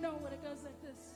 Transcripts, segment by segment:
know it, it goes like this.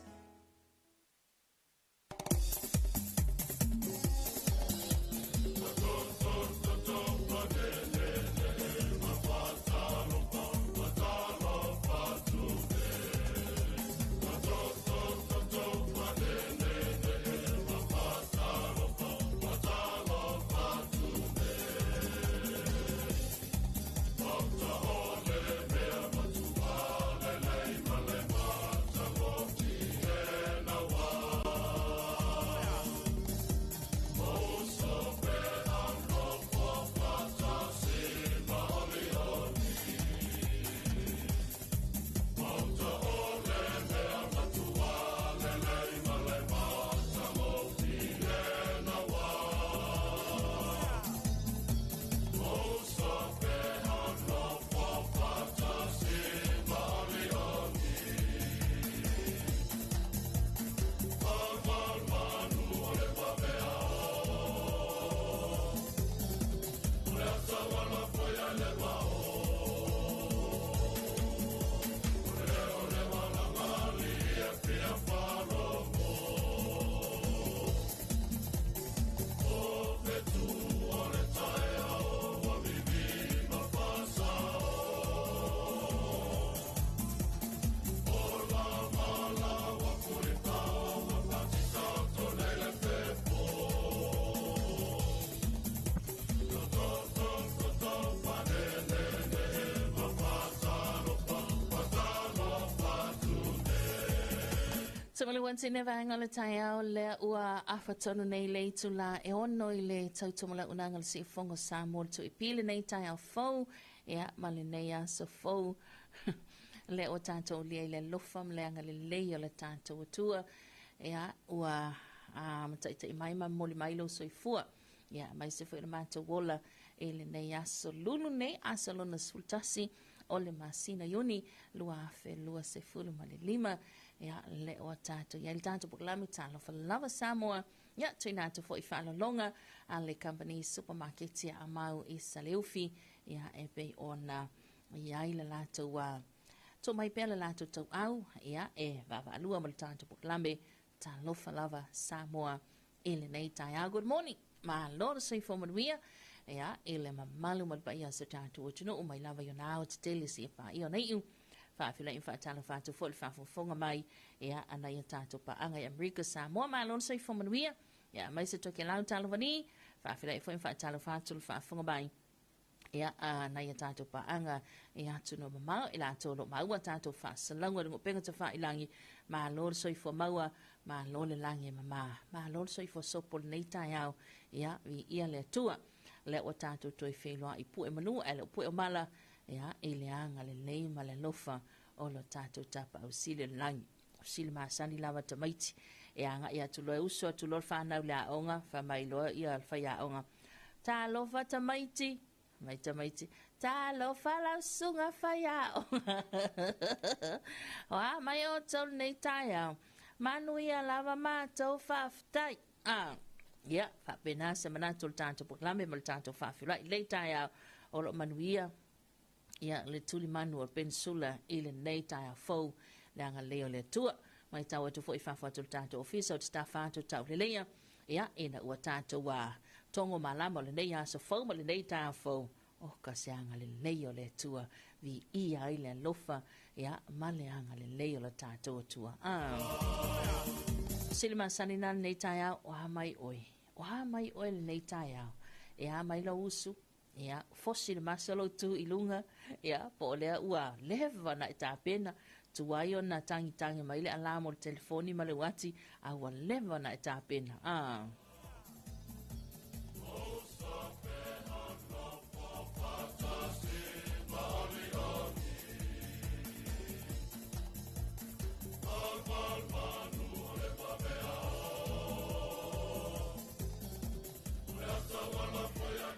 Semalu ane vaega o le taeao lea ua afa tonu nei le itulā e 6 i le tau lauunaga o le Siufogo Samoa le 2AP lenei taeao fou, ia ma lenei aso fou. Lea ua tatou lia i le alofa ma le agalelei o le tatou Atua. Ia, ua mataitai mai ma momoli mai lou soifua. Ia, mai se foi le matou ola i lenei aso lulu nei, aso lona 11 o le masina Iuni 2025. Ia, le ua tatou iai le tatou polokalame Talofa Lava Samoa. Ia, tuuina atu foi faalologa a le Company Supermarket a Amau i Saleufi. Ia, e pei ona iai le latou tuu mai pea le latou tauau, ia, e vaavaalua ma le tatou polokalame Talofa Lava Samoa i lenei taeao. Good morning. Malo le soifua manuia. Ia, i le mamalu ma le paia o se tatou atunuu mai lava i ona ao tetele seia paia ona iu. Faafeiloai ma faatalofa atu foi le faafogafoga mai, ia, a nai o tatou paaga i Amerika Samoa. Malo le soifua manuia. Ia, mai se Tokelau talofa ni. Faafeiloai foi ma faatalofa atu le faafofoga mai, ia, a nai a tatou paaga e atunuu mamao i latou o lo o maua tatou faasalauga i luga o upega tafailagi. Malo le soifua maua, malo le lagi e mama, malo le soifua sopo lenei taeao. Ia, viia le Atua. Lea ua tatou toe feiloai pue manu ae le o pue o mala, ia, i le agalelei ma le alofa o lo tatou Tapaau Sili o le lagi. O sili masani lava tamaiti e agai atu loa e uso atu loa le fanau i le aoga, fai mai loa ia le faiaoga, "Talofa tamaiti." Mai tamaiti, "Talofa lau susuga faiaoga. O a mai outou lenei taeao?" "Manuia lava matou, faafetai." Ah, ia, faapena se manatu o le tatou polokalame ma le tatou faafeiloai lenei taeao. O lo o manuia, ia, le tulimanu o le penisula i lenei taeao fou, le agalelei o le Atua. Matau atu foi i fafo atu o le tatou ofisa o te tafa atu tauleleia, ia, ina ua tatou togo malama o lenei aso fou ma lenei taeao fou. O ka se agalelei o le Atua, viia ai le alofa, ia, ma le agalelei o le tatou Atua. Ah. Sili masani na lenei taeao, o a mai oe? O a mai oe lenei taeao? E a mai lau usu? Ia, fosi le maso lou tu i luga, ia, po o lea ua leva ona e tapena, tuai ona tagitagi mai le alarm o le telefoni ma le uati, a ua leva ona e tapena. Ah.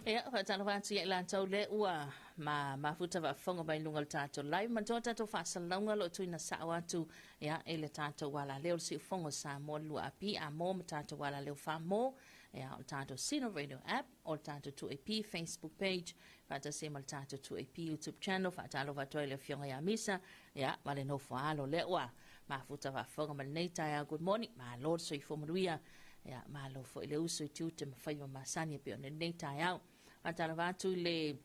Ia, faatalofa atu ia i latou le ua ma mafuta faafofoga mai luga o le tatou live ma toa tatou faasalalauga o lo o tuuina sao atu, ia, i le tatou alaleo le Siufogo Samoa 2AP Amo ma tatou alaleo Famo, ia, o le tatou Sino Radio app, o le tatou 2AP Facebook page, faatasi ma le tatou 2AP YouTube channel. Faatalofa atu ai le afioga ia Misa, ia, ma le nofo alo lea ua Mafuta faafofoga ma lenei taeao. Good morning, malo le soifua manuia. Ia, malo foi le uso i tiute ma faiva masani e pei ona lenei taeao. Faatalofa atu i le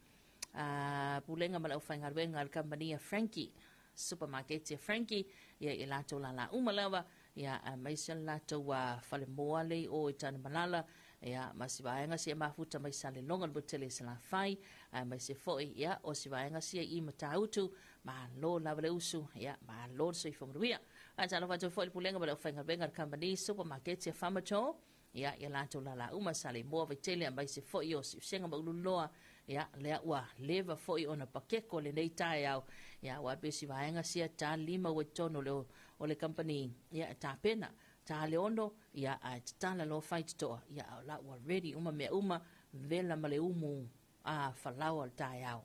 pulega ma le aufaigaluega a le kamupani a Frankie, supermarket a Frankie, ia i latou lala uma lava, ia aemaise le latou falemoa le i o i Tanumalala, ia ma si vaega sia mafuta mai Saleloga le motu tele i Salafai, aemaise foi ia o si vaega sia i Matautu. Malo lava le usu, ia malo le soifua manuia. Faatalofa atu foi i le pulega ma le aufaigaluega a le kamupani supermarket a Farmatour, ia ia latou lala uma Saleimoa, Vaitele, aemaise foi o Siusega ma Ululoa. Ia lea ua leva foi ona pakeko lenei taeao, ia ua pe si vaega sia ta lima ua i totonu o le kamupani, ia e tapena ta le 6, ia ae tatala loa faitotoa, ia a o la ua ready uma mea uma, vela ma le umu a falaoa o le taeao.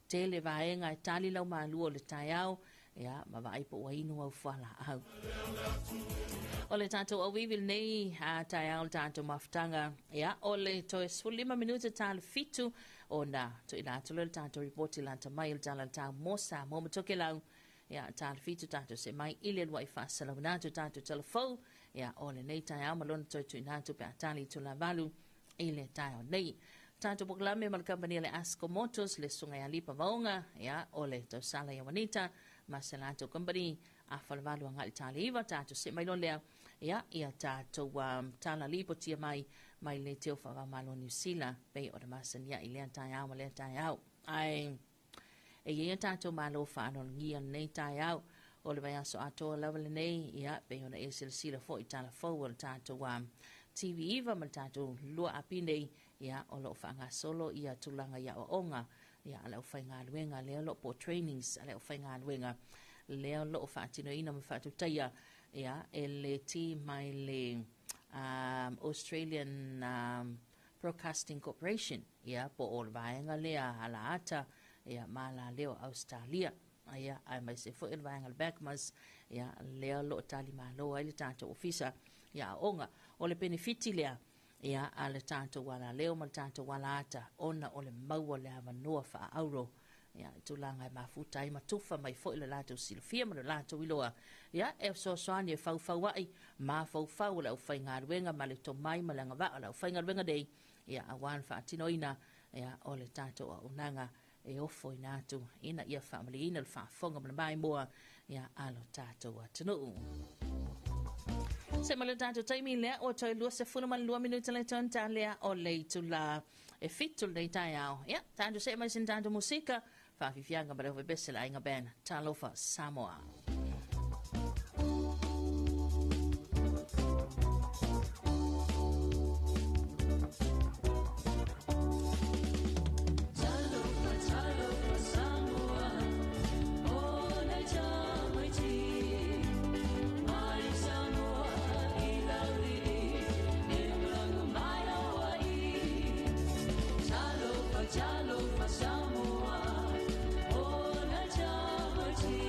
Tele vaega e tali lau malua o le taeao, ia ma vaai po ua inu au fualaau. O le tatou auivi lenei taeao le tatou mafutaga, ia o le toe 15 minute ta le 7 ona tuuina atu lea le tatou ripoti lata mai o le Tala o le Tau mo Samoa ma Tokelau. Ia ta le 7 tatou see mai i le luai faasalauina atu tatou talafou, ia o lenei taeao ma lona toe tuuina atu pe a tali i itula 8 i le taeao nei. Tatou polokalame ma le kamupani a le Asco Motors, le susuga ia Lipa Vaoga, ia o le tausala ia Juanita ma se latou kamupani a falevalu agai i le ta le 9 tatou see mai loa lea, ia ia tatou tala lipotia mai mai le teo faava-o-Malo Niu Sila pei o le masani ai lea taeao ma lea taeao. Ae e i ai a tatou malo faaloalogia lenei taeao o le vaiaso atoa lava lenei, ia pei ona e silasila foi i tala fou o le tatou TV9 ma le tatou lua api nei, ia o lo o faagasolo ia tulaga i aoaoga, ia a le aufaigaluega lea o lo o po trainings a le aufaigaluega lea o lo o faatinoina ma faatutaia, ia e le team mai le Australian Broadcasting Corporation, ia po o le vaega lea alaata, ia ma alaleo Australia, ia aemaise foi o le vaega o le BACMAS, ia lea o lo o talimalo ai le tatou ofisa ia aoga. O le penefiti lea, ia a le tatou alaleo ma le tatou alaata, ona o le maua le avanoa faaauro, ia i tulaga e mafuta ai ma tufa mai foi le latou silafia ma le latou iloa, ia e fesoasoani e faufauai mafaufau o le aufaigaluega ma le tomai ma le agavaa o le aufaigaluega nei, ia aua le faatinoina, ia o le tatou auaunaga e ofoina atu ina ia faamalieina le faafofoga ma le maimoa, ia a lo tatou atunuu. Se ma le tatou taimi lea ua toe 22 minuta le tonu lea o le itula e 7 lenei taeao. Ia, tatou see mai sina tatou musika, faafiafiaga ma le Ofepese le Aiga Band, Talofa Samoa. Talofa, talofa Samoa, o nai tamaiti, mai Samoa i laulii, e malaga mai Hawaii. Talofa, talofa Samoa, o nai tamaiti.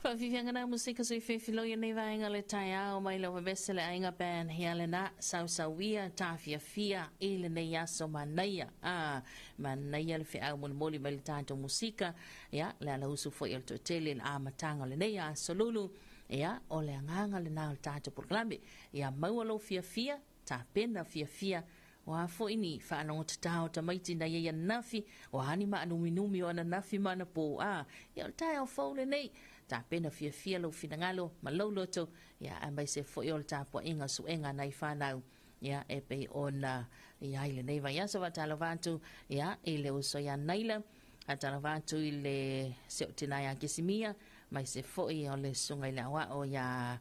Faafiafiaga na musika sui fefiloi nei vaega le taeao mai lau vavese le aiga band hea lena sausauia tafiafia i lenei aso manaia. A manaia le feau molimoli mai le tatou musika, ia le alausu foi o le toatele le amataga o lenei aso lulu. Ia o le agaga lena o le tatou polokalame, ia maua lou fiafia, tapena fiafia o a foi ni faalogotatao tamaiti na ia nafi o a ni maanuminumi o ananafi ma anapo. A ia o le taeao fou lenei, tapena fiafia lou finagalo ma lou loto, ia aemaise foi o le tapuaiga suega nai fanau, ia e pei ona iai lenei vaiaso. Faatalofa atu ia i le uso ia Naila, faatalofa atu i le seotina ia Kisimia, mai se foi o le susuga i le aoao ia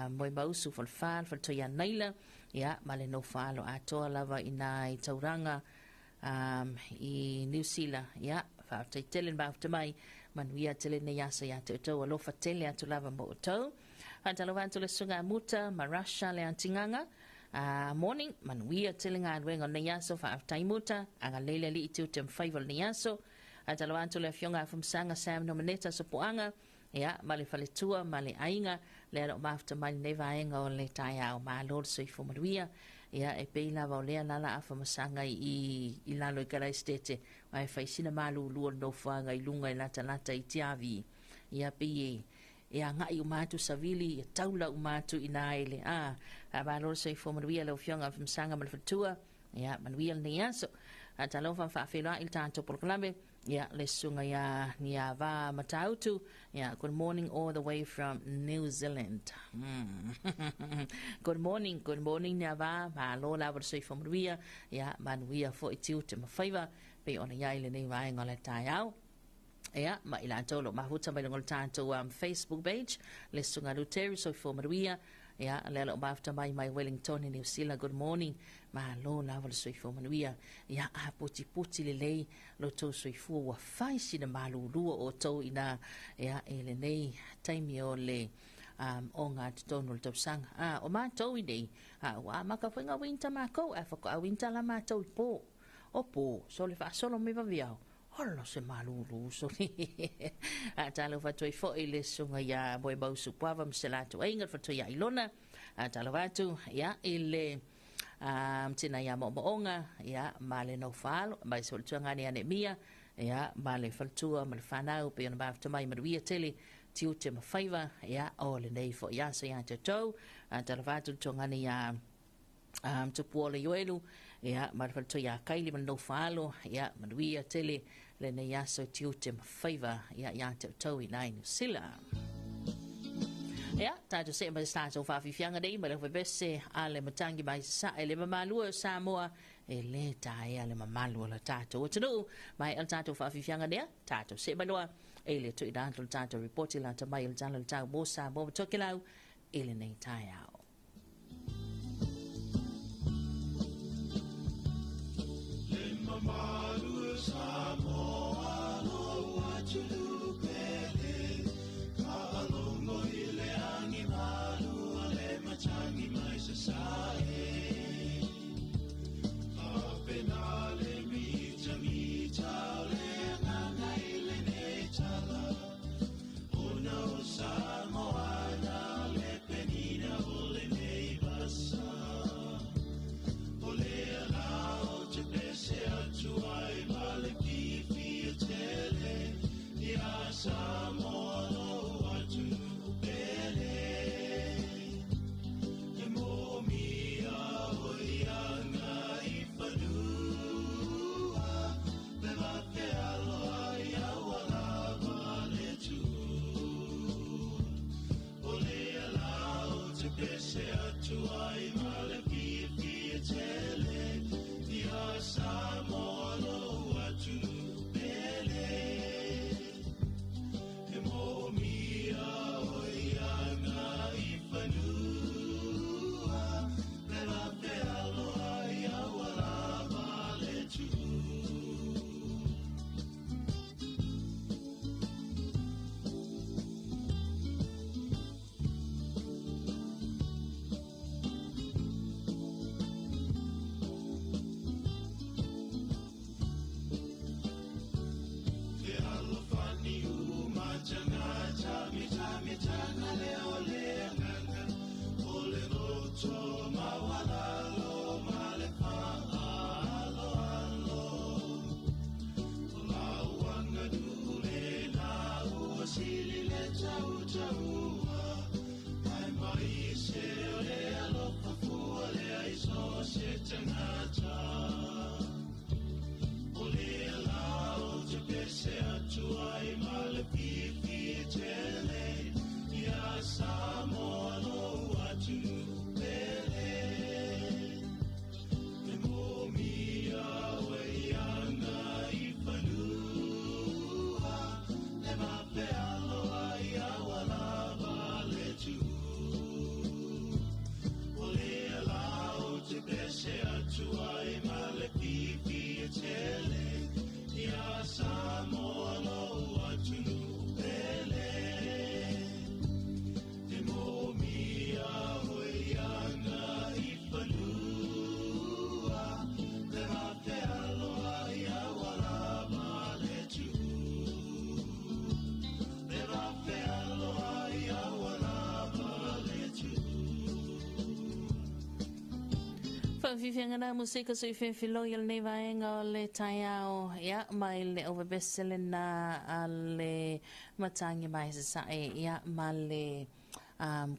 Moemausu Falefa, le faletua ia Naila, ia ma le nofo alo atoa lava i nai tauraga i Niu Sila. Ia faafetai tele le mafuta mai, manuia tele nei aso ia te outou, alofa tele atu lava mo outou. Faatalofa atu le susuga Muta ma Russia le Antigaga. Morning, manuia tele galuega o lenei aso, faafetai Muta, agalelei le Alii tiute ma faiva o lenei aso. Faatalofa atu le afioga a Fumasaga Sam Nomeneta Sopoaga, ia ma le faletua ma le aiga lea o mafuta mai lenei vaega o le taeao, malo le soifua manuia. Ia e pei lava o lea lala a Famasaga i lalo i Kalaisitete, ae fai sina malulu o le nofoaga i luga i latalata i Tiavi. Ia pei e agai uma atu savili, ia taula uma atu i nā i le a. Malo le soifua manuia lau afioga a Famasaga ma le faletua, ia manuia lenei aso. Talofa faafeiloai le tatou polokalame, ia le susuga ia Niava Matautu, ia good morning all the way from New Zealand. Good morning, good morning Niava, malo lava le soifua manuia, ia manuia foi tiute ma faiva pei ona iai lenei vaega o le taeao. Ia, ma i latou lo mafuta mai luga o le tatou Facebook page, le susuga Luteri, soifua manuia. Ia, lea lo mafuta mai mai Wellington i New Zealand, good morning. Malo lava le soifua manuia. Ia, a putiputi lelei lo tou soifua ua fai sina malulua o tou ina, ia, e lenei taimi o le o ngā totonu o le tausaga. A, o mātou i nei, a, ua amata foi ngā winter mākou, a whako a winter la mātou i pō. O pō, so le faasolo mai vaviao. Olo se malulu so. A talofa atu ai foi le susuga ia Moemausu Puava ma se latou aiga, le faletua ia Ilona. A talofa atu ia i le tina ia Mo'omo'oga, ia ma le nofo mai se faletua gane ia Nemia, ia ma le faletua ma le fanau pei ona mafuta mai, manuia tele tiute ma faiva, ia o lenei foi aso ia te outou. A talofa atu le tuagane ia Tupuola Ioelu, ia ma le faletua ia Kaili ma le nofo alo, ia manuia tele lenei aso tiute ma faiva ia ia te outou i nai New Zealand. Ia, tatou see ma se tatou faafiafiaga nei ma le vevese a le matangi mai sasae le mamalu o Samoa e lē taea le mamalu o le tatou atunuu. Mai o le tatou faafiafiaga lea, tatou see mai loa e le tuuina atu le tatou ripoti lata mai o le tala o le tau mo Samoa ma Tokelau i lenei taeao. Le mamalu o Samoa lou atunuu pele, Faalogo i le agi malu a le matangi mai sasae. Faapena le mitamita o le agaga i lenei tala, Ona o Samoa na le penina o le Faafiafiaga na musika soifefiloi o lenei vaega o le taeao, ia, mai le ovevese lena a le matagi mai sasae, ia, ma le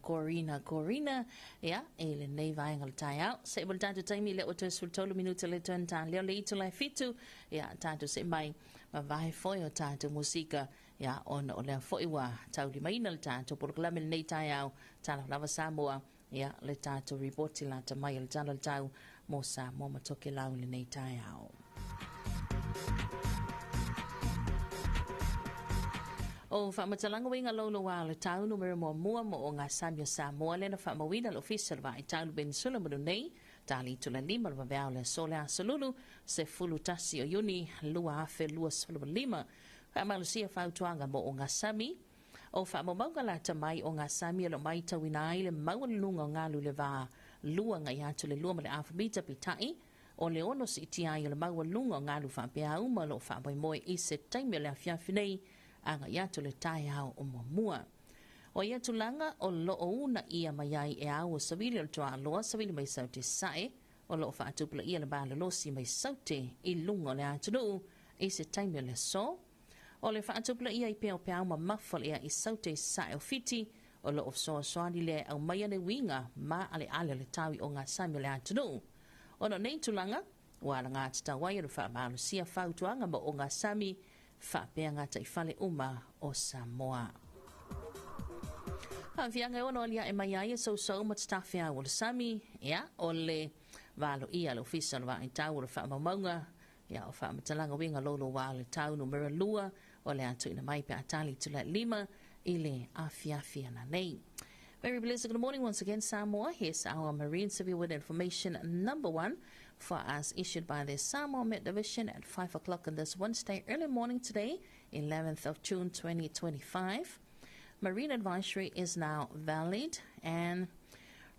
Corina Corina, ia, i lenei vaega o le taeao. Se i mo le tatou taimi lea ua toe 13 minute le toe ta leo le itula e 7, ia, tatou see mai vavae foi o tatou musika, ia, ona o lea foi ua taulimaina le tatou polokalame lenei taeao, Talofa Lava Samoa, ia, le tatou ripoti lata mai o le tala o le tau mo Samoa ma Tokelau i lenei taeao. O faamatalaga uiga louloua o le tau numera 1 mo o ngā sami o Samoa lea na faamauina le Ofisa o le Vaai Tau Peninsula Manu nei, tali itula 5 le vaveao le aso le aso Lulu, 11 o Iuni, 2025. Faamalosia fautuaga mo o ngā sami, o faamaumauga lata mai o ngā sami o lo mai tauina ai le maualuluga o galu le va 2 agai atu le 2.5 mita peitai, o le 6 siitia ai o le maualuga o galu faapea uma o lo o faamoemoe i se taimi o le afiafi nei agai atu le taeao o muamua. O ia tulaga o loo uunaia mai ai e au o savili o le toaaloa savili mai saute sae o loo faatupulaia le malolosi mai saute i luga o le atunuu i se taimi o le aso. O le faatupulaia i pea o peau mamafa o le ea i saute i sae o Fiti o loo fesoasoani lea e aumaia le uiga ma aleale o le tau i ogasami o le atunuu. Ona o nei tulaga, ua alagatatau ai o le faamalosia fautuaga ma ogasami faapea gataifale uma o Samoa. Aafiaga e ono aliae mai ai e sousou ma tatafeau o le sami, ia, o le valoia le Ofisa o le Vaai Tau o le Faamaumauga, ia, o faamatalaga uiga louloua o le tau numera 2 o le a tuuina mai pe a tali itula e 5 i le afiafi ananei. Very blessed good morning once again, Samoa. Here's our Marine Severe Weather Information number 1 for us, issued by the Samoa Met Division at 5 o'clock on this Wednesday early morning today, 11th of June 2025. Marine advisory is now valid, and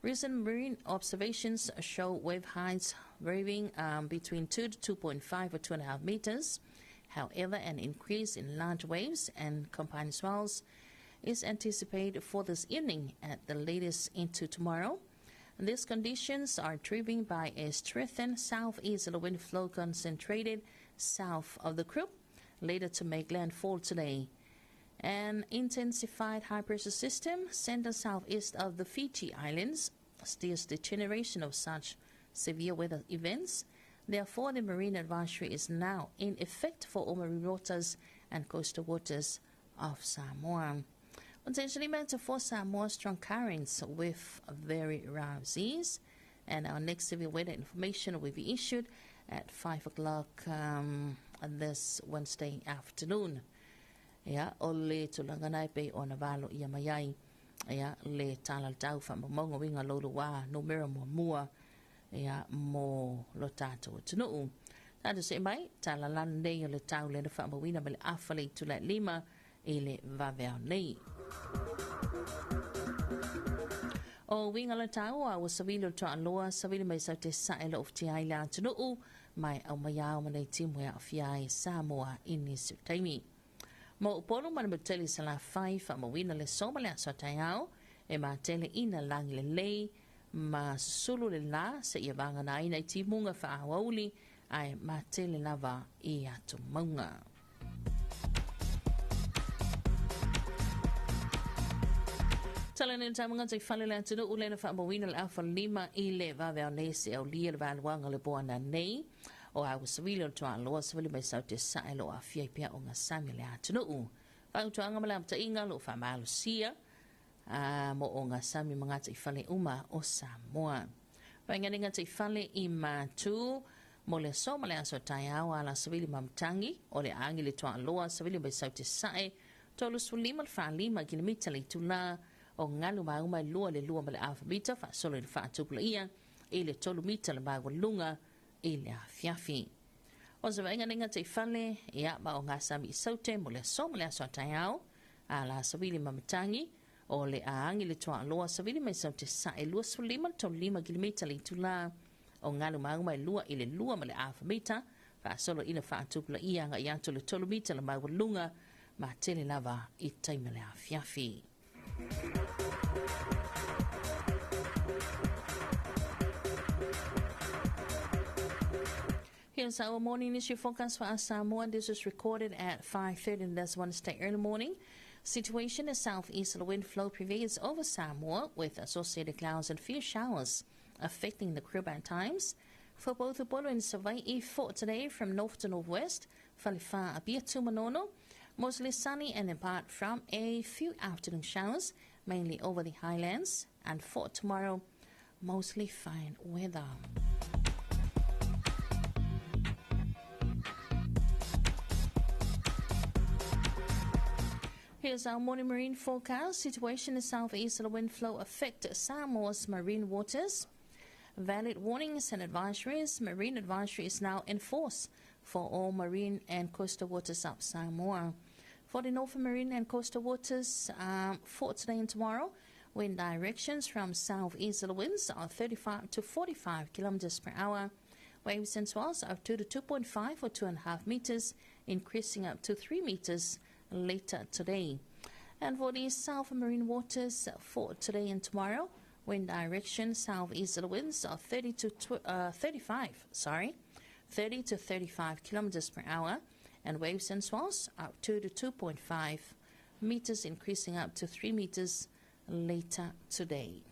recent marine observations show wave heights varying between 2 to 2.5 or 2.5 meters. However, an increase in large waves and combined swells is anticipated for this evening at the latest into tomorrow. These conditions are driven by a strengthened southeasterly wind flow concentrated south of the group, later to make landfall today. An intensified high-pressure system centered southeast of the Fiji Islands steers the generation of such severe weather events. Therefore, the marine advisory is now in effect for all marine waters and coastal waters of Samoa. Potentially meant for Samoa strong currents with very rough seas. And our next severe weather information will be issued at 5 o'clock this Wednesday afternoon. Ia, o le tulaga na e pei ona valoia mai ai, ia, le tala o le tau faamaumauga uiga louloua numera 1, ia, mo lo tatou atunuu. Tatou see mai tala lanu nei o le tau lea na faamauina mai le afa le itula e 5 i le vaveao nei. O uiga o le tau a ua savili o le toaaloa savili mai sau te sae lo ofitia ai le atunuu mai au mai ao ma nei timu e aafia ai Samoa i nisi o taimi. Mo Upolu ma le motu tele i Salafai faamauina le aso ma le aso a taeao e matele ina lagi lelei ma susulu le la seia vaganaina i timuga faaauauli ae matele lava i atumauga. Tala nei le taumagata i fale le atunuu lea na faamauina le afa 5 i le vaveao nei se aulia le valuaga le poana nei o au savili o le toaaloa savili mai sau te sae lo aafia i pea o gasami o le atunuu. Fautuaga ma le amataʻiga lo faamalosia a mo o gasami ma gataifale uma o Samoa. Vaegalega gataifale i Matu mo le aso ma le aso taeao ala savili ma matagi o le agi le toaaloa savili mai sau te sae 35 le 45 kilomita le itula o galu mauma e 2 le 2.5 mita faasolo i le faatupulaia i le 3 mita le maualuga i le afiafi. O se vaaiga nei gataifale, ia, ma o gasami i saute mo le aso ma le aso a taeao, a la savili ma matagi, o le aagi le toaaloa savili mai saute sae 25 le 35 kilomita le itula o galu mauma e 2 i le 2.5 mita, faasolo i le faatupulaia agai atu le 3 mita le maualuga ma tele lava i taimi o le afiafi. Here's our morning issue forecast for us Samoa. This is recorded at 5:30 and that's Wednesday early morning. Situation is southeasterly wind flow prevails over Samoa with associated clouds and few showers affecting the Caribbean at times. For both Upolu and Savai'i for today from north to northwest, Falefa Apia to Manono, mostly sunny and apart from a few afternoon showers, mainly over the highlands. And for tomorrow, mostly fine weather. Here's our morning marine forecast. Situation in southeast of the wind flow affect Samoa's marine waters. Valid warnings and advisories. Marine advisory is now in force for all marine and coastal waters of Samoa. For the northern marine and coastal waters, for today and tomorrow, wind directions from southeasterly winds are 35 to 45 kilometers per hour. Waves and swells are 2 to 2.5 or 2.5 meters, increasing up to 3 meters later today. And for the south marine waters for today and tomorrow, wind direction southeasterly winds are 30 to 35 kilometers per hour, and waves and swells up 2 to 2.5 meters, increasing up to 3 meters later today.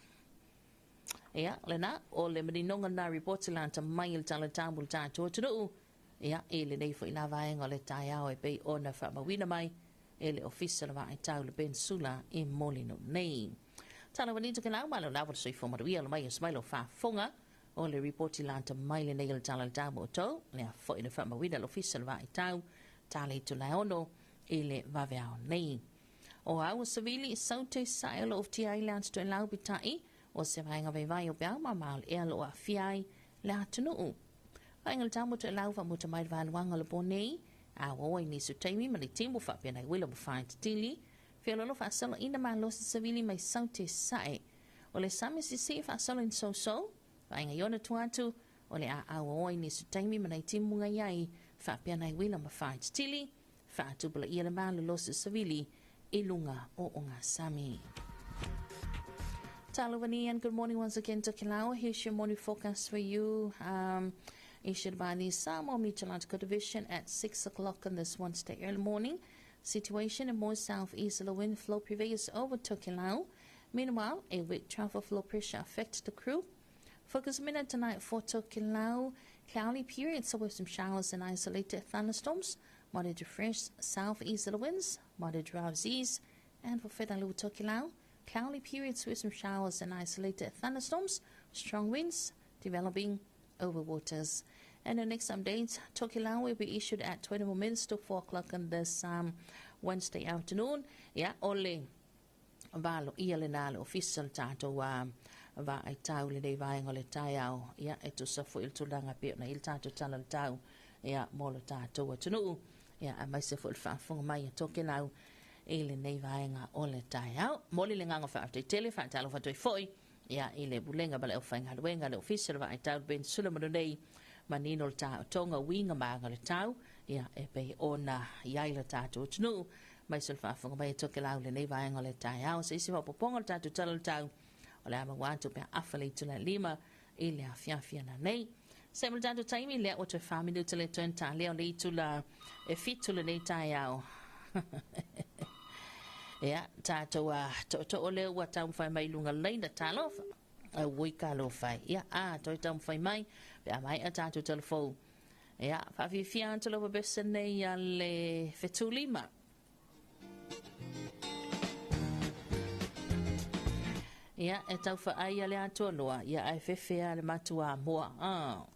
Ia, lena, o le maninoga na ripoti lata mai i le tala tamu le tatou atunuu. Ia, i lenei foi la vaega o le taeao e pei ona faamauina mai e le Ofisa o le Vaaitau le Peninsula i Molino nei. Tala wani to ke lau malo lava le soifua manuia le mai o se mai lau faafofoga o le ripoti lata mai lenei o le tala tamu o tou, lea foi na faamauina le Ofisa o le Vaaitau tala i tulaono i le vaveao nei. O au savili saute sa e lo uftia i le atu lau pitai o se vaenga vaivai o peau ma maol ea lo aafia ai le atunuu. Vaenga le tamu te lau whamuta mai valuanga le po nei, a wawa i nisu taimi ma le timu whaapea nei wila mo whae titili, whia lolo whaasolo ina malosi savili mai saute sae. O le sami sisi whaasolo in so-so, vaenga iona tuatu, o le a awa i nisu taimi ma nei timu ngai ai, whaapea nei wila mo whae titili, whaatupula ia le malolosi savili i lunga o o ngā sami. Talavani and good morning once again to Tokelau. Here's your morning forecast for you. Issued by the Samoa Meteorological Division at 6 o'clock on this Wednesday early morning. Situation in more southeasterly wind flow prevails over Tokelau. Meanwhile, a weak trough of low pressure affects the crew. Focus minute tonight for Tokelau. Cloudy periods with some showers and isolated thunderstorms. Moderate to fresh southeasterly winds, moderate drive east. And for Fetalu Tokelau, cloudy periods with some showers and isolated thunderstorms, strong winds developing over waters. And the next update, Tokelau will be issued at 20 minutes to 4 o'clock on this Wednesday afternoon. Yeah, ole valo ia le nā le ofisa le tātou va ai tau le nei vaenga o le taeao. Ia, e tusa foi le tulaga pei ona i le tātou tala le tau. Ia, mo le tātou atunuu. Ia, a mai se foi le faafofoga mai a Tokelau i lenei vaega o le taeao. Mo le legaga faafetai faatalofa atu ai foi. Ia, i le pulega ma le aufaigaluega le ofisa le vaaitau le peninsula ma lenei manino le taotoga uiga ma aga le tau. Ia, e pei ona i ai le tātou atunuu. Mai se le faafofoga mai a Tokelau lenei vaega o le taeao. Se isi faaopoopoga o le tātou tala le tau. O le a maua atu pe a afa le itula 5 i le afiafi ana nei. Se mo le tātou taimi lea ua toe 4 minuta le toe ta lea o le itula e 7 lenei taeao. Ia, tātou a to'oto'o lea ua taumafai mai luga laina talofa. Auoi kalofai. Ia, a toe taumafai mai pe a maea tātou telefou. Ia, faafiafia atu lava pese nei a le fetulima. Ia, e tau whaai a le atua loa. Ia, ai fewhea le matua moa. Ah.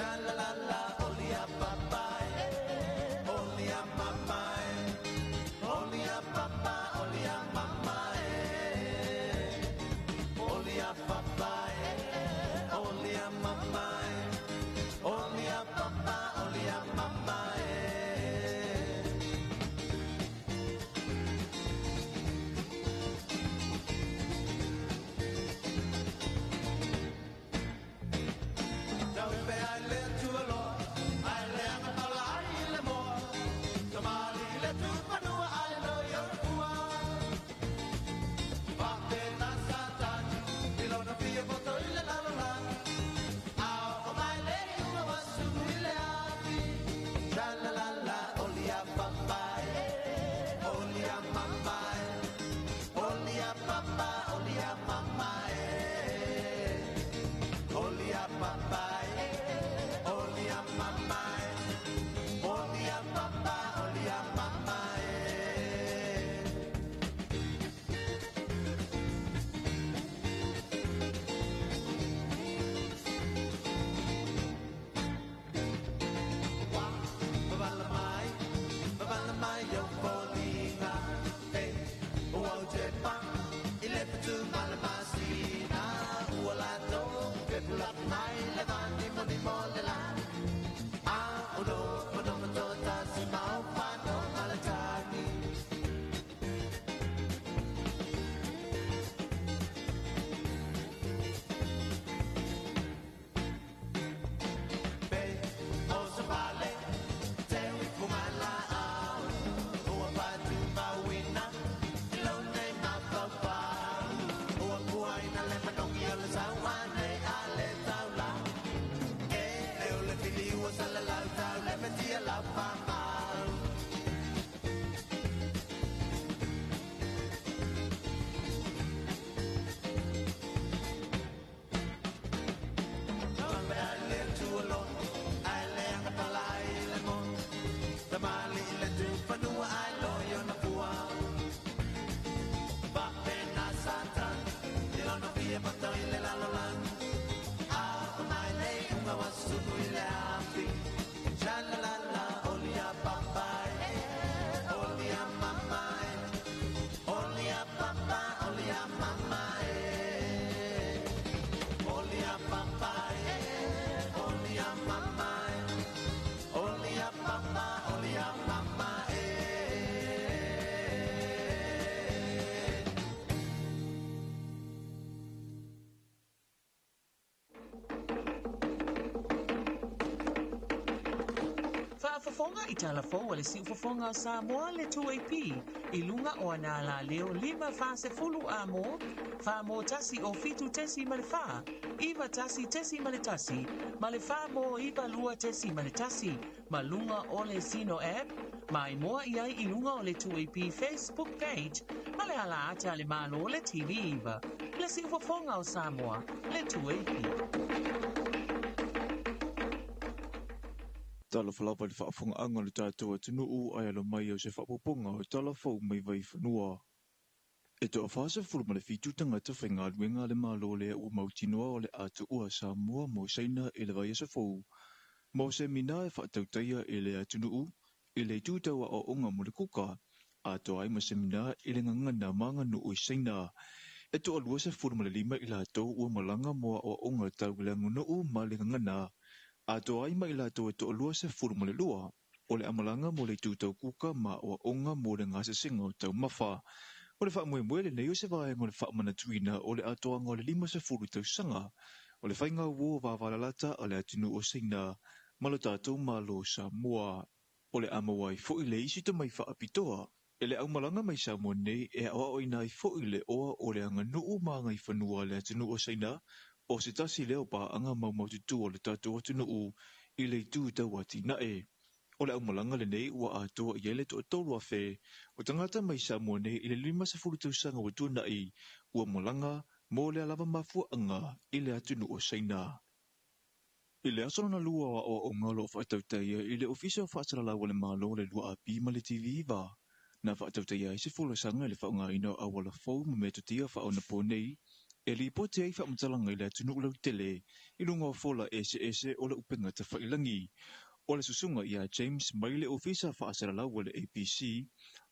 La la la, oli a papai. faafofoga i tala fou a le Siufofoga o Samoa le 2AP i luga o ana alaleo 5 40 A mo, 4 mo 1 o 7.4, 91.1, ma le 4 mo 92.1, ma luga o le Zeno app, ma e moa i ai i luga o le 2AP Facebook page, ma le ala ata a le Malo le TV 9. Le Siufofoga o Samoa, le 2AP. Talofa lava i le faafofogaaga a lo tatou atunuu ae alo mai o se faaopoopoga o tala fou mai Vaifanua. E 47 tagata faigaluega a le Malo lea ua mautinoa o le a tuua Samoa mo Saina i le vaiaso fou mo se mina e faatautaia i le atunuu i le itu tau aoaoga mo le kuka, atoa ai ma se mina i le gagana ma aganuu i Saina. E 25 i latou ua malaga mo aoaoga tau i le aganuu ma le gagana, atoa ai ma i latou e 22 o le amalaga mo le itu tau kuka ma aoaoga mo le gasesega o taumafa. O le faamoemoe lenei o se vaega o le faamanatuina o le atoaga o le 50 tausaga o le faiga uō vavalalata a le atunuu o Saina ma lo tatou Malo o Samoa. O le a maua ai foi le isi tomai faapitoa e le aumalaga mai Samoa nei e aoaoina ai foi le oa o le aganuu ma agaifanua a le atunuu o Saina, o se tasi lea o paaga maumaututu o le tatou atunuu i le itu tau atinae. O le aumalaga lenei ua atoa i ai le 3,000 o tagata mai Samoa nei i le 50 tausaga ua tuanai ua malaga mo lea lava mafuaaga i le atunuu o Saina. I le aso lona lua o aoaoga o lo o faatautaia i le Ofisa o Faasalalau a le Malo le 2AP ma le TV 9, na faatautaia ai se folasaga i le faaaogaina o auala fou ma metotia faaonaponei e lipoti ai faamatalaga i le atunuu lautele i luga o fola eseese o le upega tafailagi. O le susuga ia James mai le Ofisa Faasalalau a le ABC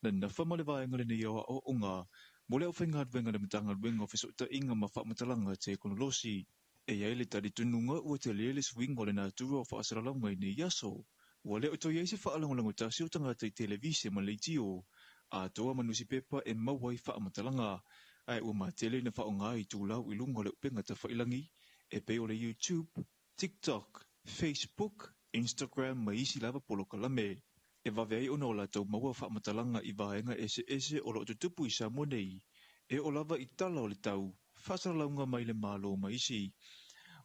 na nafa ma le vaega lenei o aoaoga mo le aufaigaluega a le Matagaluega o Fesootaiga ma Faamatalaga Tekonolosi. E i ai le talitonuga ua tele le suiga o le natura o faasalalauga i nei aso. Ua le o toe i ai se faalagolago tasi o tagata i televise ma leitio, atoa ma nusipepa e maua ai faamatalaga, ae ua matele ina faaaoga itulau i luga o le upega tafailagi e pei o le YouTube, TikTok, Facebook, Instagram ma isi lava polokalame. E vave ai ona o latou maua faamatalaga i vaega eseese o lo o tutupu i Samoa nei, e oo lava i tala o le tau, faasalalauga mai le Malo ma isi.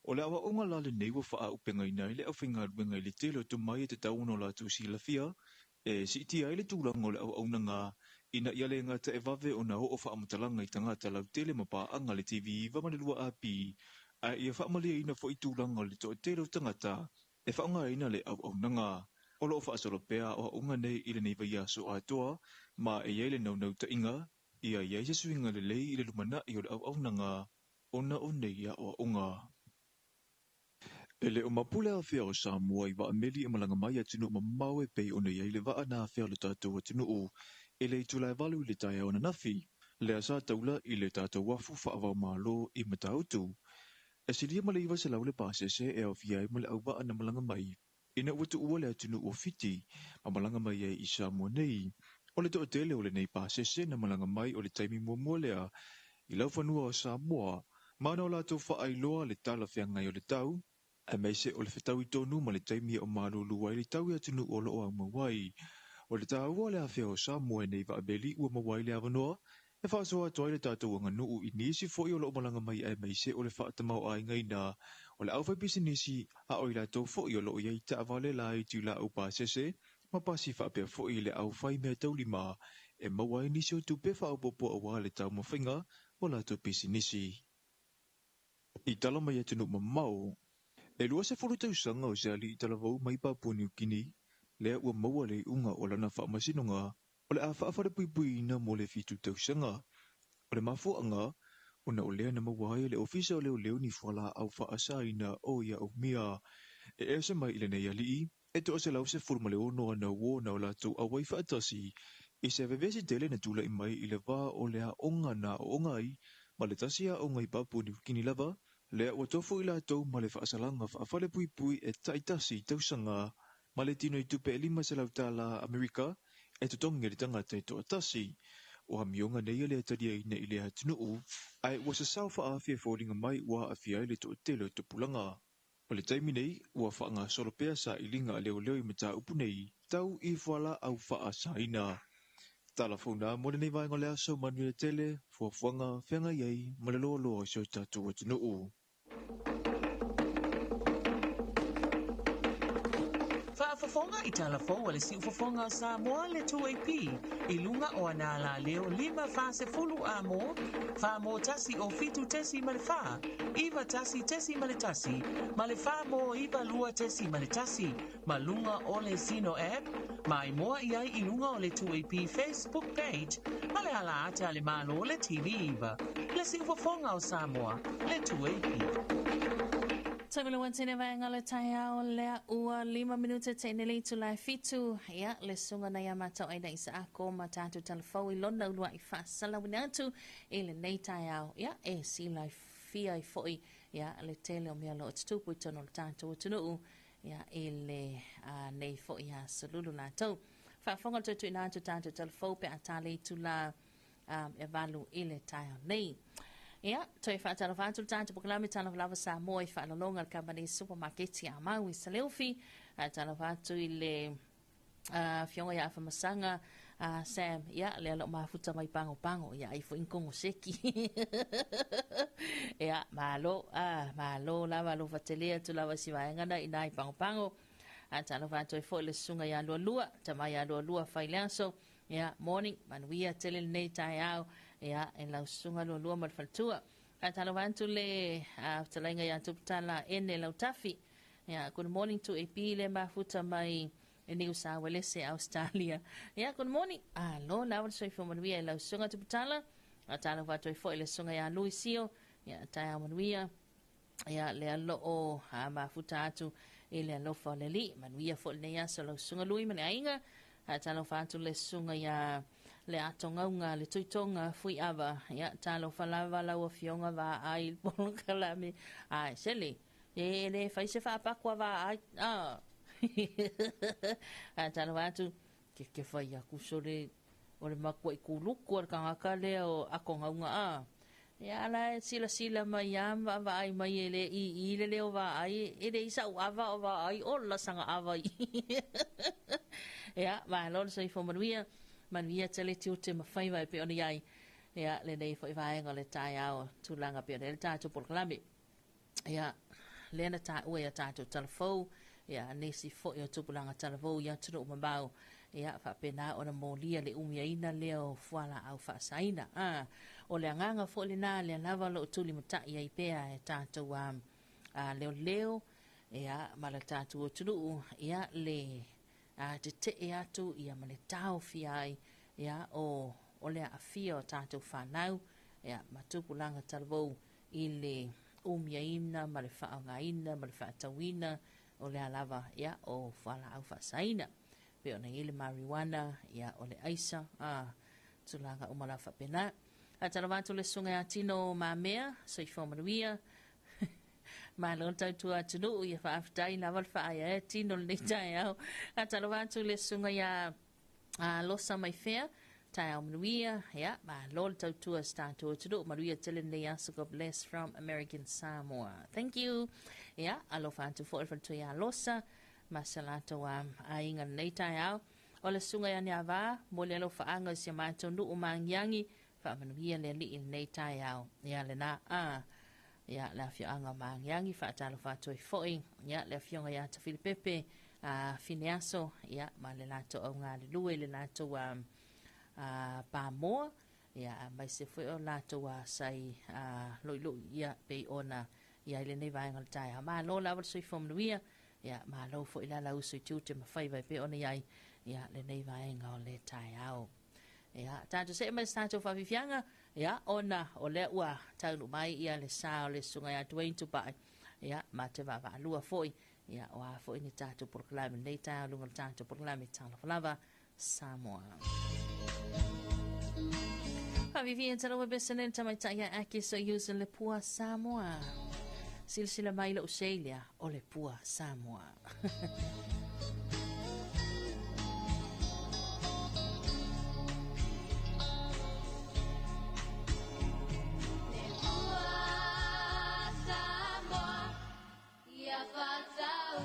O le aoaoga la lenei ua faaaupegaina ai le aufaigaluega i le tele o tomai e tatau ona o latou silafia e siitia ai le tulaga o le auaunaga ina ia le gata e vave ona oo faamatalaga i tagata lautele ma paaga le TV 9 ma le 2AP, ae ia faamalieina foi tulaga o le toatele o tagata e faaaogaina le auaunaga. O lo o faasolo pea aoaoga nei i lenei vaiaso atoa ma e i ai le naunautaiga ia i ai se suiga lelei i le lumanai o le auaunaga ona o nei aoaoga. E le o mapu le afea o Samoa i vaameli e malaga mai atunuu mamao e pei ona i ai le vaa na afea o le tatou atunuu i le itula e 8 i le taeao ananafi, lea sa taula i le tatou afu faavaomalo i Matautu. E silia ma le 900 le pasese e aofia ai ma le auvaa na malaga mai ina ua tuua le atunuu o Fiti ma malaga mai ai i Samoa nei. O le toatele o lenei pasese na malaga mai o le taimi muamua lea i laufanua o Samoa, ma na o latou faailoa le talafeagai o le tau, aemaise o le fetaui tonu ma le taimi e o malulu ai le tau i atunuu o lo o aumau ai. O le taua o le afea o Samoa i nei vaameli ua maua ai le avanoa e faasoa atu ai le tatou aganuu i nisi foi o lo o malaga mai aemaise o le faatamaoaigaina o le aufaipisinisi a o i latou foi o lo o i ai taavale laiti laau pasese ma pasi faapea foi le aufai mea taulima e maua ai nisi o tupe faaopoopo aua le taumafaiga o latou pisinisi. I tala mai atunuu mamao, e 20 tausaga o se alii talavou mai Papua New Guinea lea ua maua le iuga o lana faamasinoga o le a faafalepuipuiina mo le 7 tausaga. O le mafuaaga ona o lea na maua ai e le Ofisa o Leoleo ni fualaau faasaina o ia aumia. E ese mai i lenei alii, e 116 ana uō na o latou auai faatasi i se vevesi tele na tulai mai i le va o le aoga na aooga ai ma le tasi aoga i Papua New Guinea lava, lea ua tofu i latou ma le faasalaga faafalepuipui e taitasi tausaga ma le tino i tupe e $500 Amerika e totogi e le tagata e toatasi. O amioga nei e le taliaina i le atunuu, ae ua sasao faaafia e foliga mai ua aafia ai le toatele o tupulaga. O le taimi nei, ua faagasolo pea sailiga a leoleo i mataupu nei. tau i fualaau faasaina. Tala fou na mo lenei vaega o le aso, manuia tele, fuafuaga feagai ai ma le loaloa o si o tatou atunuu. Faafofoga i tala fou a le Siufofoga o Samoa le 2AP i luga o ana alaleo 5 40 A 4 1 o 7.4, 91.1 ma le 4 9 2.1 ma luga o le Zeno app, maimoa i ai i luga o le 2AP Facebook page ma le ala ata a le Malo le TV9. Le Siufofoga o Samoa le 2AP. Taimalo tene vaega le taeao lea ua 5 minute te le itula e 7. Ia, le susuga na ia matau ai na i sa ako ma tātou talafau i lona uluai faasalauina atu i lenei taeao. Ia, e sila fia i foi ia le tele o mea o lo o tutupu i totonu o le tatou atunuu ia i le nei foi aso lulu latou. Faafofoga le tuituina atu tātou talafau pe a tā le itula e 8 i le taeao nei. Ia, toe faatalofa atu le tatou polokalame Talofa Lava Samoa i faalologa le kamupani supermarket a Mau i Saleufi. Faatalofa atu i le afioga ia Afamasaga Sam, ia, lea lo mafuta mai Pago Pago, ia, ai foi nkongo seki. Ia, malo, malo lava lo fatele atu lava si vaega na i nai Pago Pago. Faatalofa atu ai foi le susuga ia Lualua, tama ia Lualua fai le aso. Ia, morning, manuia tele lenei taeao, ia, e lau susuga Lualua ma le faletua. Faatalofa atu le fetalaiga ia Tuputala Ene Lautafi. Ia, good morning to AP le mafuta mai e New South Wales, Australia. Ia, good morning. Alo, lava le soifua manuia i lau susuga Tuputala. Faatalofa atu ai foi le susuga ia Louis Sio. Ia, taeao manuia. Ia, le alo o mafuta atu i le alofa o le Alii. Manuia foi lenei aso lau susuga Lui ma le aiga. Talofa atu le susuga ia le atogauga le tuitoga Fuiava. Ia, talofa lava lau afioga vaai i le polokalame. Ai, sele, e le fai se faapako a vaai. Ah. Talofa atu, ke fai aku so le o le makua i kuluku o le kangaka lea o akogauga a. Ia ala e sila sila mai a vaai mai e le i le leo vaai e le isa u ava o vaai o la sanga ava i. Ia, malo le soifua manuia, manuia tele tiute ma faiva e pei ona i ai. Ia, lenei foi vaega o le taeao tulaga pei ona i ai le tatou polokalame. Ia, lea na taua ia tatou talafou, ia nisi foi o tupulaga talavou i atunuu mamao, ia faapena ona molia le umiaina lea o fualaau faasaina. Ah, o le agaga foi lena lea lava o loo tulimatai ai pea e tatou leoleo ia ma le tatou atunuu ia le tetee atu ia ma le taofia ai ia o le aafia o tatou fanau ia ma tupulaga talavou i le umiaina ma le faaaogaina ma le faatauina o lea lava ia o fualaau faasaina pe ona i ai le marijuana ia o le aisa tulaga uma lava faapena. Faatalofa atu le susuga ia Tino Mamea, soifua manuia. Malo le tautua atunuu, ia faafetai lava le faaeaea Tino lenei taeao. Faatalofa atu le susuga ia Losa Maifea, taeao manuia, ia, malo le tautua si tatou atunuu, manuia tele lenei aso. God bless from American Samoa. Thank you. Ia, alofa atu foi le faletua ia Losa, ma sa latou aiga lenei taeao. O le susuga ia Niava, mo le alofaaga o si a matou nuu Magiagi, faamanuia le Alii lenei taeao. Ia lena a ia le afioaga o Magiagi, faatalofa atu ai foi ia le afioga ia Tafilipepe Fineaso ia ma le latou augalulue le latou pamoa ia aemaise foi o latou sai loiloi ia pei ona i ai lenei vaega o le taeao. Malo lava le soifua manuia, ia malo foi le alausu i tiute ma faiva e pei ona i ai ia lenei vaega o le taeao. Ia, tatou see mai se tatou faafiafiaga, ia, ona o lea ua taunuu mai ia le sa o le susuga ia Dwayne Tupai, ia, ma te vaavaalua foi, ia, o a foi ni tatou polokalame lenei taeao luga o le tatou polokalame Talofa Lava Samoa. Faafifia talofa pesene le tamaitai ia Aki so usa le pua Samoa. Silasila mai lou seila o le pua Samoa. Le pua Samoa ia fataua.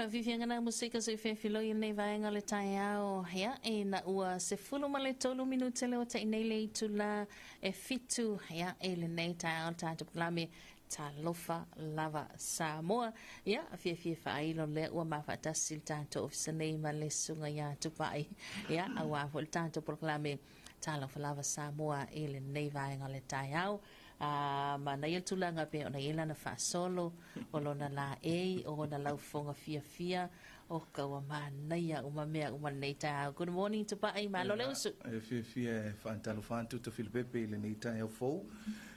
Faafiafiaga na musika se fefiloi i lenei vaega o le taeao. Ia, ina ua 13 minute le ua nei le itula e 7, ia, i lenei taeao le tatou polokalame Talofa Lava Samoa. Ia, fiafia faailo lea ua mafaatasi le tatou ofisa nei ma le susuga ia Tupai. Ia, auā foi le tatou polokalame Talofa Lava Samoa i lenei vaega o le taeao. A manaia le tulaga pe ona i ai lana faasolo, o lona laei, o ona laufofoga fiafia, o ka ua manaia uma mea uma lenei taeao. Good morning Tupai, malo le usu. E fiafia e faatalofa atu Tafilipepe i lenei taeao fou.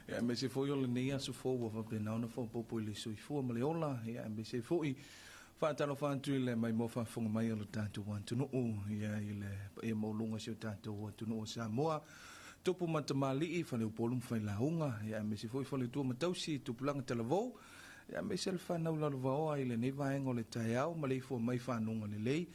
Ia, aemaise foi o lenei aso fou ua faapena ona faaopoopo i le soifua ma le ola. Ia, aemaise foi faatalofa atu i le maimoa faafofoga mai o le tatou atunuu, ia, i le paia maualuga o si o tatou atunuu o Samoa. Tupu ma tamalii, faleupolu ma failauga, ia, aemaise foi faletua ma tausi, tupulaga talavou, ia, aemaise le fanau lalovaoa i lenei vaega o le taeao ma le ifo mai fanuga lelei.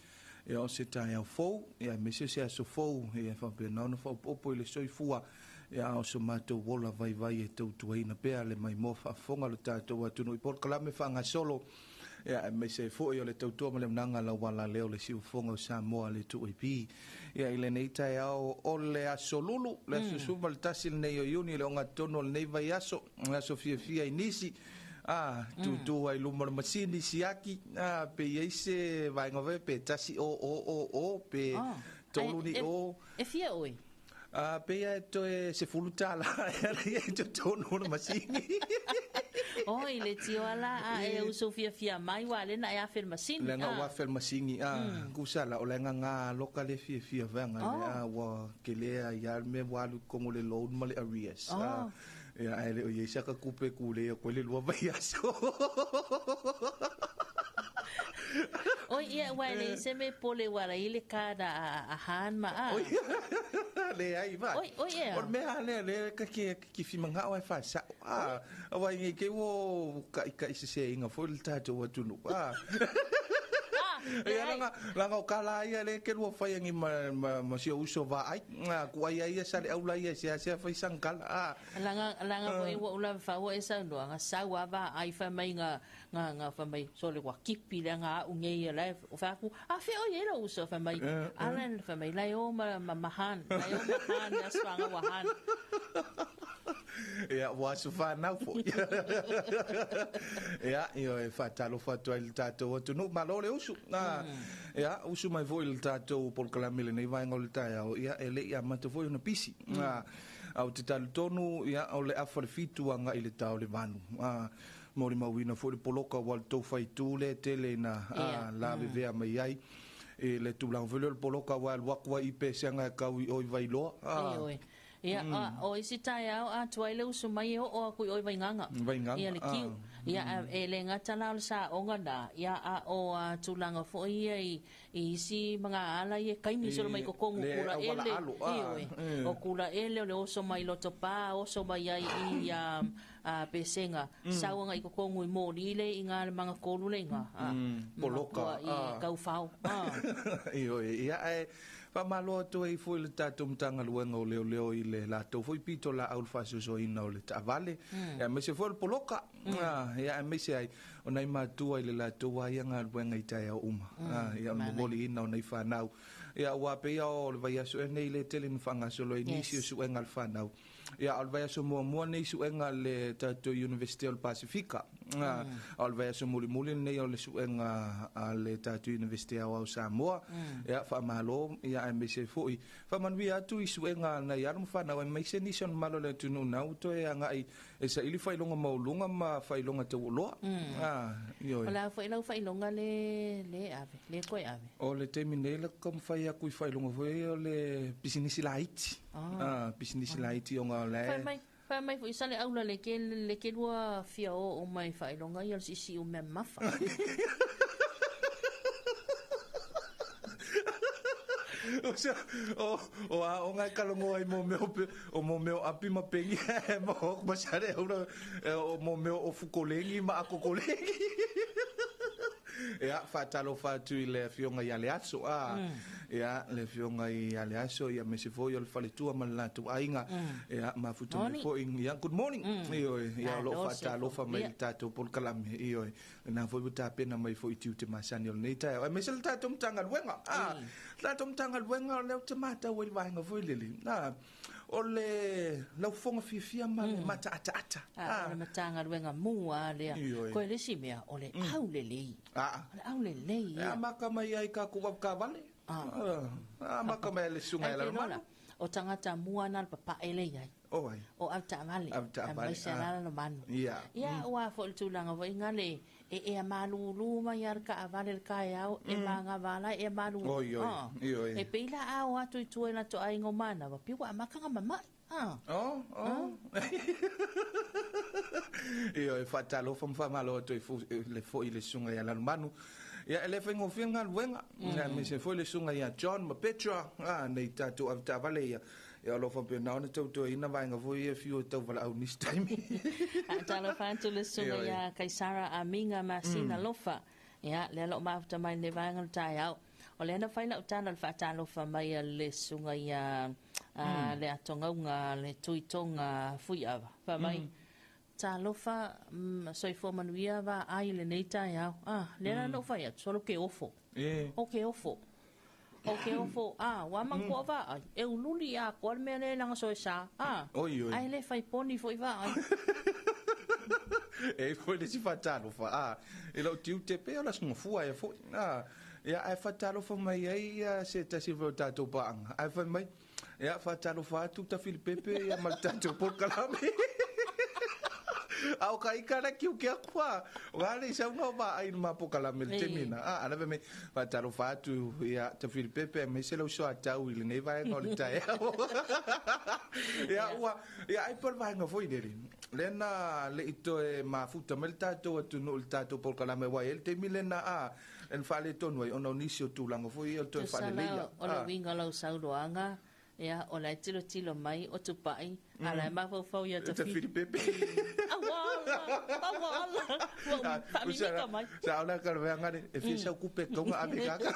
Ia, o se taeao fou, ia, aemaise se aso fou, ia, faapena ona faaopoopo i le soifua, ia, o so matou ola vaivai e tautuaina pea le maimoa faafofoga o le tatou atunuu i polokalame faagasolo, ia, aemaise foi o le tautua ma le auaunaga lauala lea o le siufofoga o Samoa le 2AP. Ia, i lenei taeao o le aso Lulu, le aso 11 lenei o Iuni, le ogatotonu o lenei vaiaso, le aso fiafia i nisi, tūtū ai luma o le masini siaki, pe i ai se vaega foi pe 1 o o o o, pe 3 ni o. E fia oe? Pe ia e toe $10 e i totonu o le masini. Oi, le tio ala a e uso fiafia mai wa le na e afe le masini. Le nga ua afe le masini, kusala o le nga nga loka le fiafia venga le ua kelea ia le me walu kongo le loan ma le arrears. Ia ai le o ia saka kupe kule ia koe le lua vai aso. Oi, ia, wa le se me pole wa la ile kada a han ma a. Oi, le ai va. Oi, oi ia. O mea le le ka ke ki fi manga o e fa sa. Wa ngi ke wo ka ka i se inga fo le tatou atunu. Ia langa langa o kala ia le ke lua fai ngi ma si uso va ai. Ku ai ia sa le aula ia se se fai sangkala. Langa langa foi wa ula fa wa esa no nga sa wa va ai fa mai nga nga fa mai so le wa kipi le nga u nge ia le o fa ku a fe o ye lo uso fa mai alan fa mai lai o ma mahan lai o mahan ya swanga wa han. Ia wa su fa nau fo. Ia io e fa talo fa tu le tatou atunuu malo le usu. Ia usu mai foi le tatou polokalame lenei vaega o le taeao, ia e le i amata foi ona pisi. Au te talitonu, ia o le afa le 7 aga i le tao le 8. Mo le mauina foi le poloka ua le tou faitu le tele na la vevea mai ai. E le tulaga foi lea o le poloka ua alu atu ai i peseaga e kau i oi Vailoa. Ia, o isi taeao a tuai le usu mai e oo aku i oi Vaiganga. Vaiganga. Ia le kiu. Ia, e le ngata la o le saonga na. Ia, a o tulaga foi ia i isi mga ala ia kaimi solo mai kokongu kula ele. Ioe. O kula ele o le oso mai lotopa, oso mai ai i pesenga. Sauanga i kokongu i mori le i ngā le mga kolu le ngā. Poloka. I kauwhao. Ioe. Ia, e faamalo atu ai foi le tatou Matagaluega o Leoleo i le latou foi pito la au le faasoasoaina o le taavale. Ia aemaise foi o le poloka. Ia aemaise ai o nai matua i le latou ai galuega i taeao uma. Ia o le momoliina o nai fanau. Ia ua pei o le vaiaso e nei le tele na faagasolo ai nisi o suega le fanau. Ia o le vaiaso muamua nei suega le tatou University o le Pasifika. O le vaiaso mulimuli nei o le suega a le tatou University o Samoa. Ia faamalo, ia aemaise foi faamanuia atu i suega nai alo ma fanau aemaise nisi o le malo o le atunuu nau toe agai e saili faailoga maualuga ma faailoga taualoa. Ioe. O la foi lau faailoga le ave, le koe ave. O le taimi nei le taumafai atu i faailoga foi o le pisinisi laiti. Pisinisi laiti o ngā le. Fai mai foi sale aula le ke lua fia o mai faailoga ia le sisi o mea mafa. O a o ngai kalongo ai mo meo o mo meo api ma pengi mo ma sale aula o mo meo o fukolengi ma akokolengi. Ia, faatalofa atu i le afioga ia Leaso, a. Ia, le afioga ia Leaso, ia aemaise foi o le faletua ma le latou aiga. Ia, mafuta mai foi. Ia, good morning. Ioe, ia, o lo o faatalofa mai i le tatou polokalame. Ioe, lena foi ua tapena mai foi i tiute masani o lenei taeao. Aemaise le tatou Matagaluega. A, le tatou Matagaluega o lea ou te matau ai i le vaega foi lele. A, o le laufofoga fiafia ma le mataataata. A, o le Matagaluega mua lea. Ioe. Koe le isi mea, o le aulelei. A. O le aulelei E ia. amata mai ai tatou avetaavale. A amata mai ai le susuga ia Ai, ke Lalomanu. lola, o tagata mua na le papae le iai. O ai? O avetaavale. Avetaavale, Aemaise a. Lalomanu. Ia. Ia, ua foi le tulaga foi nga le e ea malūlū mai a le taavale le taeao, e magavala e malūlū. Oi, oi. Ioe. E pei la a o atu i tua i latou aiga o manawa, pei ua amata ona mama'i. Oh, oh. Ioe, faatalofa ma faamalo atu ai le foi i le susuga ia Lalomanu. Ia, e le faigofie le galuega. Aemaise foi le susuga ia John ma Petra, nei tatou avetaavale ia. Ia, o lo o faapena ona tautuaina vaega foi ia fiu e tau valaau nisi taimi. Talofa atu le susuga ia Kaisara Amiga Masina Lofa. Ia, lea o lo o mafuta mai le vaega o le taeao. O lea na fai lau tala o le faatalofa mai a le susuga ia le Atogauga le Tuitoga Fuiava. Fai mai, talofa soifua manuia vaai i lenei taeao. Lea la na ou fai atu, solo ke ofo. O ke ofo. O ke ofo, ua manatua vaai. E ululi atoa le mea lea e laga soesa. Oi, oi. Ai le fai poni foi vaai. E foi le si faatalofa. E lau tiute pe o la susuga fua ia foi. Ia, ae faatalofa mai ai ia se tasi foi o tatou paaga. Ae fai mai, ia, faatalofa atu Tafilipepe ia ma le tatou polokalame. A o ka ika na kiu ke aku a. O ka le sauga o vaai i le mapokalame le taimi na. Ala fai mai, faatalofa atu ia Tafilipepe aemaise lau soatau i lenei vaega o le taeao. Ia, ua, ia, ai po le vaega foi lele. Lena le i toe mafuta mai le tatou atunuu i le tatou polokalame ua i ai le taimi lena a e na faaletonu ai ona o nisi o tulaga foi ia o le toe faaleleia. O le uiga o lau saunoaga, ia, o la e tilotilo mai o Tupai, a la e mafaufau ia Tafili Pepe. Auala, auala, ua faamimita mai. Sa ona ka le ngare e fia sau kupe tonga ave kaka.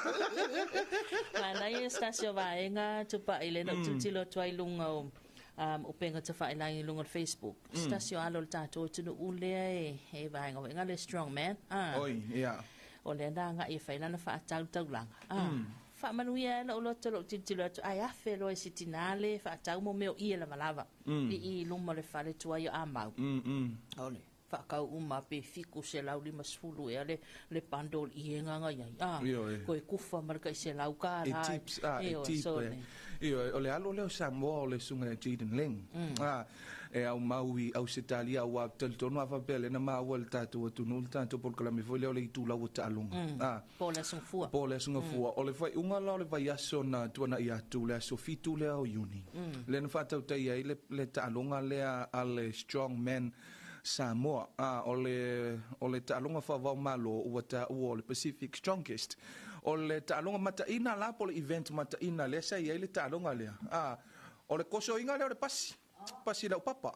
Manaia e se tasi o vaega Tupai le na ou tilotilo atu ai i luga o upega tafailagi i luga o le Facebook. Se tasi o alo o le tatou atunuu lea e vaega foi le strong man. Oi, ia. O lea na agai e fai lana faatautaulaga. Faamanuia ai lou loto lou tilotilo atu, ai afe loa i se tinā le faatau mo mea o ie lavalava. I luma o le fale tuai o Amau. O le faatau uma pe 750 ea le bundle i e nganga iai. Ioe. Koe kufa ma le kai selau ka E la. tips, e Ioe, tip, so e. ne. Ioe, o le alo lea o Samoa o le susuga ia Jaden Ling. E au mau i Ausetalia ua talitonu a faapea lena maua le tatou atunuu le tatou polokalame foi lea o le itulau o taaloga. Po o le aso gafua. Po o le aso gafua. O le faaiuga la o le vaiaso na tuana'i atu le aso 7 lea o Iuni. Lea na faatautai ai le taaloga lea a le Strong Man Samoa. O le taaloga faavao malo ua taua o le Pacific Strongest. O le taaloga mataina la po o le event mataina lea sa i ai le taaloga lea. O le kosoiga lea o le pasi. Pasi lau papa.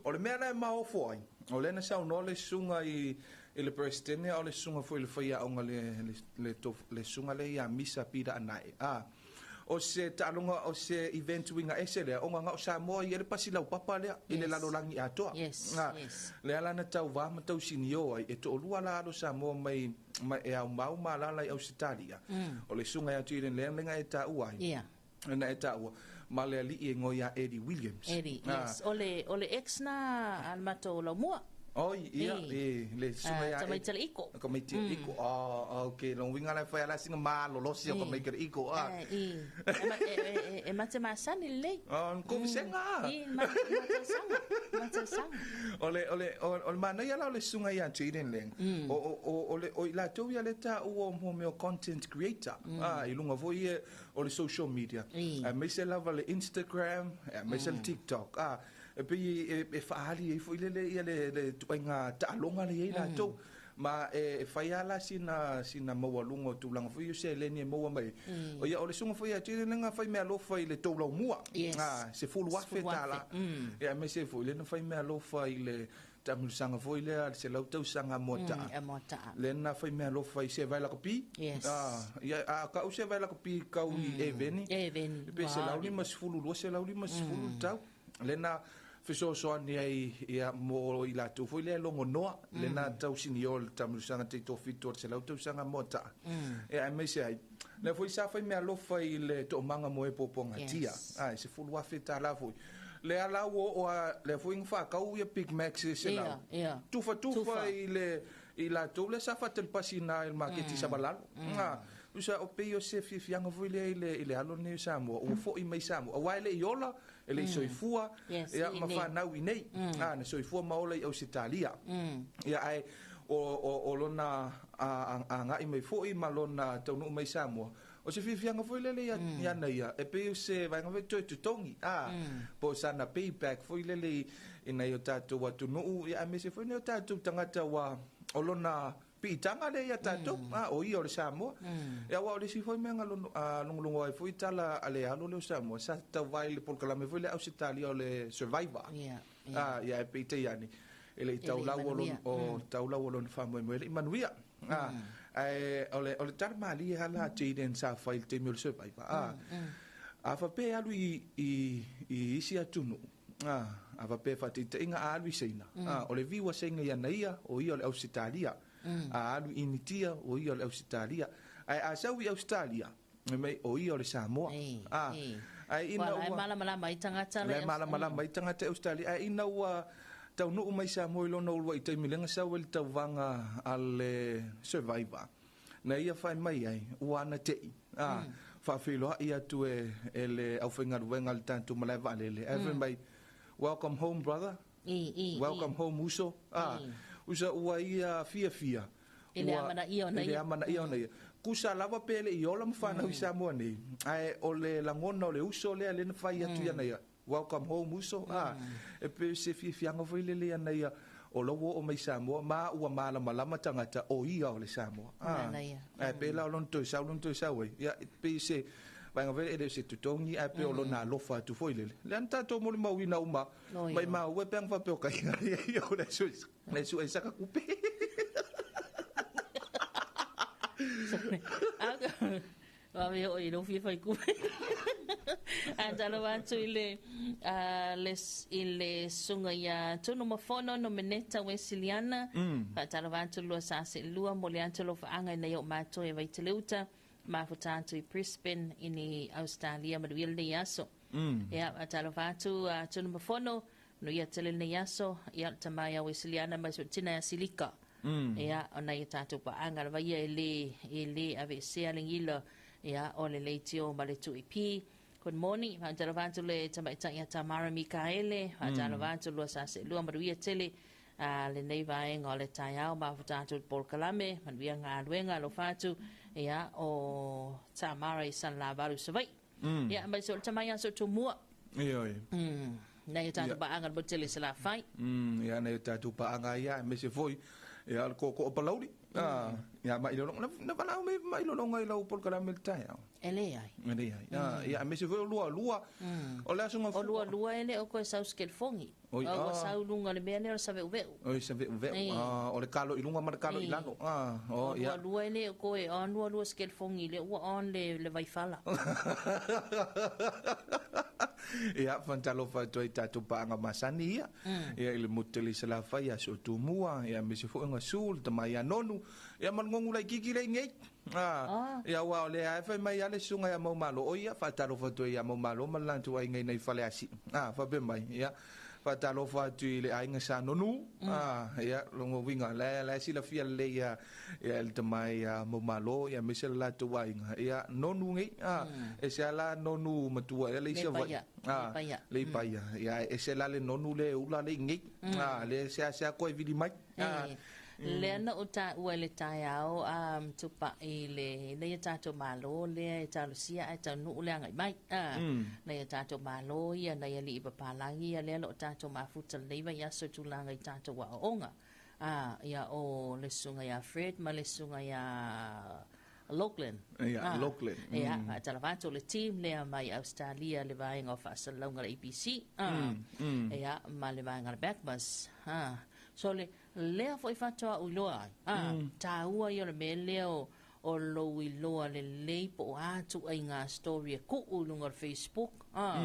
O le mea la e maofo ai. O lea na saunoa le susuga i le presidente o le susuga foi i le faiaoga le susuga lea ia Misa Pita Anae. O se taaloga o se event uiga ese lea, ona na o Samoa i ai le pasi lau papa lea, i le lalolagi atoa. Le ala na tauvā ma tausinio ai, e to'olua la alo Samoa mai e aumau ma alala i Ausetalia. O le susuga ia Jaden Lam lenga e taua ai. Na e taua. Ma le ali'i e ngoi ia Eddie Williams. Eddie, yes. O le ex na a le matou laumua. Oi, ia, e, le susuga ia Tamaiti le iko. Tamaiti le iko. Ok, long winga la fai ala singa malolosi o tamaiti le iko. E mate masani lelei. Ko visenga. I, mate sanga. Mate sanga. O le manaia la o le susuga ia Jaden Leng. O i latou ia le taua o mo mea content creator. I lunga foi e o le social media. Aemaise lava le Instagram, aemaise le TikTok. E pei e faali ai foi lele ia le tuaiga taaloga le iai latou. Ma e fai ala sina maualuga o tulaga foi o seleni e maua mai. O ia o le susuga foi ia Jaden Leng fai mea alofa i le toulaumua. Yes. $10,000 tala. Ia aemaise foi le na fai mea alofa i le taamilosaga foi lea le 100 tausaga moata'a E moata'a. Lea na faimealofa i se vai lakapi. Yes. Ia a kau se vai lakapi kau i eveni. Eveni. Pe 152, 150 tau. Le na fesoasoani ai ia mo i latou foi lea logonoa le na tausini o le taamilosaga teitofitu o le 100 tausaga moata'a. E aemaise ai lea foi sa faimealofa i le toomaga mo e puapuagatia. Yes. E 10,000 tālā foi. Le ala ua oo a lea foi na faakau ia Big Macs e 100. Ia, ia. Tufatufa Tufa. i le i latou lea sa faatalipasi i le maketi savalalo. Usa o pei o se fiafiaga foi lea i le alo lenei o Samoa ua fo'i mai Samoa auā e le'i ola e le'i soifua Yes, ia i ma nei. fanau i nei. Na soifua ma ola i Ausetalia. Ia ae o lona aga'i mai fo'i ma lona taunuu mai Samoa. O se fiafiaga foi lele ia ia ia e pei o se vaega foi toe totogi po o sana payback foi lele i nai o tatou atunuu ia aemaise foi nai o tatou tagata ua o lona piitaga lea ia tatou o ia o le Samoa. Ia aua o le isi foi mea na logologo ai foi tala a le alo lea o Samoa sa tauvai i le polokalame foi lea Ausetalia o le Survivor. Ia, ia. Ia e peitai ane e le'i E le'i taulau o manuia. o taulau o lona faamoemoe e le'i manuia. Ae o le tala malie ala a Jaden sa fai i le taimi o le Survivor. A faapea e alu i isi atunuu, a faapea faataitaiga a alu i Saina, o le viu a Saina iana ia o ia o le Ausetalia. A alu i Initia o ia o le Ausetalia. Ae a sau i Australia mai o ia o le Samoa. Ei, ei. Ae ina Ua la e ua malamalama ai tagata le malamalama ai tagata i Australia ae ina ua taunuu mai Samoa i lona uluai taimi lega sau ai le tauvaga a le Survivor. Na ia fai mai ai ua ana te'i faafeiloa'i atu e le aufaigaluega a le tatou malae vaalele ae fai mai, "Welcome home, brother." I, i, "Welcome home, uso." Usa ua ia fiafia I le amanaia ona i le ia. amanaia ona ia. Kusa lava pe le'i ola ma fanau i Samoa nei. Ae o le lagona o le uso lea lea na fai atu iana ia. "Welcome home, uso." E pe se fiafiaga foi lele iana ia o lau oo mai Samoa ma ua malamalama tagata o ia o le Samoa. Manaia. Ae pe la o lona toe sau lona toe sau ai. Ia pe se vaega foi e le o se totogi ae pe o lona alofa atu foi lele. Lea na tatou molimauina uma Oi, mai oi. maua pe aga faapea o kai ia o le le sui saka kupe. Ua o i lou fia faikupe. A talo atu i le, i le suga ia Tunu Mafono no Meneta Wesiliana. Faatalofa atu lua sa se lua mo le atu alofaaga ina ia o matou e Vaiteleuta. Mafuta atu i Brisbane i ni Australia manuia lenei aso. Ia, faatalofa atu Tunu Mafono, manuia tele lenei aso. Ia, le tama ia Wesiliana ma so tina ia Silika. Ia, ona ia tatou paaga lava ia e le aveesea le gila ia o le leitio ma le 2AP. Good morning. Faatalofa atu le tamaitai ia Tamara Mikaele. Faatalofa atu lua sa se lua manuia tele lenei vaega o le taeao mafuta atu i le polokalame manuia galuega alofa atu ia o Tamara i Salelavalu Savaii. Ia mai so le tamai aso tumua. Ia oi. Nei o tatou paaga le motele Salafai. Ia nei o tatou paaga ia aemaise foi ia le koko o Palauli. Ia mai lolonga na valau mai mai lolonga i lau polokalame le taeao. E leai. E leai. Ia aemaise foi o lua lua. O le aso O lua lua e le o koe sau skelefongi. Oi, O ua sau luga le mea lea o le saveuveu. Oi saveuveu. Ei. O le kalo i luga ma le kalo i Ei. lalo. O O ia. lua lua e le o koe on lua lua skelefongi le ua on le vaifala. Ia faatalofa atu ai tatou paaga masani ia. Ia i le motu tele i Salafai aso Tumua, ia aemaise foi Gasu, le tama ia Nonu, ia ma le gogu laitiiti le nei. Ia ua o lea e fai mai a le susuga ia Maumalo. O ia faatalofa atu ai ia Maumalo ma le latou aiga i nai faleasi. Faapea mai ia faatalofa atu i le aiga sa Nonu. Ia logo uiga la e silafia lelei ia ia le tama ia Maumalo ia aemaise le latou aiga. Ia Nonu nei. E se ala Nonu matua ia le isi Le ava'i. paia. Le paia. Le paia. Ia e se la le Nonu le ula le nei. Le sea koe vili mai. E, lea na o taua i le taeao tupa'i le nei tatou malo lea e talosia ae taunuu le agai mai. Nei tatou malo ia nei alii papalagi ia lea o lo o tatou mafuta lenei vaiaso i tulaga i tatou aoaoga. Ia o le susuga ia Fred ma le susuga ia Lachlan. Ia, Lachlan. Ia, faatalofa atu le team lea mai Australia le vaega o faasalalauga le ABC. Ia, ma le vaega le Backbus. So le lea fo'i faatoa ou iloa ai, a, taua ia o le mea lea o lou iloa lelei po o a ituaiga story e tuu i luga o le Facebook, a.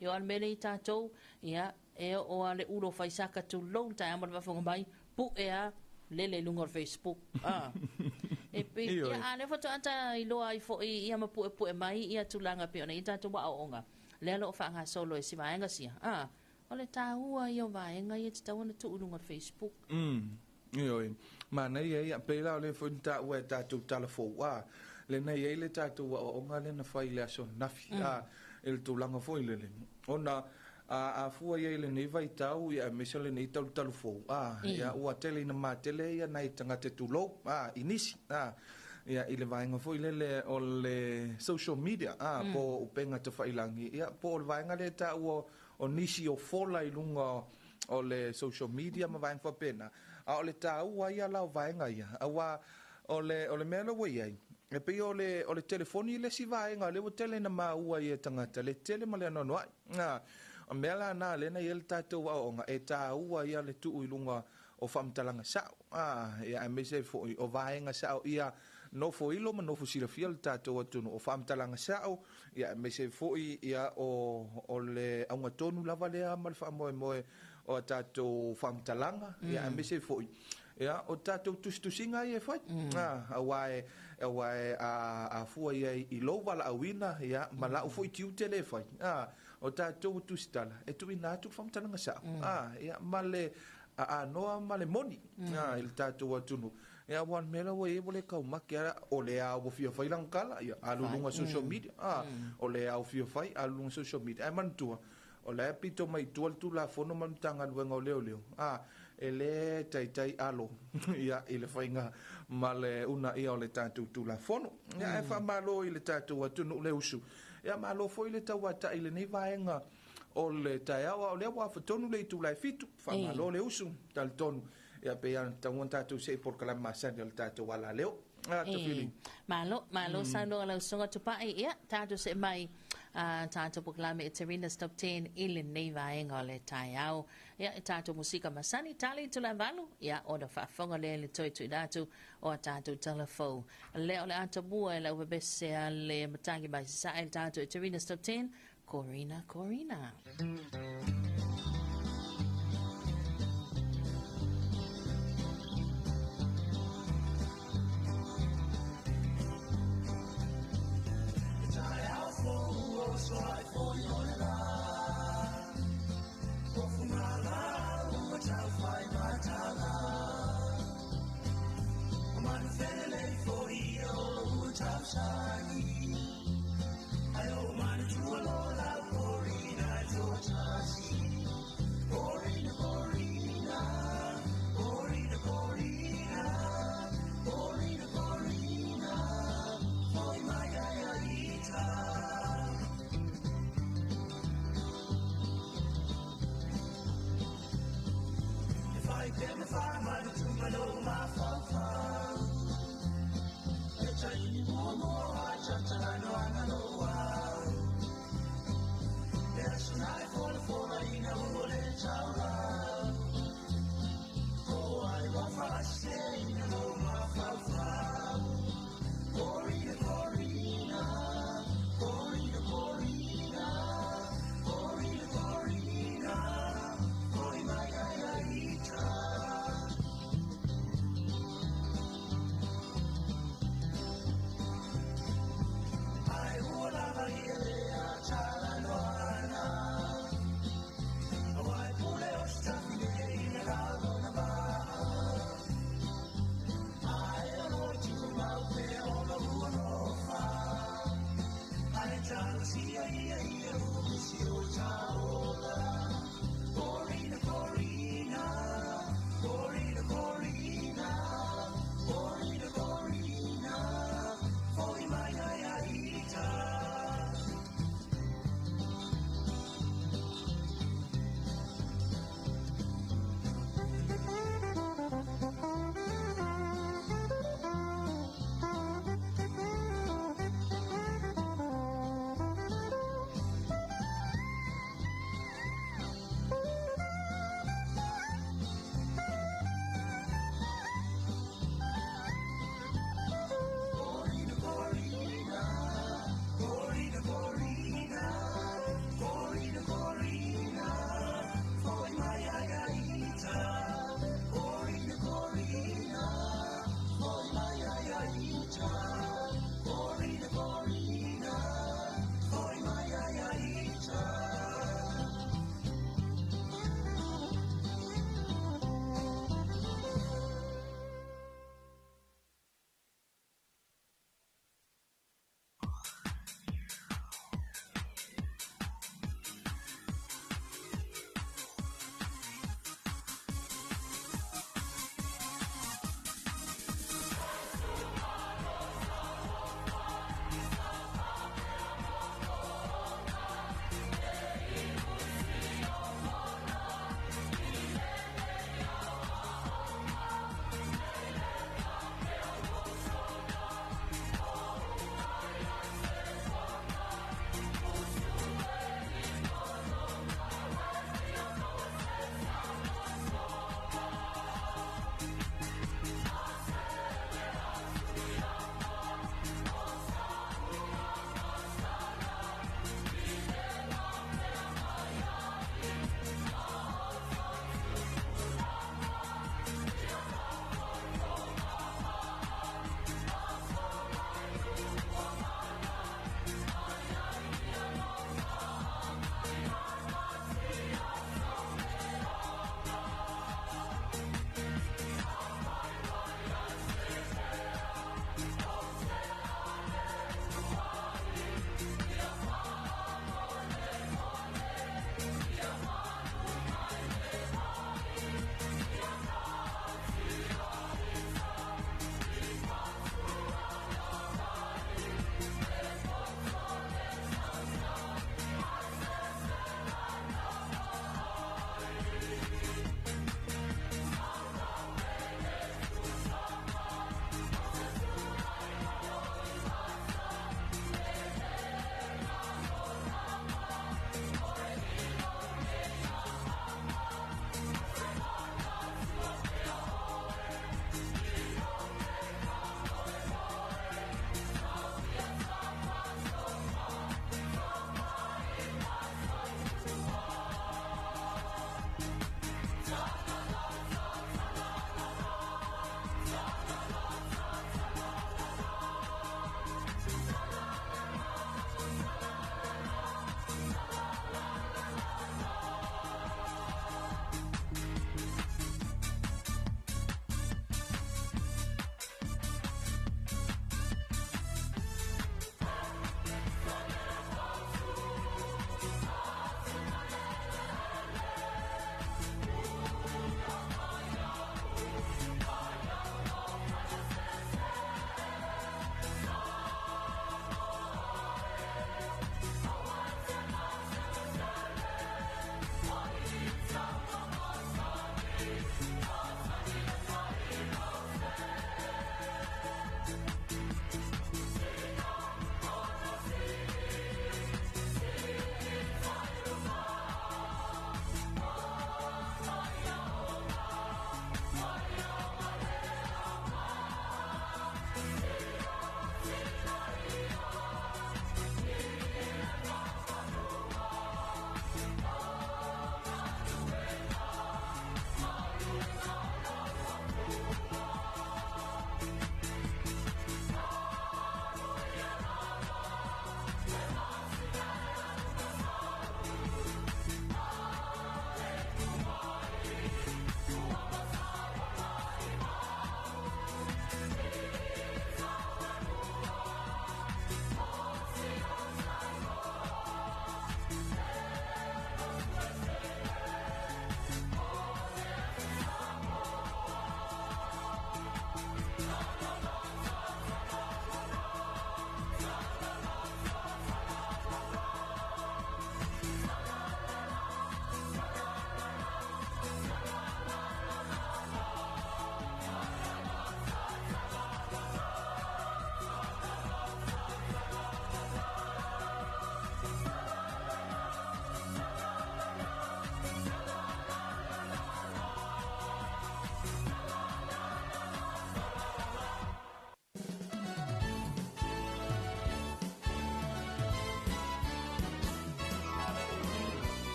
Ia o le mea lea i tatou, ia, e oo lava le ulo o faisaka tulou le taeao ma le faafofoga mai, pue lava lele i luga o le Facebook, a. E pei, ia, a o lea faatoa ta iloa ai foi ia ma puepue mai ia tulaga e pei ona i ai tatou aoaoga, lea o lo o faagasolo e si vaega sia, a. O le taua ia o vaega ia e tatau ona tuu i luga o le Facebook. Ioe. Manaia ia, pei la o lea foi na taua e tatou tala fou, a, lea na i ai le tatou aoaoga lea na fai i le aso ananafi, a, i le tulaga foi lele, ona a afua i ai i lenei vaitau, ia, aemaise o lenei talutalu fou, a, ia, ua tele ina matele ia nai tagata tulou, a, i nisi, a, ia, i le vaega foi lele o le social media, a, po o upega tafailagi, ia, po o le vaega lea e taua o nisi o fola i luga o le social media ma vaega faapena, a o le taua ia la o vaega ia, aua o le, o le mea lea ua i ai, e pei o le, o le telefoni le isi vaega lea ua tele ina maua i e tagata, le tele ma le anoanoai. A, o mea la na lea na i ai le tatou aoaoga, e taua ia le tuu i luga o faamatalaga sao, a, ia, aemaise ai foi o vaega sao ia nofo ilo ma nofo silafia le tatou atunuu, o faamatalaga sao, ia, aemaise ai foi ia o le augatonu lava lea ma le faamoemoe o a tatou faamatalaga, ia, aemaise ai foi ia o tatou tusitusiga ia e fai, aua e aua e a fua ia i lou valaauina, ia, ma lau foi tiute lea e fai, o tatou tusitala e tuuina atu le faamatalaga sao, ia, ma le aanoa ma le moni, i le tatou atunuu. Ia, aua o le mea la ua i ai ua le taumate lava, o lea ua fia fai lana tala, ia, alu i luga social media, o lea ua fia fai, alu i luga social media. Ae manatua, o la e pito mai i tua le Tulafono ma le Matagaluega o Leoleo, e le taitai alo, ia, i le faiga ma le uunaia o le tatou Tulafono. Ia, ae faamalo i le tatou atunuu le usu. Ia, malo foi le tauatai i lenei vaega o le taeao, a o lea ua afatonu le itula e 7, faamalo le usu, talitonu. Ia, pei lava ona tatau ona tatou see i polokalame masani o le tatou alaleo. A, Tafili. Malo, malo saunoa lau Susuga Tupai. Ia, tatou see mai a tatou polokalame e Terina's Top 10 i lenei vaega o le taeao. Ia, e tatou musika masani, tali itula e 8, ia, ona faafofoga lea i le toe tuuina atu o a tatou tala fou. Lea o le a tomua e lau vevese a le matagi mai sasae le tatou e Terina's Top 10, Corina, Corina.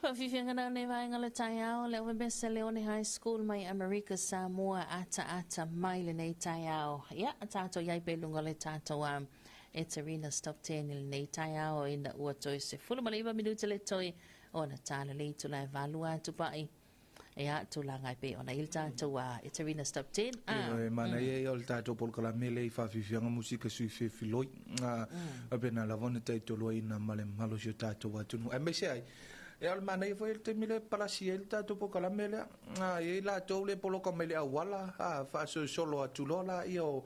Faafiafiaga na lenei vaega o le taeao, le Ovebese Leone High School mai Amerika Samoa ataata mai lenei taeao. Ia, tatou iai pea i luga o le tatou Eterina Stop 10 i lenei taeao ina ua toe 19 minute le toe ona talalei itula e 8 atu pai. Ia, tulaga e pei ona i le tatou Eterina Stop 10. E manaia ia o le tatou polokalame lea i faafiafiaga musika sui fefiloi. Faapena lava ona taitoluaina ma le mamalu o si o tatou atunuu. Aemaise ai, ia o le manaia foi le taimi lea e palasi ai le tatou polokalame lea. E i ai latou le poloka mai le auala, faasolosolo atu loa laia o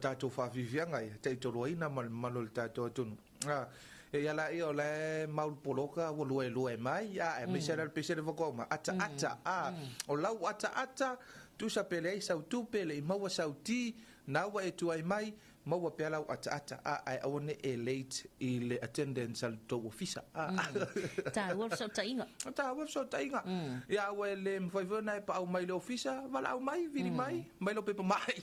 tatou faafiafiaga ia, taitoluaina ma le mamalu o le tatou atunuu. E ia laia o la e mau le poloka ua luelue mai, aemaise la le pese le faatoa uma, ataata, o lau ataata, tusa pe leai sau tupe, le i maua sau ti, na ua e tuai mai, maua pea lau ataata, ae aua ne i e late i le attendance a le tou ofisa. Taua le fesootaiga. Taua le fesootaiga. Ia ua e le mafai foi ona e paau mai i le ofisa, valaau mai, vili mai, mai lou pepa mai.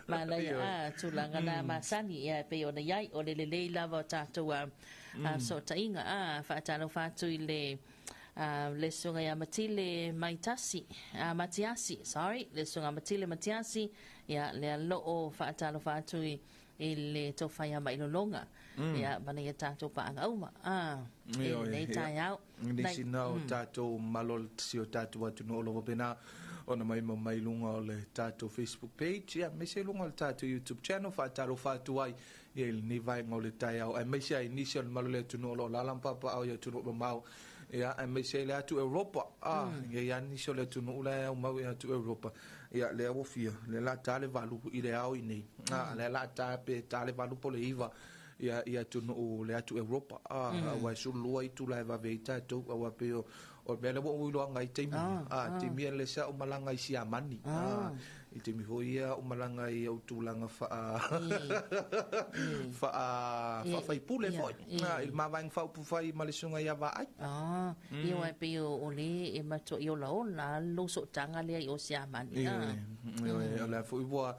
Manaia a tulaga na masani ia e pei ona i ai, o le lelei lava o tatou fesootaiga. Faatalofa atu i le le susuga ia Matile Maitasi, Matiasi, sorry, le susuga Matile Matiasi, ia lea loo faatalofa atu i le tofa ia Mailologa, ia mana ia tatou paaga uma, i lenei taeao. Nisi na o tatou malo si o tatou atunuu o lo o faapena ona mai ma mai luga o le tatou Facebook page, ia aemaise i luga o le tatou YouTube channel, faatalofa atu ai ia i lenei vaega o le taeao, aemaise ai nisi o le malo o le atunuu o lo o alaala ma papaaao i atunuu mamao, ia aemaise ai le atu Europa, ia i ai nisi o le atunuu la e aumau i atu Europa, ia lea ua fia, lea la ta le 8 i le ao i nei, lea la ta pe ta le 8 po o le 9 ia i atunuu le atu Europa, aua e 12 itula e vave ai tatou, aua pei o le mea lea ua ou iloaga ai taimi, taimi ia lea sa ou malaga i Siamani, i taimi foi ia ou malaga i ou tulaga faafaipule foi, i le mavaega faaupufai ma le susuga ia Vaai. Ia aua e pei o le e matuai olaola lou sootaga lea i o Siamani. Ioe, o le a foi ua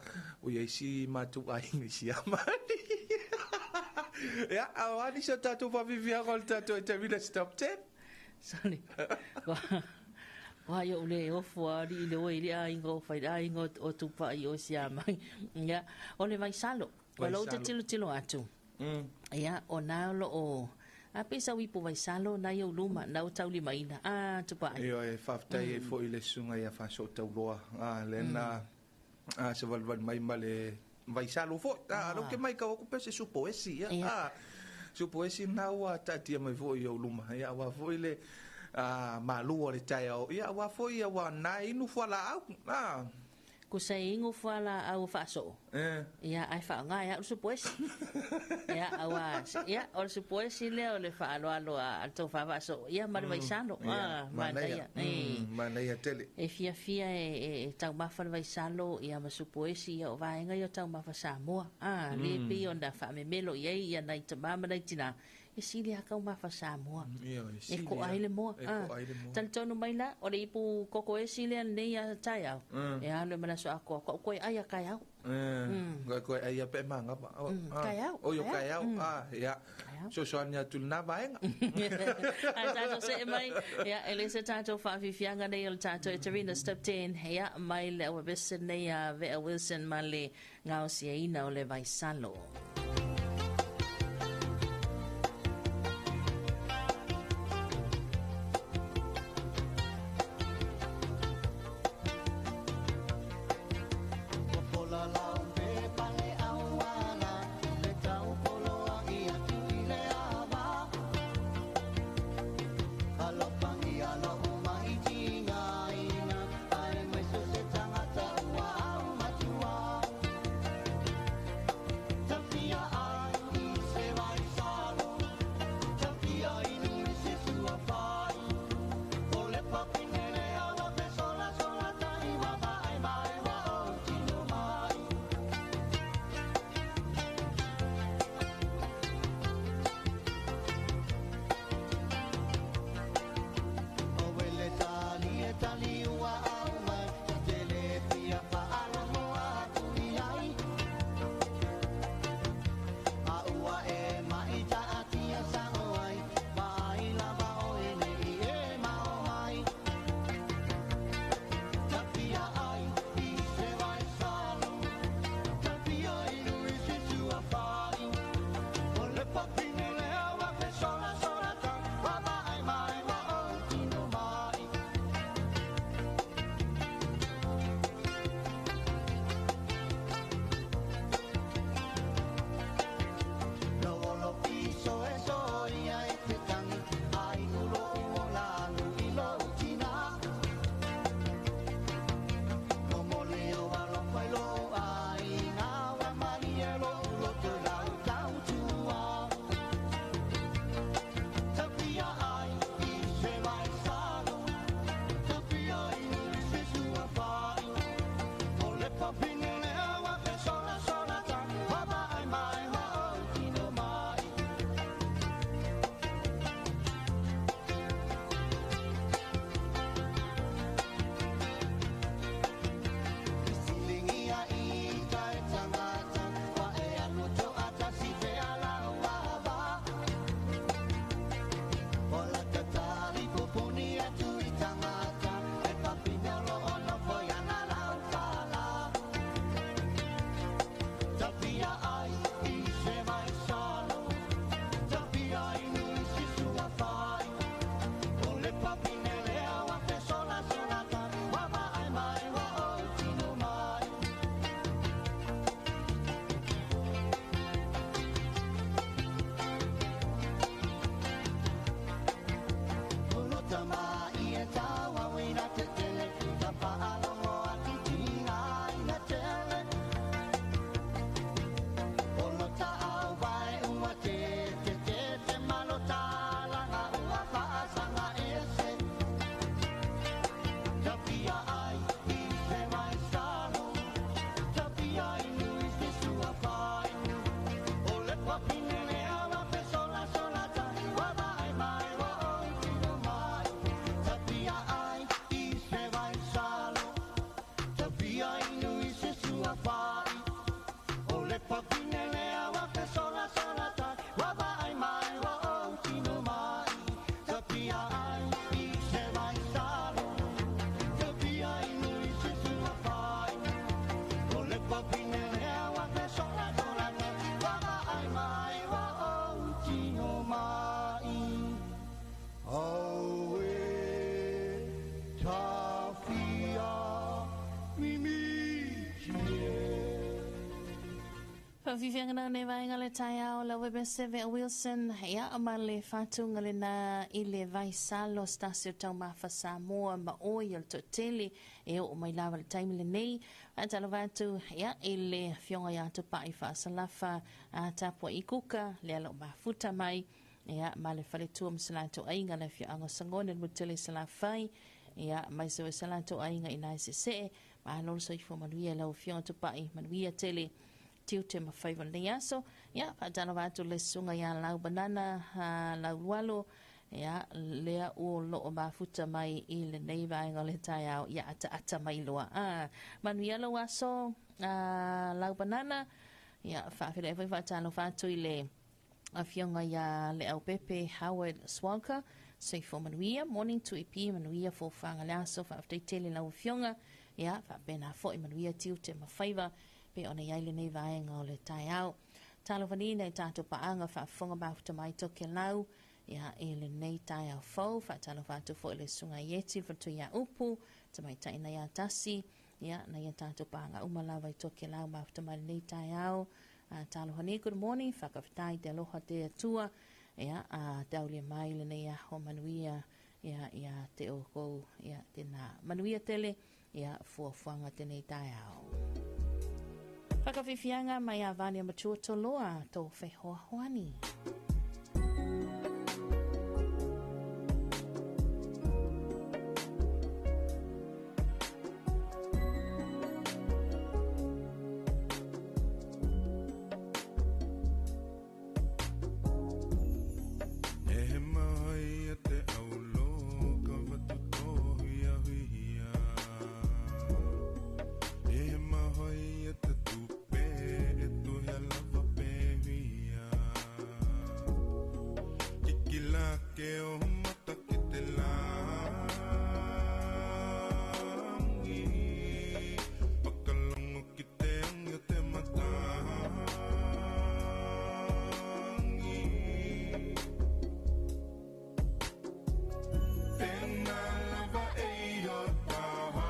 i ai si matou aiga i Siamani. Ia, a o a nisi o tatou faafiafiaga o le tatou Eterina Stop 10? Sorry. Wa i ou le ofo alii le oe i le aiga o fai le aiga o Tupai o Siamani. Ia, o le Vaisalo. O lou te tilotilo atu. Ia, o nā o loo a pe sau ipu Vaisalo na i ou luma, na o taulimaina. Tupai. Ioe, faafetai ai foi i le susuga ia Faasootauloa. Le na savalivali mai ma le Vaisalo foi. Lou ke mai kau aku pe se supo esi. Ia. Supo esi na ua taatia mai foi i ou luma. Ia, aua foi le malu o le taeao. Ia, aua foi aua na inu fualaau. Kusa e ingu fualaau o faasoo. Ia, ai whaonga ia o le supo esi. Ia, aua, ia, o le supo esi lea o le whaaloalo a le tau whaavaaso. Ia, ma le Vaisalo. Manaia. Manaia tele. E fiafia e taumafa le Vaisalo, ia ma supo esi, ia o vaega ia o taumafa Samoa. Le pei ona whaamemelo i ai, ia nai tamā ma nai tinā. E sili a taumafa Samoa. E koa ai le moa. Talitonu mai la, o le ipu koko esi lea lenei a taeao. E alo e malaso akoa, koa koe ai a kaeao. Koe koe ai a pe manga pa. Kaeao. O yo kaeao. Ia. Sosoani atu lena vaega. Ai tatou see mai. Ia, e le se tatou faafiafiaga nei o le tatou Eterina Stop 10. Ia, mai le auavese nei a Vea Wilson ma le gaosiaina o le Vaisalo. Tafia Whawhiwhianga nau nei vaenga le taeao la webe seve o Wilson ia ma le whātunga le nā i le vaisalo stasi o taumafa Samoa ma oi o le toatele e o mai lava le taimi le nei. Whaatalo wātu ia i le fionga ia atu pai whaasalafa a tapua i kuka le alo mafuta mai ia ma le whaletua masalato ainga le fionga sangone le mutele salafai ia mai se salato ainga i nai se ma lolo soifua manuia lau fionga tupai manuia tele tiute ma faiva lenei aso. Ia faatalofa atu le susuga iā lau banana lau lualo ia lea ua loo mafuta mai i lenei vaega o le taeao ia ataata mai loa. Manuia lou aso lau banana. Ia faafeiloai foi faatalofa atu i le afioga iā le aupepe Howard Swalker soifua manuia morning to EP manuia fofaga le aso faafetai tele lau afioga ia faapena foi manuia tiute ma faiva pe ona iai lenei vaega o le taeao. Talofanina i tātou paanga faafofoga mafuta mai toke lau ia i lenei taeao fou faatalofa atu foi le susuga i eti faletuia upu tamaitai na ia tasi ia na ia tātou paanga uma lava i toke lau mafuta mai lenei taeao. Talohani, good morning, whakawhitai te aloha te atua ia taulia mai lenei aho manuia ia ia te o kou ia tēnā manuia tele ia fuafuaga tenei taeao. Whakawhiwhianga mai a Vania Matua Toloa tō whehoahoani. E he mai e te aulo ka watu hia hia. E he mai e te tupe e tu hia lava pe hia. Kikila ke o mata ki te langi. Pakalongo ki te angi o te matangi. Tēnā lava e i o taha,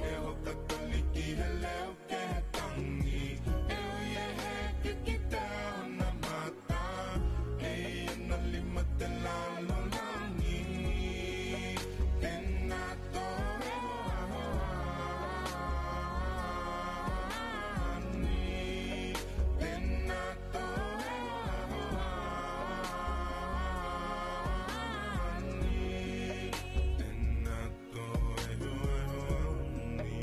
e hokataliki he leo ke he tangi. E ui e he ke ki te ahona mata, e i ana lima te lalo langi. Tēnā tō e hoahoani. Tēnā tō e hoahoani. Tēnā tō e hoahoani.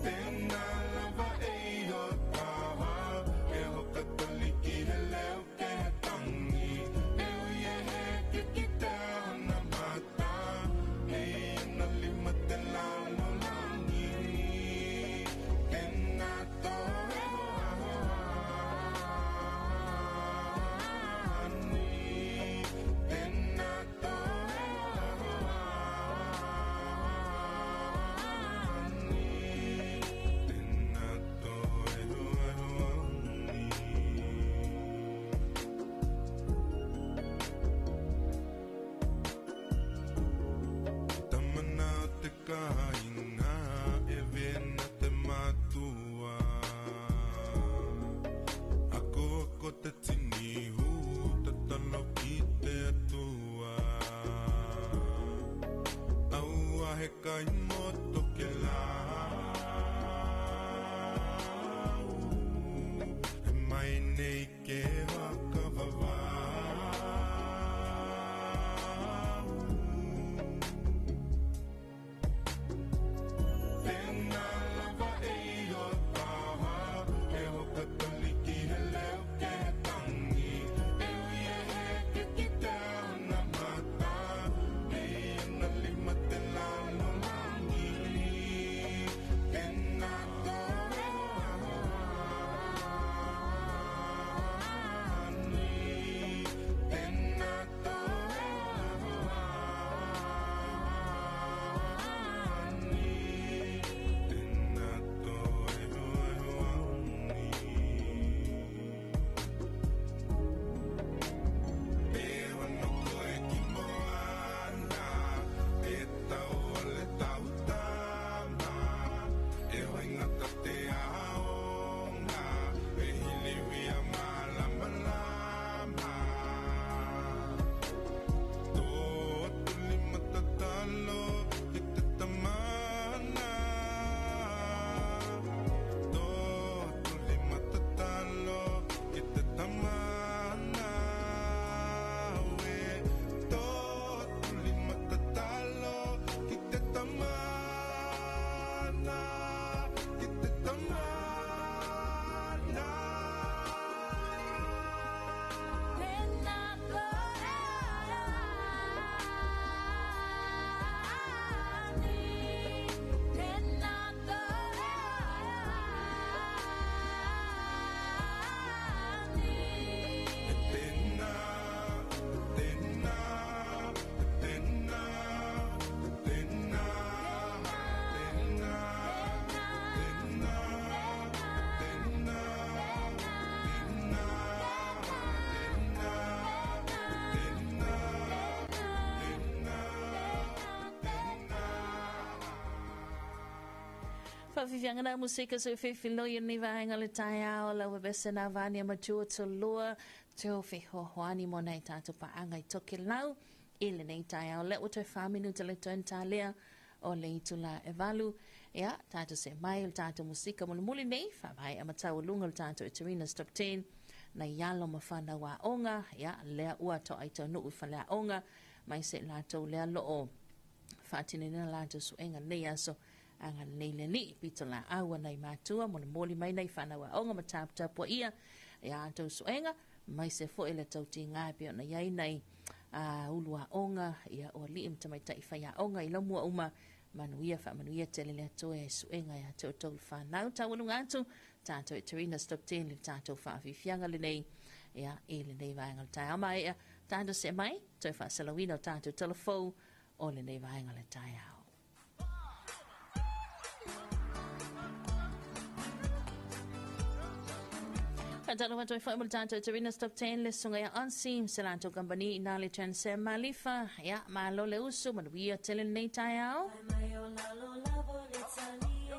Tēnā lava e i o taha, e hokataliki he leo ke he tangi. E ui e he ke ki te ahona mata, e i ana lima te lalo langi. Tēnā tō e hoahoani. Tēnā tō e hoahoani. Tēnā tō e hoahoani. Tamana o te kāinga e vena te mātua. Ako ako te tini hu tatalo ki te atua. Aua he kai moto ke lau. E mai nei ke whakawawau. Tēnā lava e i o taha, e hokataliki he leo ke he tangi. E ui e he ke ki te ahona mata, Faafiafiaga na musika so fefiloi ni vaenga le taeao la wabese na vani matua tolua teo fehohoani mo nei tātou paanga i toke lau i lenei taeao le o toe 4 minuta le toe talea o le itula e 8. Ia tātou se mai o le tātou musika mulimuli nei faavae a mataualuga o le tātou Eterina's Top 10 na ialo ma whanau a onga. Ia lea ua to ai taunuu i fale aoga mai se latou lea loo faatinina latou suega nei aso aga nei le alii pito la aua nai matua molimoli mai nai whanau aoga ma taputapua ia ia tou suega mai se foe le tautiga e pei ona iai nai a ulu aoga ia o alii ma tamaitai faiaoga i laumua uma manuia faamanuia tele le atoe ai suega ia te outou le whanau taualuga atu tātou Eterina's Top 10 le tātou faafiafiaga lenei ia i lenei vaega o le taeao maea tātou se mai toe faasalauina o tātou talafou o lenei vaega o le taeao. Fatalo atu ai foi mo le tātou Eterina's Top 10 le susuga ia Onsi, se latou kamupani i nā le Transair Malifa. Ia, malo le usu, manuia tele lenei taeao. Mai o lalo lavo le tali e.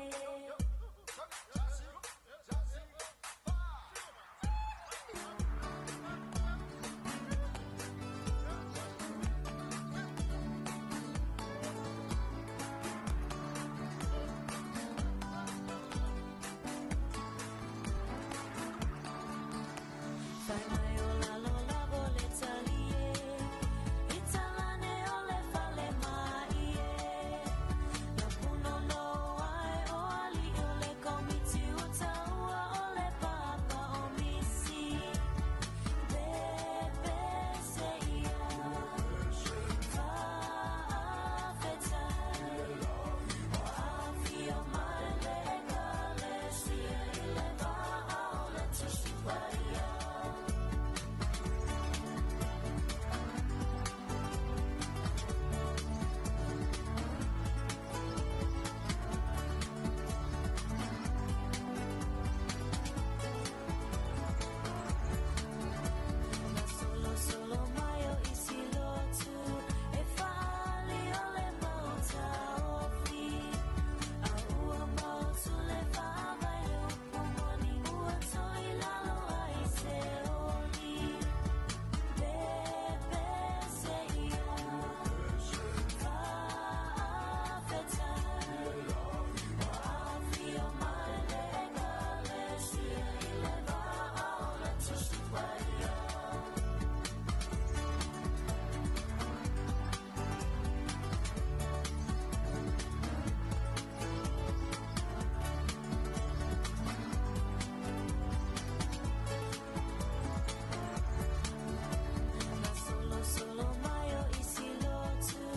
Fai mai o lalo lavo le tali e. I talane o le fale mai e. Na punono ai o ali o le komiti o taua o le papa o misi. Pepe se ia. Faafetai. O afio mai le ekalesia i le vaa o le Tusi Paia. Na solo solo mai o isi lotu e faali o le mauta ofi. A ua mautu le vaavae le upu moni ua toi lalo ai se oli. Pepe se ia. Faafetai. O afio mai le ekalesia i le vaa o le Tusi Paia. Na solo solo mai o isi lotu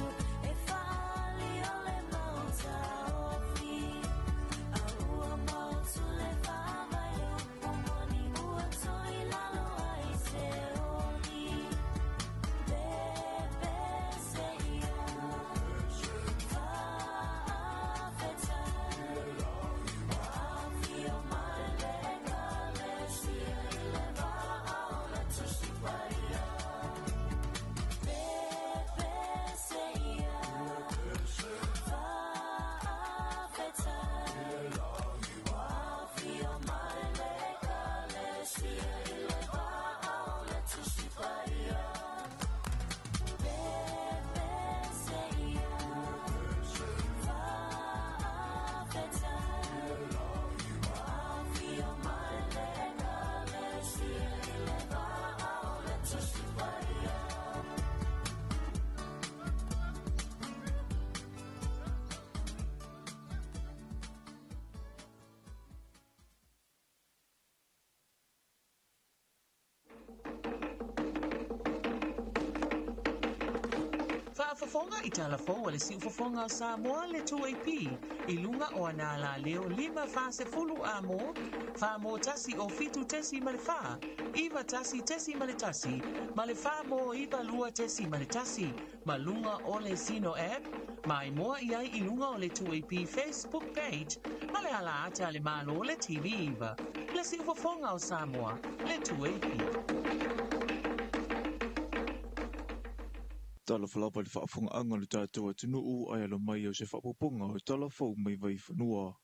e faali o le mauta ofi. A ua mautu le vaavae le upu moni ua toi lalo ai se oli. Pepe se ia. Faafetai. O afio mai le ekalesia i le vaa o le Tusi Paia. Pepe se ia. Faafetai. O afio mai le ekalesia i le vaa o le Tusi Paia. Pepe se ia. Faafetai. O afio mai le ekalesia i le vaa o le Tusi Paia. Faafofoga i talafou a le siufofoga o Samoa le 2AP i luga o ana alaleo 540 amo 4 mo 1 o 7.4 9 1.1 ma le 4 mo 9 2.1 ma luga o le Zeno app mai moa i ai i luga o le 2AP Facebook page ma le ala ata le malo le TV iva. Le siufofoga o Samoa, le 2AP. Talofa lava i le faafofogaaga a le tatou atunuu ae alo mai o se faaopoopoga o tala fou mai Vaifanua.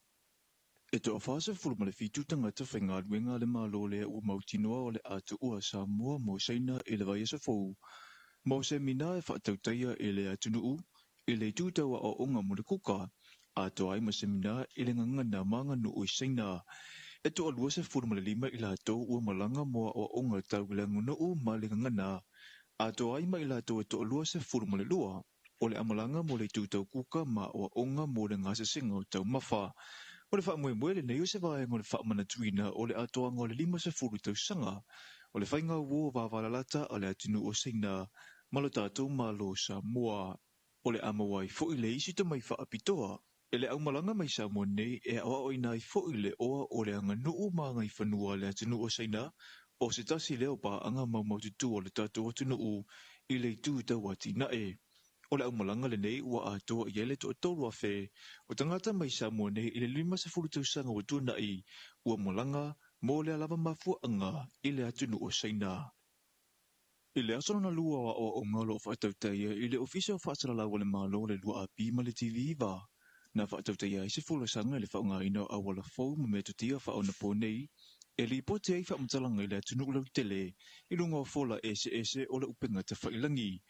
E 47 tagata faigaluega a le Malo lea ua mautinoa o le a tuua Samoa mo Saina i le vaiaso fou, mo semina e faatautaia i le atunuu i le itu tau aoaoga mo le kuka, atoa ai ma semina i le gagana ma aganuu i Saina. E 25 i latou ua malaga mo aoaoga tau i le aganuu ma le gagana, atoa ai ma i latou e 22 o le a malaga mo le itu tau kuka ma aoaoga mo le gasesega o taumafa. O le faamoemoe lenei o se vaega o le faamanatuina o le atoaga o le 50 tausaga o le faiga uo vavalalata a le atunuu o Saina ma lo tatou Malo o Samoa. O le a maua ai foi le isi tomai faapitoa e le aumalaga mai Samoa nei e aoaoina ai foi le oa o le aganuu ma agaifanua a le atunuu o Saina, o se tasi lea o paaga maumaututu a le tatou atunuu i le itu tau atinae. O le aumalaga lenei ua atoa i ai le 3,000 o tagata mai Samoa nei i le 50 tausaga ua tuanai ua malaga mo lea lava mafuaaga i le atunuu o Saina. I le aso lona lua o aoaoga o lo o faatautaia i le Ofisa o Faasalalau a le Malo le 2AP ma le TV9, na faatautaia ai se folasaga i le faaaogaina o auala fou ma metotia faaonaponei e lipoti ai faamatalaga i le atunuu lautele i luga o fola eseese o le upega tafailagi.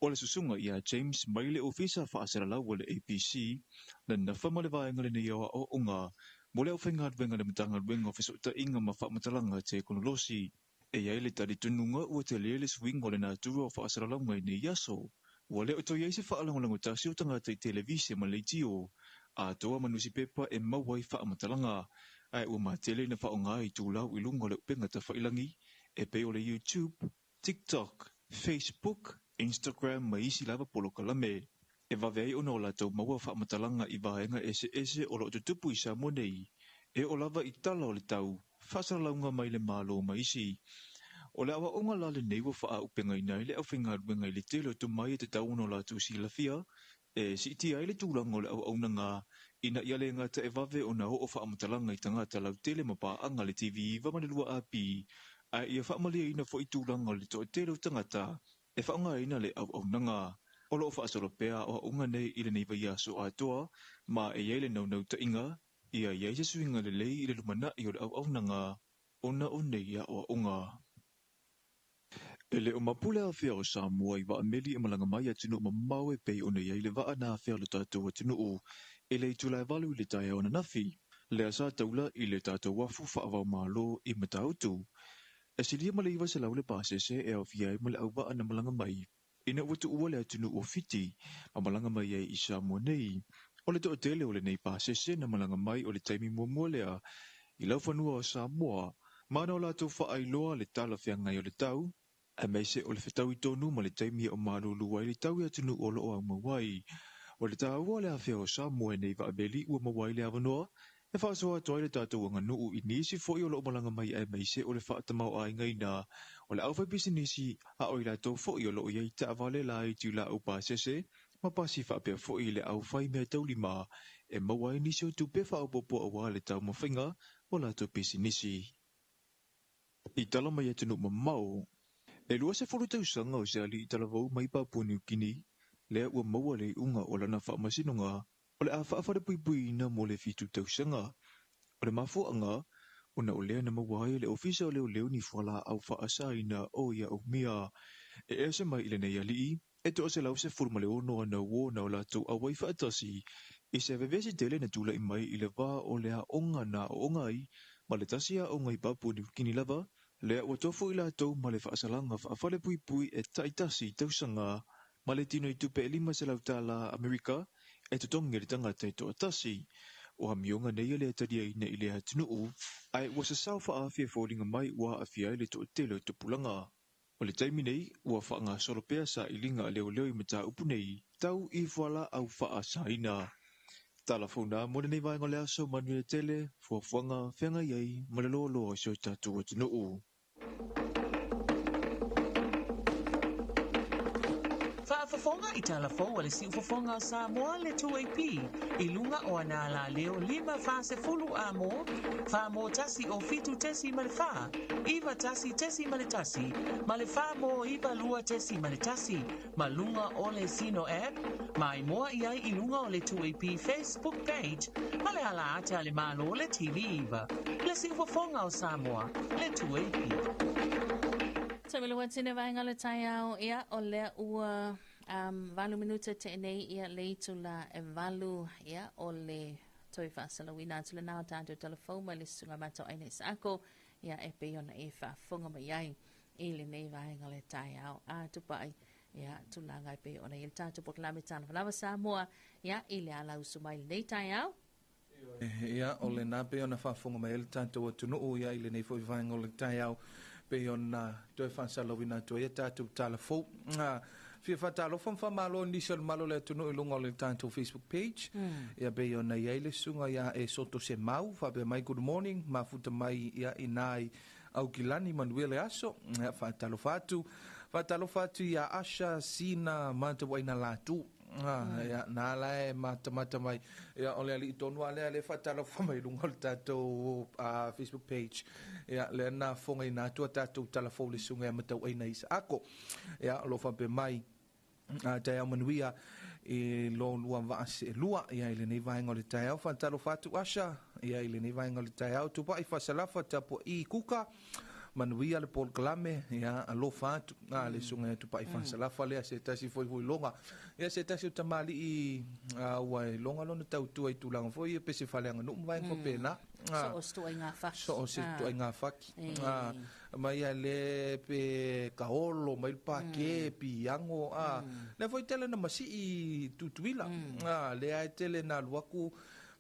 O le susuga ia James mai le Ofisa Faasalalau a le ABC na nafa ma le vaega lenei o aoaoga mo le aufaigaluega a le Matagaluega o Fesootaiga ma Faamatalaga Tekonolosi. E i ai le talitonuga ua tele le suiga o le natura o faasalalauga i nei aso. Ua le o toe i ai se faalagolago tasi o tagata i televise ma leitio, atoa ma nusipepa e maua ai faamatalaga, ae ua matele ina faaaoga itulau i luga o le upega tafailagi e pei o le YouTube, TikTok, Facebook, Instagram ma isi lava polokalame. E vave ai ona o latou maua faamatalaga i vaega eseese o lo o tutupu i Samoa nei, e oo lava i tala o le tau, faasalalauga mai le Malo ma isi. O le aoaoga la lenei ua faaaupegaina ai le aufaigaluega i le tele o tomai e tatau ona o latou silafia e siitia ai le tulaga o le auaunaga ina ia le gata e vave ona oo faamatalaga i tagata lautele ma paaga le TV9 ma le 2AP, ae ia faamalieina foi tulaga o le toatele o tagata e faaaogaina le auaunaga. O lo o faasolo pea aoaoga nei i lenei vaiaso atoa, ma e i ai le naunautaiga ia i ai se suiga lelei i le lumanai o le auaunaga ona o nei aoaoga. E le o mapu le afea o Samoa i vaameli e malaga mai atunuu mamao e pei ona i ai le vaa na afea o le tatou atunuu i le itula e 8 i le taeao ananafi, lea sa taula i le tatou afu faavaomalo i Matautu. E silia ma le 900 le pasese e aofia ai ma le auvaa na malaga mai ina ua tuua le atunuu o Fiti ma malaga mai ai i Samoa nei. O le toatele o lenei pasese na malaga mai o le taimi muamua lea i laufanua o Samoa, ma na o latou faailoa le talafeagai o le tau, aemaise o le fetaui tonu ma le taimi e o malulu ai le tau i atunuu o lo o aumau ai. O le taua o le afea o Samoa i nei vaameli ua maua ai le avanoa e faasoa atu ai le tatou aganuu i nisi foi o lo o malaga mai aemaise o le faatamaoaigaina o le aufaipisinisi a o i latou foi o lo o i ai taavale laiti laau pasese ma pasi faapea foi i le aufai mea taulima e maua ai nisi o tupe faaopoopo aua le taumafaiga o latou pisinisi. I tala mai atunuu mamao, e 20 tausaga o se alii talavou mai Papua New Guinea lea ua maua le iuga o lana faamasinoga o le a faafalepuipuiina mo le 7 tausaga. O le mafuaaga ona o lea na maua ai e le Ofisa o Leoleo ni fualaau faasaina o ia aumia. E ese mai i lenei alii, e 116 ana uo na o latou auai faatasi i se vevesi tele na tulai mai i le va o le aoga na aooga ai ma le tasi aoga i Papua New Guinea lava, lea ua tofu i latou ma le faasalaga faafalepuipui e taitasi tausaga ma le tino i tupe e $500 Amerika e totogi e le tagata e toatasi. O amioga nei e le taliaina i le atunuu, ae ua sasao faaafi e foliga mai ua aafia ai le toatele o tupulaga. O le taimi nei, ua faagasolo pea sailiga a leoleo i mataupu nei tau i fualaau faasaina. Tala fou mo lenei vaega o le aso, manuia tele, fuafuaga feagai ai ma le loaloa o si o tatou atunuu. faafofoga i tala fou a le siufofoga o Samoa le 2AP i luga o ana alaleo 5 40 amo 4 1 o 7.4 9 1.1 ma le 4 mo 9 2.1 ma luga o le Zeno app mai moa i ai i luga o le 2AP Facebook page ma le ala ate a le Malo le TV9. Le siufofoga o Samoa le 2AP. Sa mele tine vaenga le taeao, ia o lea ua 8 minute te nei ia le itula e 8, ia o le toe faasalauina atu lena o tatou telefou mai le susuga matou aina i Saako, ia e pei ona e faafofoga mai ai i lenei vaega le taeao a tupai, ia tulaga e pei ona i le tatou polokalame Talofa Lava Samoa, ia i le ala usu mai lenei taeao. Ia, o lena pei ona faafofoga mai ai le tatou atunuu, ia i lenei foi vaega o le taeao, pei ona toe faasalauina atu ai tatou tala fou. Fia faatalofa ma faamalo nisi o le malo le atunuu i luga o le tatou Facebook page. Ia pei ona i ai le susuga ia e Soto Se Mau, faapea mai good morning, mafuta mai ia i nai Aukilani, manuia le aso. Ia faatalofa atu. Faatalofa atu ia Asha Sina Matauaina Latu. Ia, na la e matamata mai. Ia, o le alii tonu a lea le faatalofa mai luga o le tatou Facebook page. Ia, lea na fofoga ina atu a tatou tala fou le susuga ia Matauaina Isaako. Ia, o lo faapea mai, taeao manuia i lo lua vaa se lua, ia i lenei vaega o le taeao. Faatalofa atu Asha, ia i lenei vaega o le taeao. Tupai Fasalafa Tapuai i Kuka, manuia le polokalame, ia alofa atu le susuga ia Tupai Fasalafa lea se tasi foi foi loga, ia se tasi o tamalii ua e loga lona tautua i tulaga foi ia pese faaleaganuu ma vaega faapena. So o se tuaiga faki. So o se tuaiga faki. Mai ia le pe kaolo mai le pake piango lea foi tele na masii Tutuila lea e tele na alu aku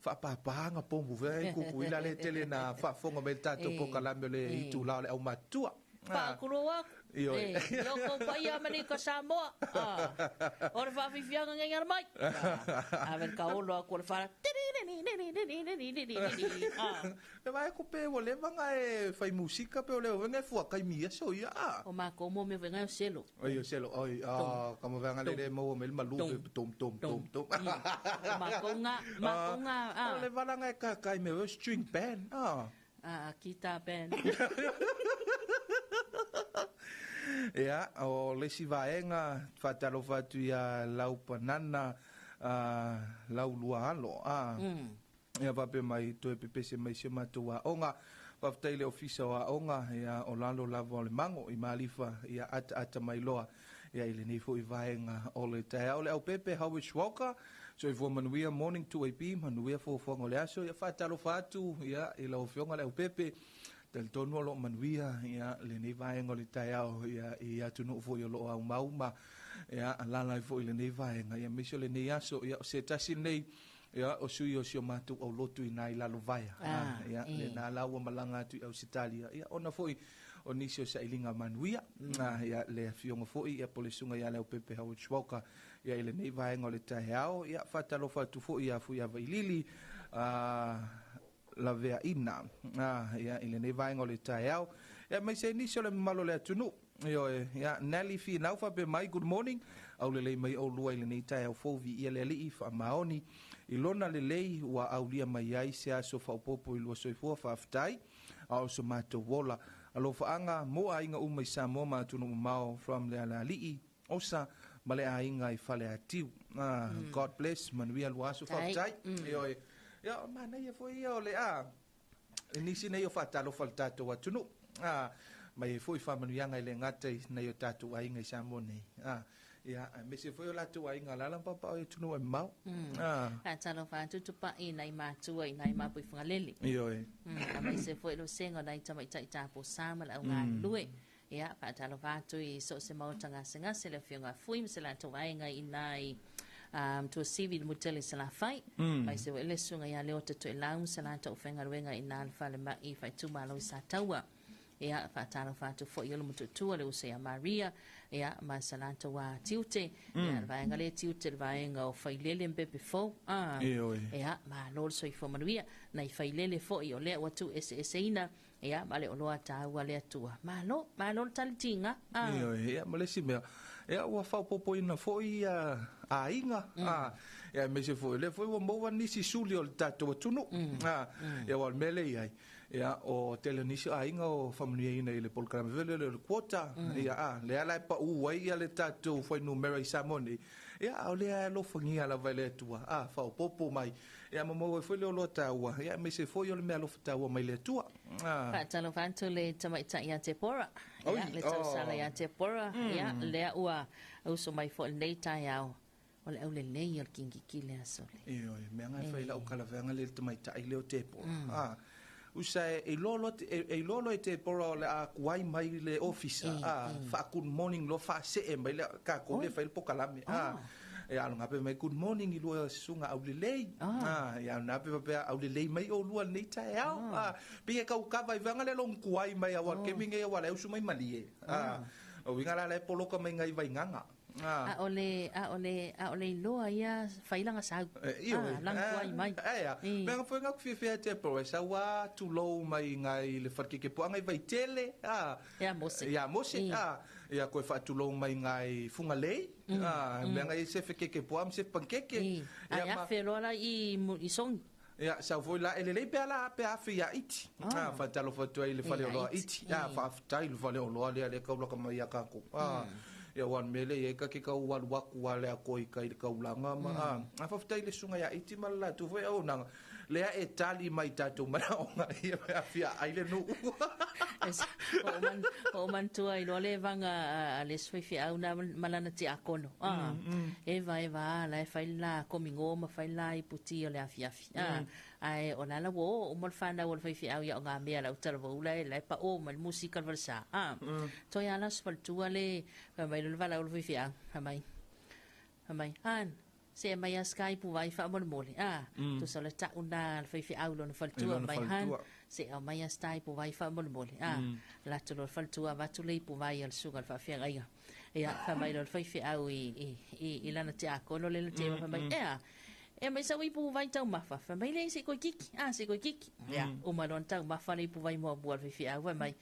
faapapāga pomu fea e kukuila le tele na faafofoga mai le tatou polokalame o le itula o le aumatua. Paakulo aku. Ioe. E, loko paia mani ka Samoa. O le faafiafiaga ngai mai. A vel ka olo aku o le fala. E vai ko pe o leva nga e fai musika pe o leo venga e fuakai mia so ia. O mako mo me venga o selo. Oi o selo oi kama venga le le mo me malu pe tom tom tom tom. O mako nga, mako nga. O le vala nga e ka kai me o string band. Guitar band. Ia, o le isi vaega faatalofa atu ia Laupanana lau lua alo. Ia faapea mai toe pepese mai si o matou aoga. Faafetai le ofisa o aoga, ia o lalo lava o le mago i Malifa, ia ataata mai loa. Ia i lenei foi vaega o le taeao le aupepe Howard Schwalker. Soifua manuia morning 2AP, manuia fuafuaga o le aso. Ia faatalofa atu ia i lau afioga le aupepe. Talitonu o loo manuia ia lenei vaega o le taeao ia i atunuu foi o loo aumau ma ia alala ai foi lenei vaega ia aemaise o lenei aso ia o se tasi lenei ia o sui o si o matou aulotu i nai lalovaea ia lena la ua malaga atu i Ausetalia ia ona foi o nisi o sailiga manuia ia le afioga foi ia po le susuga ia Leaupepe Howard Schwalker ia i lenei vaega o le taeao. Ia faatalofa atu foi ia Fuiavailili laveaina ia i lenei vaega o le taeao ia aemaise nisi o le mamalu o le atunuu. Ioe, ia Nali Finau faapea mai good morning, aulelei mai oulua i lenei taeao fou, viia le Alii faamaoni i lona lelei ua aulia mai ai se aso faaopoopo i lua soifua, faafetai a o so matou ola alofaaga mo aiga uma i Samoa ma atunuu mamao from le Alaalii Osa ma le aiga i Faleatiu. God bless, manuia lua aso, faafetai. Ioe, ia o manaia foi ia o le a e nisi nei o faatalofa le tatou atunuu mai ai foi faamanuiaga i le gata i nai o tatou aiga i Samoa nei ia aemaise foi o latou aiga alala ma paopao i atunuu e mamao. Faatalofa atu tupai nai matua i nai mapu i Fagalele. Ioe. Aemaise foi lo senga nai tamaitai tapo sa ma le augalulue. Ia, faatalofa atu i so se maota gasegase le afioga fui ma se latou aiga i nai Tuasivi le Mutele Salafai. Mai se le susuga ia Leota Toelau ma se latou faigaluega i nā le falemai faaitumalo i Sataua. Ia, faatalofa atu foi i le matutua le uso ia Maria, ia, ma sa latou a tiute. Ia, le vaega le tiute le vaega o Failele ma Pepe Fou. Ioe. Ia, malo le soifua manuia. Nai Failele foi o lea ua tu eseeseina. Ia, ma le oloa tāua le atua. Malo, malo le talitiga. Ioe, ia ma le isi mea. Ia ua faaopoopoina foi ia aiga, a, ia aemaise foi o lea foi ua maua nisi suli o le tatou atunuu, a, ia aua o le mea lea e i ai, ia o tele o nisi o aiga o faamanuiaina i le polokalame foi lele o le quota, ia a, lea la e pau ai ia le tatou fuainumera i Samoa nei, ia a o lea e alofagia lava e le Atua, a, faaopoopo mai, ia ma maua ai foi le oloa taua, ia aemaise foi o le meaalofa taua mai le Atua. A. Faatalofa atu le tamaitai ia Tepora. Oi, Ia, le tausala oh. ia Tepora. Ia, lea ua uso mai foi lenei taeao. O le aulelei o le kingiki lea sole. Ioe, mea nga e fai lau kalaveanga le tamaitai lea o Tepora. Ah, usa e iloa loa e iloa loa e Tepora o le a kuai mai le ofisa, ah, faa good morning loa faasee mai le tatou le fai le pokalame. Ah, e alo ngape mai good morning i lua susuga aulelei. Ah, ia na pe faapea aulelei mai oulua lenei taeao. Ah, pei e kau kava i vaega lea long kuai mai aua le kemi nei aua le usu mai malie. Ah, o uiga la la e poloka mai ngai vaigaga. Ah. A o le, a o le, a o le iloa ia failaga sau. Eh, ioe. Ah, lana kuai mai. Eh, a. Mea nga foi nga ku fiafia te po e sau a tulou mai ngai le whakekepoanga i Vaitele, a. Ia Mose. Ia Mose, a. Ia koe whaatulou mai ngai Fugalei, a. Mea nga i se whakekepoa ma se pankeke. I. Ia Ai ma- afe loa la i, i Songi. Ia, sau foi la, e lelei pea la pe afe ia iti. Ah, whaatalofa atu ai le fale Ia oloa iti. iti. Ah, whaafetai le fale oloa lea le kaulaka mai ia kākou. Ah, ia wan mele ia ka ke kau walu aku wa lea koi kai le kaulanga ma. Ah, ah, whaafetai le sunga ia iti ma le latu foi au nanga. Lea e tali mai tātou manaonga ia me awhia ai le nuu. O mantua i loa le vanga a le sui fi au na malana ti akono. Ah, e va e va la e fai la komingo ma fai la i puti o le afiafi. Ah, ai o la la wo o mo whanau o le fai fi au ia o ngā mea la utala vo ula e la e pa o ma le musika le valsa. Ah, toi ala sfaltua le fai mai le vala o le fai fi au. Fai mai. Fai mai. Han, se mai a Skype vai fa mo mole. Ah, tu sa le ta una le fai fi au lona faltua Lona mai han. faltua. Se au mai a Skype vai fa mo mole. Ah, la tu lo faltua va tu le ipu vai al suga fa fi ai. Ia fa mai lo fai fi au i lana te akono le le te fa mai. Ea. E mai sa ipu vai tau mafa. Fa mai le se koi kiki. Ah, se koi kiki. Ia, o mai lon tau mafa le ipu vai mo bua fai fi au mai.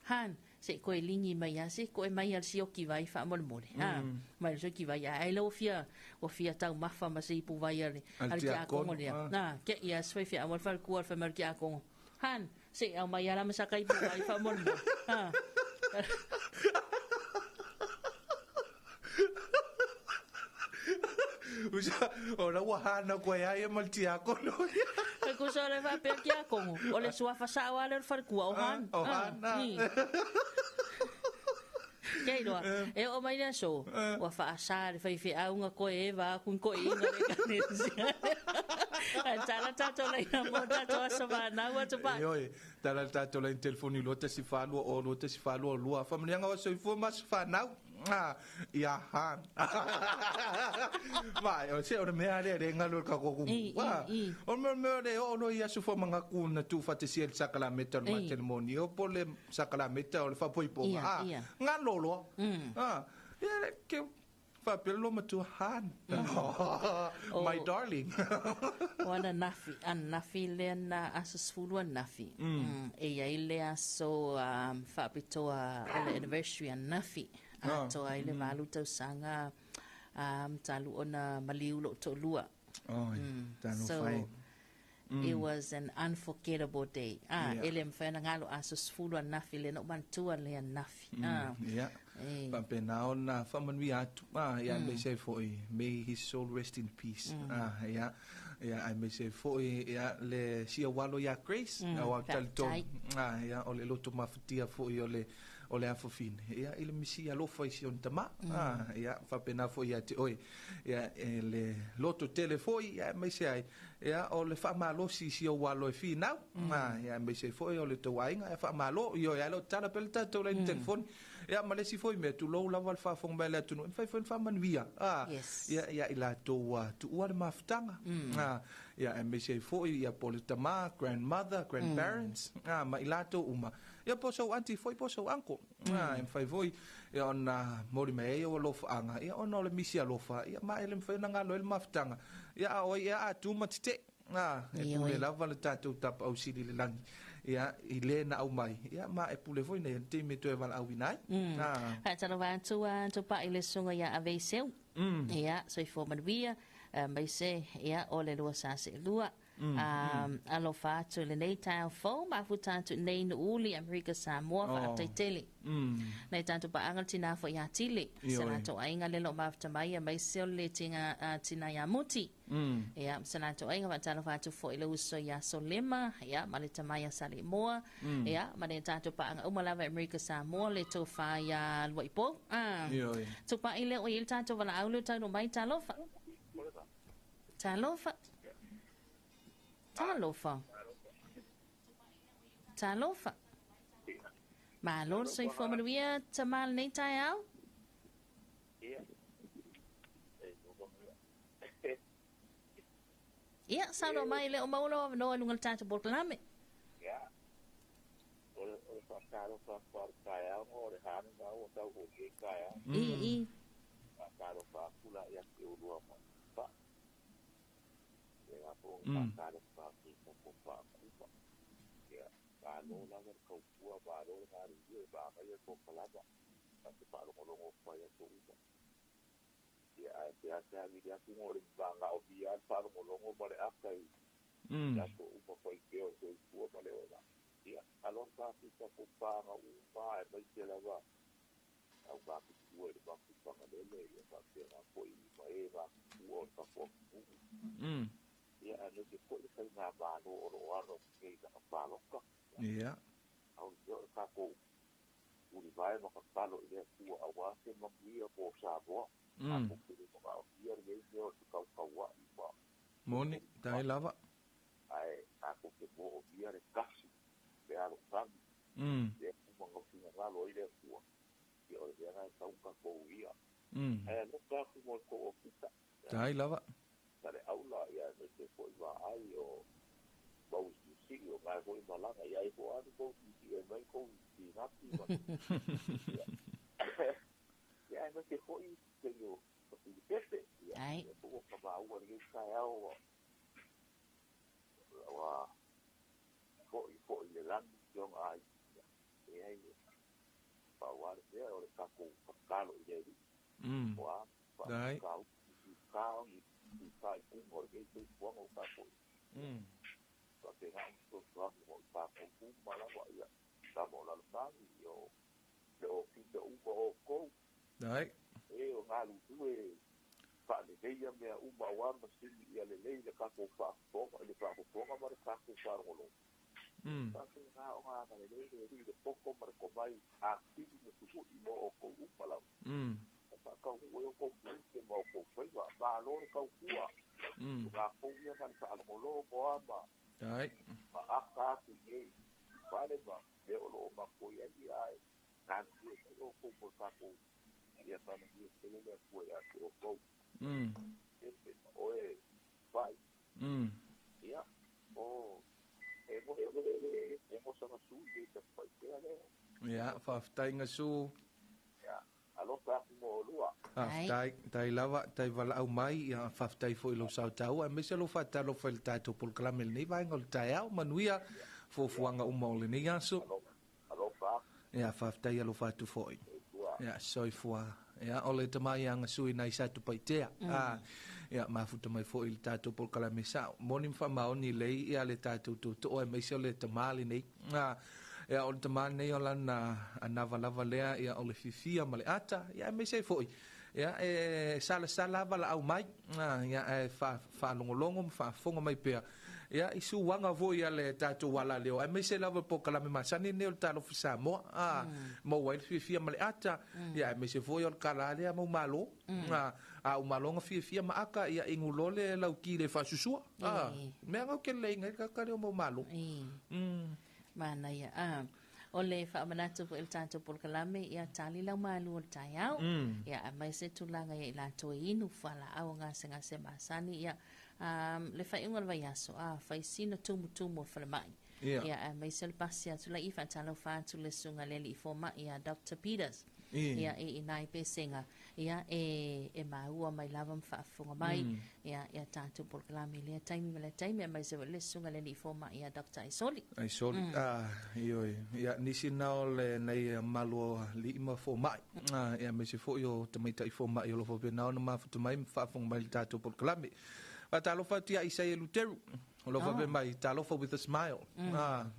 Han, se koe lingi mai a se koe mai al sioki vai fa mo mole. Ah, mai sioki vai ai lo fia o fia tau mafa ma se ipu vai al Al al te te akono, akongo lea. ah. Na, ke ia sui fi au fa ku al fa mal ke akongo. Han, se au mai ala masaka ipu vai fa mo mole. Ah. Usa, o la ua hana koe ai e mal tiakono. E ku sa le fa pe ke akongo. O le sua fa sa o ale fa ku o han. O han, ah. Kei roa, e o mai le so, ua whaasa le whai whi aunga koe e wā kun koe inga le kanesia. Ai tala tātou leina mō tātou aso whānau atu pa. Ioe, tala tātou leina telefoni 214 o 214 2. Whamanianga o soifua ma se whanau. Ah, ia han. Mai, o se o le mea lea le ngalo ka koku. I, i, i. O me mea le o no ia sufua manga ku na tu whatesia le sakalameta le I. matele moni. O po le sakalameta o le whapoiponga. Ia, Ah, ia. ngalo loa. Ah, ia le ke whapelo matua han. My O. darling. O ana nafi, ana nafi lea na aso sefulu ana nafi. E iai le aso whaapitoa o le anniversary ana nafi. Ah. Atoa ai le 8 tausaga talu ona maliu lou to'alua. Oi, tano So, whai. It was an unforgettable day. Ah, Yeah. e le mawhai na ngalo aso sefulu ana nafi le no mantua le ana nafi. Ah, Yeah. e. Faapena ona faamanuia atu ah, ia aemaise ai foʻi may his soul rest in peace ah, ia ia aemaise ai foʻi ia le siaualo iā Grace auā talitonu ah, ia o le loto mafatia foʻi o le o le afafine ia i le misi alofa i si ona tamā ah, ia faapena foʻi iā te oe ia e le loto tele foʻi ia aemaise ai ia o le faamalosi i si ou alo e finau ah, ia aemaise ai foʻi o le tauaiga ia faamalo ioe ae leo tala pea le tatou laini telefoni ia ma le isi foi mea tulou lava le faafofoga mai le atunuu e mafai foi ona faamanuia ah, Yes. ia ia i latou tuua le mafutaga ah, ia aemaise ai foʻi ia po le tamā grandmother grandparents ah, ma i latou uma ia po sou aunty foi po sou uncle ah, e mafai foi ia ona moli mai ai ou alofaaga ia ona o le misi alofa ia ma e le mafai ona galo ai le mafutaga ia a oi ia a tu ma tetee ah, e Ioe. pule lava le tatou tapaau sili le lagi Ia, i le na au mai, ia, ma e pule foi nei, te me toe wala au inai. Faatalofa atu a Tupai le susuga ia Aveiseu. Ia, soifua manuia, aemaise ia o le lua sa seelua. Alofa atu i lenei taeao fou, mafuta atu i nei Nu'uuli, Amerika Samoa, faafetai tele. Nai tatou paaga le tina foi ia Tile, se latou aiga le lo mafuta mai, aemaise o le tina ia Muti. Ia, ma se latou aiga, faatalofa atu foi i le uso ia Solema, ia, ma le tama ia Saleimoa, ia, ma le tatou paaga uma lava i Amerika Samoa, le tofa ia Luaipou. Tupai lea ua i ai le tatou valaau lea ua taunuu mai, talofa. Talofa. Talofa. Talofa. Malo le soifua manuia tama lenei taeao. Ia, saunoa mai le o maua lou avanoa i luga o le tatou polokalame. Ia, o le faatalofa atu lava i le taeao, o le hā lena ua tau oi ai taeao. I. Faatalofa atu la ia te oulua ma Tupai. Ia la foi ona faatalofa atu i tatou faakuma. Ia, malo lava le tautua, malo le galulue, manaia le polokalama. Ta te faalogologo atu ai aso uma. Ia, ae pe a se avili atu o le manaomia lava le faalogologo ma le aka i aso uma faipea o le soifua ma le ola. Ia, alofa atu i tatou paga uma aemaise lava au matutua i le matou Fagalele, ia faapena foi ma e matutua o le tatou atunuu. Ia, aemaise foi le faigamalo o lo o alo atu nei i lana palota. Ia. Au o le tatou ulivae ma tatalo i le Atua aua se manuia mo Samoa. Tatou te le manaomia lenei mea o le fekaukauai ma Moni, tai lava. Ae tatou te moomia le tasi, le alofagi, le uma gaufinagalo ai le Atua. Ia o le mea lena e tau tatou ia. Ae alofa atu mo le tou ofisa. Tai lava. Sa le aula, ia aemaise foi vaai o mau siisii o ngae foi malaga. Ia ai po o a ni tou siisii e mai tou pinati ma ia aemaise foi pei o Filipepe. Ia Ai. ia po ua kamaua lenei taeao ua foi foi i le lagi si ona aiga. Ia e leai, pau lava le mea o le tatou tatalo i le Alii. O a Tai. faafitauli, fita o ni fita i luga o lenei soifuaga o tatou. Faapena ona fesoasoani mo i tatou uma lava ia lava o lalofagi o le ofisa uma o outou. Tai. E o galulue faaleleia mea uma aua masini ia lelei le tatou faafofoga le faafofoga ma le tatou faalogologo. Faapena ona agalelei le Alii i le poto ma le komai atili ma susu'i mo outou uma lava. E faataunuu ai outou tiute ma outou faiva. Malo le tautua. O tatou ia na le faalogologo lava ma Tai. ma aka atu i ai i fale ma mea o lo o matou i ai ae galulue mai outou mo le tatou ia faamanuia tele le Atua ia te outou. Pepe ma oe Pai. Ia, o e mo e mo sa masu i te pai pea lea. Ia, faafetai gasu. Ia, alofa atu mo oulua. Faafetai, tai lava, tai valaau mai, ia faafetai foi i lou sautaua, aemaise lou faatalofa i le tatou polokalame i lenei vaega o le taeao, manuia fuafuaga uma o lenei aso. Alofa atu. Ia, faafetai alofa atu foi. Ia, soifua. Ia, o le tama ia gasui nai sa tupaitea. Ia, mafuta mai foi i le tatou polokalame sao. Moni ma faamaoni lei, ia le tatou tootoo aemaise o le tama lenei. Ia, o le tama lenei o lana anava lava lea, ia, o le fifia ma le ata, ia, aemaise ai foi. Ia, e salasala valaau mai. Ia, e faalogologo ma faafofoga mai pea. Ia, i suaga foi a le tatou alaleo, aemaise lava le polokalame masani lenei o le Talofa Samoa. Maua ai le fiafia ma le ata. Ia, aemaise foi o le kala lea mau malo. A o malo nga fiafia ma aka, ia, inu loa le lauki le faasusua. Mea ngau ke le inga i ka leo mau malo. Manaia. O le faamanatu foi i le tatou polokalame, ia tali lau malu o le taeao. Ia, aemaise tulaga ia i latou e inu fualaau o gasegase masani, ia, le faaiuga o le vaiaso, fai sina tumutumu o le falemai. Ia. Ia, aemaise o le pasi atu lai, faatalofa atu le susuga i le alii fomai ia Dr. Peters. Ia i nai pesega ia e maua mai lava ma faafofoga mai ia ia tatou polokalame i lea taimi ma lea taimi aemaise foi le susuga i le alii fomai ia Dr. Aisoli. Aisoli, ioe, ia nisi na o le nei malu o alii ma fomai, ia aemaise foi o tamaitai fomai o lo o faapena ona mafuta mai ma faafofoga mai i le tatou polokalame. Faatalofa atu ia Isaia Luteru, o lo o faapea mai, talofa with a smile.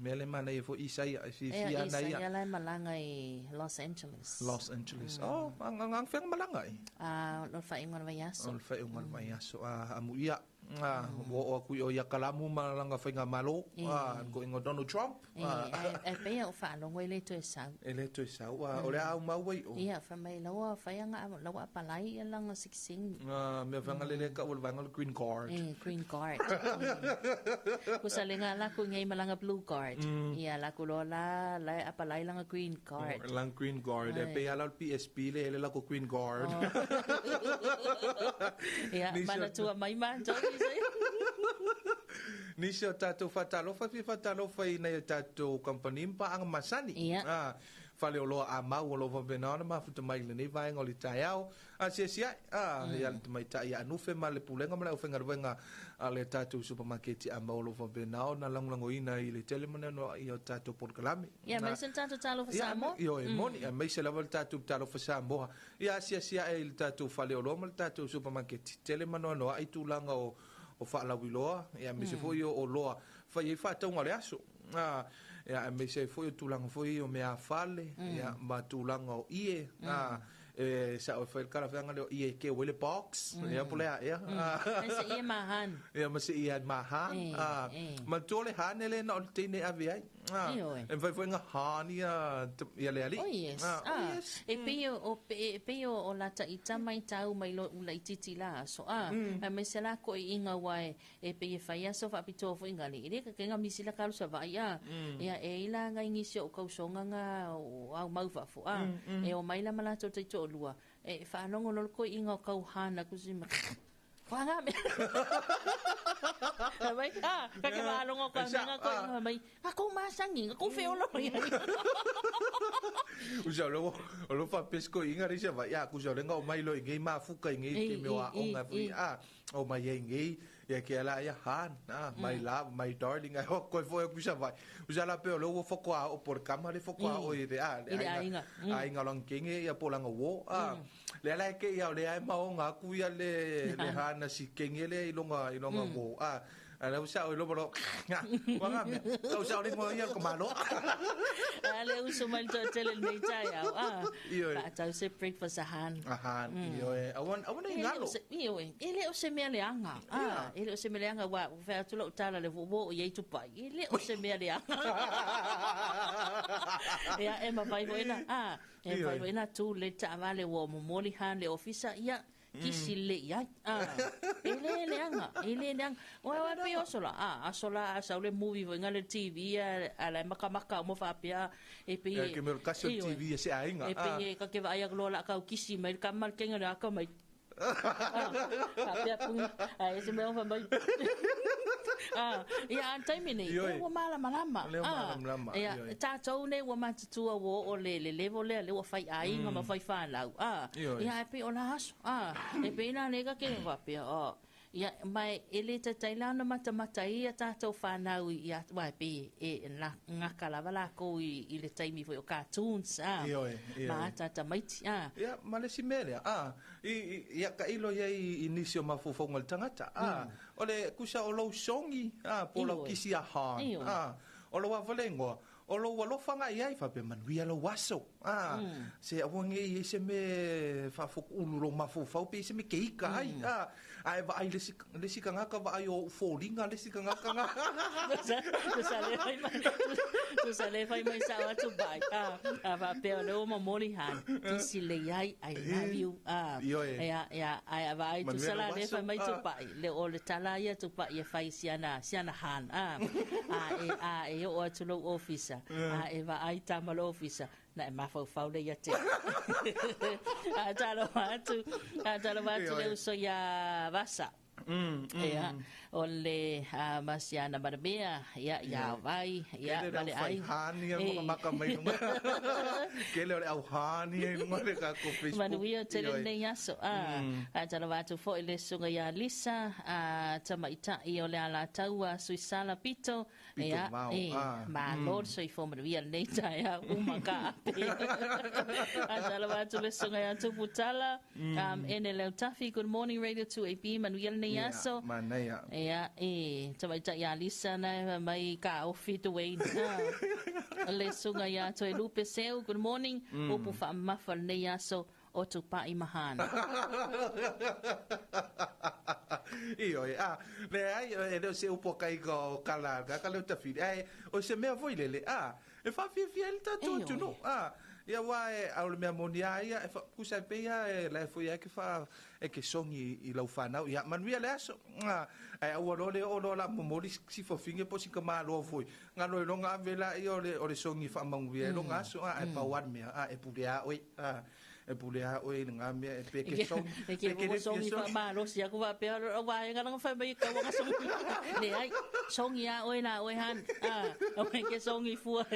Mea le manaia foi Isaia, e fiafia ana ia. Isaia la e malaga i Los Angeles. Los Angeles. Oh, ang fenga malaga i? O le faaiuga o le vaiaso. O le faaiuga o le vaiaso. Amuia. Ua oo aku i o ia kalamu ma langa faigamalo, ko ingoa Donald Trump. E pei o faalogo e le toe sau. E le toe sau. O le a au mau ai o. Ia, fai mai laua fai anga laua apalai ia langa sikisini. Mea fanga lele ka o le vaega o le green card. Green card. Kusa lenga la ku ngei malanga blue card. Ia la ku lo la la apalai langa green card. Lang green card. E pei ala o le PSP le hele la ko green card. Ia, manatua mai matou i Nisi o tatou faatalofa, fia faatalofa i nai o tatou kamupani ma paaga masani. Faleoloa a mau o lo o faapena ona mafuta mai i lenei vaega o le taeao. Asiasi ae, ia le tamaitai ia Anufe ma le Pulega ma le aufaigaluega a le tatou supamaketi a mau o lo o faapena ona lagolagoina i le tele ma le anoa'i o tatou polokalame. Ia, aemaise le tatou Talofa Samoa. Ia, e moni, aemaise lava le tatou Talofa Samoa. Ia asiasi ae i le tatou faleoloa ma le tatou supamaketi. Tele ma anoanoai tulaga o faalauiloa, ia aemaise foi o oloa fai ai faatauga o le aso. Ia aemaise ai foi o tulaga foi o meafale, ia ma tulaga o ie, e sao e fai le kalafeaga lea o ie e keu ai le box, ia po o le a ea. Ma se ie mahan. Ia ma se ie mahan. Manatua le hane lea na o le teine e ave ai. E mafai foi ona han ia le alii. Oh yes. Oh yes. E pei o e pei o lata ita mai tau mai lo ula itiiti la aso. Aemaise la ko i inga ua e pei e fai aso faapitoa foi nga le. E le ka kenga misi la kalu sa vai a. Ia e ila nga ingisi o kausonga nga o au mau fafo a. E o mai la malato tai to lua. E whaalongo lolo ko inga o kau hana kusi ma. Whanga me. Mai, ka ke whaalongo ka menga ko inga mai. Ka kou masangi, ka kou wheolo ia. Usa lo lo fa pesco inga ri sa va ya ku sa lenga o mai lo ngai ma fuka ngai ke me wa onga fu a o mai ngai ya ke ala ya han my love my darling ai ho ko fo ku sa va usa la pe lo wo fo ko o por kama le fo ko o i de a ai nga long kenge ya po langa wo a le ala ke ya le ai ma onga ku ya le le hana si kenge le ilonga ilonga wo a ala usa o lo lo wanga me usa o le mo ia ko malo ale uso mai to tele nei tai au a tau se breakfast a han io e awan awan e ngalo io e ele o se mea leaga a ele o se mea leaga wa fa tu lo tala le vo o ye tu pai ele o se mea leaga ia e ma vai voina a e vai voina tu le ta vale wo momoli han le ofisa ia kisi le ia a ele leaga ele leaga o wa pe o sola a asola a saule movie voinga le TV a la makamaka mo fa pia e pe ke me kasi TV se ainga e pe ka ke vai a lola ka kisi mai ka mal kenga la ka mai a pia pung a ese me fa mai a ia taimi nei ua malamalama ia tatou nei ua matutua ua oo le level lea le ua fai aiga ma fai fanau a ia e pei o la aso a e pei la le ka ke faapea ia mai e le taitai la ona matamata ia tatou fanau ia wa pe e ngaka lava lakou i le taimi foi o cartoons a ma tata maiti a ia ma le si mea lea a ia ka ilo ia i nisi o mafaufauga o le tagata a o le kusa o lou sogi a po lau kisi a han a o lou avalegoa o lou alofaga i ai faapea manuia lou aso a se aua gei ai se me faafokuulu lou mafaufau pe i se me keika ai a ae vaai le si kagaka vaai o ou foliga le si kagaka ga tusa le fai mai sao atu bai a faapea o le ua momoli han kisi lei ai I love you a ia ia ai vaai tusa la le fai mai tupai le o le tala ia tupai e fai siana siana han a a e oo atu lou ofisa a e vaai tama lo ofisa na e mafaufau le ia te a talo atu le uso ia vasa ia o le masiana maramea ia ia vai ia male ai hani ia makamaka mai lunga Kele o le au hani e lunga le tatou Facebook. Manuia tele Ioe. lenei aso. A, faatalofa atu foi i le susuga ia Lisa, a, tamaitai o le Alataua, Suisala Pito, Pito Ia, vao, e, a, malo le soifua manuia lenei taeao uma ka ape. Faatalofa atu le susuga ia Tuputala, Ene Leutafi, good morning Radio 2AB, manuia lenei Ia, aso. manaia. Ia, e, tamaitai ia Lisa na mai ka ofi Dwayne. Ah. Le susuga ia Toelupe Seu, good morning. Upu faamamafa lenei aso o Tupai Mahana. Ioe, a, leai, e le o se upu a kaika o kala ka ka leo tawhiri. Ai, o se mea foi lele, a, e whawhiawhia le tātou Ioe. atunuu, a, ia wā e, au le mea moni a ia, e wha, kusa e peia, e lae foi e ke wha, e ke songi i lau whanau, ia, manuia le aso, a, ai aua loa le o loa la momoli si whawhinge po si ka māloa foi. Ngā loe longa ave la ia o le songi whamanguia e longa aso, a, e pau ane mea, a, e pule a oe, a, e pule a oe i ngā mea, e pe ke songi, E ke pe ke mo le songi fia fa malosi aku faapea o vaega langa fai mai ka wanga songi. Leai, songi a oe la oe han. Ah, o ke songi fua.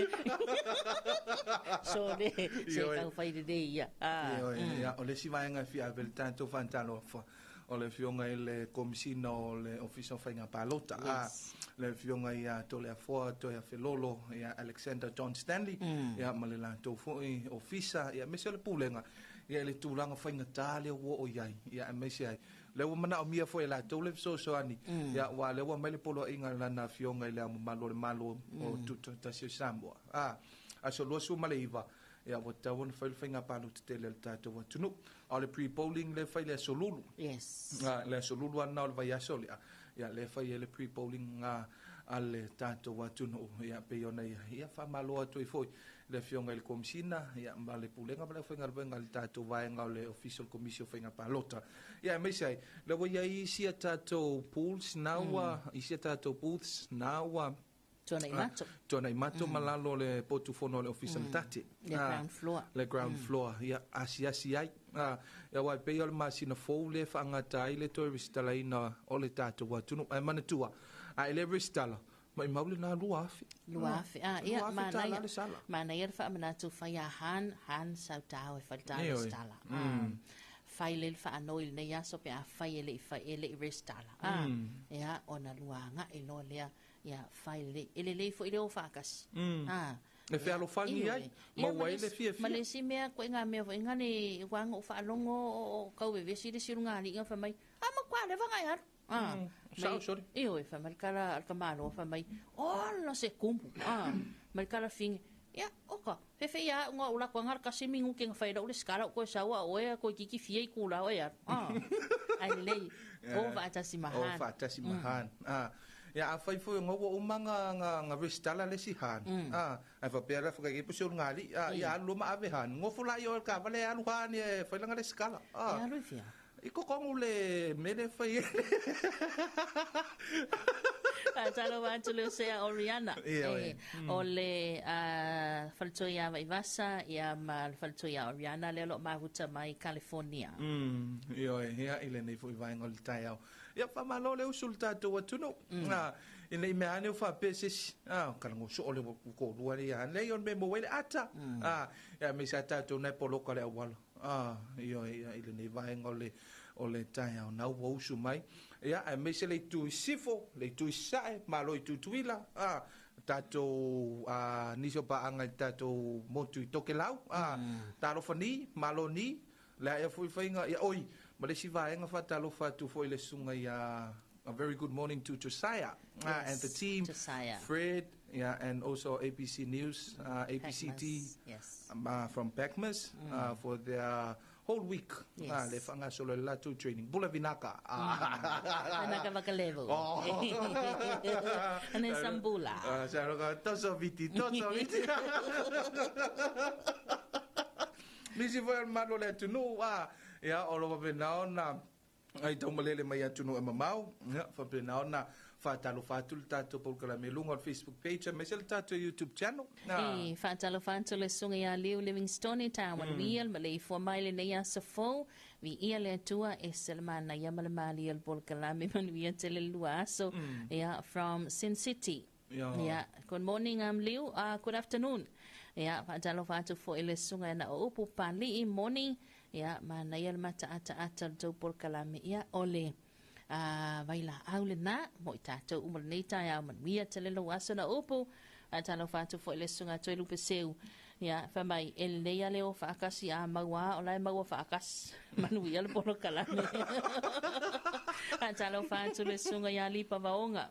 So le, se Ioe. kau fai le ia. Ah. Ioe, ia, o le isi vaega e fia ave le tatou faatalofa o le afioga i le Komisina o le Ofisa o Faiga Palota, a, Yes. le afioga ia Toleafoa Toeafelolo, ia Alexander John Stanley, ia ma le latou foi ofisa, ia aemaise o le pulega, ia i le tulaga faigatā lea ua oo i ai, ia aemaise ai. Le ua manaomia foi e latou le fesoasoani, ia ua lea ua mai le poloaiga i lana afioga i le Ao Mamalu o le Malo o Tutoatasi o Samoa. A, aso 29, ia ua tatau ona fai le faiga palota tele a le tatou atunuu. A o le pre-polling le fai le aso lulu. Yes. Ah, le aso lulu ana o le vaiaso lea. Ia, le fai e le pre-polling a le tatou atunuu. Ia, pei ona ia, ia faamalo atu ai foi le afioga i le Komisina, ia, ma le pulega ma le aufaigaluega a le tatou vaega o le Ofisa o le Komisi o Faiga Palota. Ia, aemaise ai, le ua i ai isi a tatou pools na ua, isi a tatou booths na ua Tuanai mato. Tuanai mato ma lalo o le potu fono o le Ofisa le Tate. Le ground floor. Le ground floor, ia, asiasi ai. Ah, ia wai pei o le masina fou le whaangata ai le toe resitalaina o le tatou atunuu. Ai manatua, a e le resitala, mai maule nā 2,000. 2,000. Ah, ia, 2,000 tāla manaia. le sala. Manaia le faamanatu fai a han, han sautao e fai le Ioe. resitala. Ah. Fai le faanoi lenei aso pe a fai e le i fai e le i resitala. Ah, ia, ona lua anga e loa lea, ia, fai le, e lelei foi le o faakasi. Ah. E fealofani Ioe. ai, Ia, maua ai le fiafia. Ma le isi mea koe ngā mea foi ngā ne wanga o whaalongo o kau e vesi le siru ngā liga wha mai, a ma kwa le wanga i aru. Ah, Sao, mai- sorry. Ioe, wha mai kala al ka malo, wha mai, o la se kumpu. Ah, mai kala finge. Ia, oka, fefe ia unga ula kwa ngara kasi mingu ke ngawhai lau le skara o koe saua o ea koe kiki fia i kula o ea. Ah, ai lelei, o whaatasi O mahan. whaatasi mahan. Ah, ia, a whai foi ngā ua uma ngā resitala le si han. Ah, ai whapea la whakake po se uru ngā li. Ah, ia alu ma ave han. Ngofo la i o ka vale alu han e whai langa le skala. Ah. Ia alu i fia. I kokongu le mele whai e. Faatalofa atu le osea Oriana. Ia, oe. Eh, o le faletua ia Vaivasa, ia ma le faletua ia Oriana, lea o loo mafuta mai California. Ioe, ia, i lenei foi vaega o le taeao. Ia, faamalo le usu le tatou atunuu. Ah, ina i mea ane o faapea se isi. Ah, kalago soo le koʻulua le ia. Lea o le mea e maua ai le ata. Ah, ia aemaise a tatou nae poloka le auala. Ah, ioe, ia, i lenei vaega o le taeao na ua usu mai. Ia, aemaise le itu i sifo, le itu i sae, malo i Tutuila. Ah, tatou nisi o paaga i tatou motu i Tokelau. Ah, talofa ni, malo ni, le aea foi faiga, ia, oi, ma le isi vaega faatalofa atu foi le susuga ia, a very good morning to Josiah, and the Yes, team, Josiah. Fred, yeah, and also ABC News, ABCD, Pacmas, yes. from Pacmas, for their whole week. Yes. Le whangasolo le latou training. Bula vinaka. Anaka vakalevu. Oh. Ane sambula. Ah, sa roka, toso viti, toso viti. Nisi foi al malo le atunuu, ah, ia, o lo faapena ona ai taumalele mai atunuu e mamao, ia, faapena ona faatalofa atu le tatou polokalame i luga o le Facebook page aemaise le tatou YouTube channel. Ah. E faatalofa atu le susuga ia Leo Livingstone ta manuia le maleifua mai lenei aso fou. Viia le Atua e selemanaia ma le malie o le polokalame manuia tele le lua aso. Ia, from Sin City. Ia. Ia, good morning, Leo. Good afternoon. Ia faatalofa atu foʻi le susuga na o upu paliʻi moni. Ia manaia le mataʻataʻata o le tou polokalame. Ia o le vailaau lenā mo i tatou uma lenei taeao manuia tele lou aso na upu. Faatalofa atu foʻi le susuga toe lupe seu. Ia fai mai e lelei a le o faakasi a maua o lae maua faakasi. Manuia le polokalame. Faatalofa atu le susuga ia Lipa Vaoga.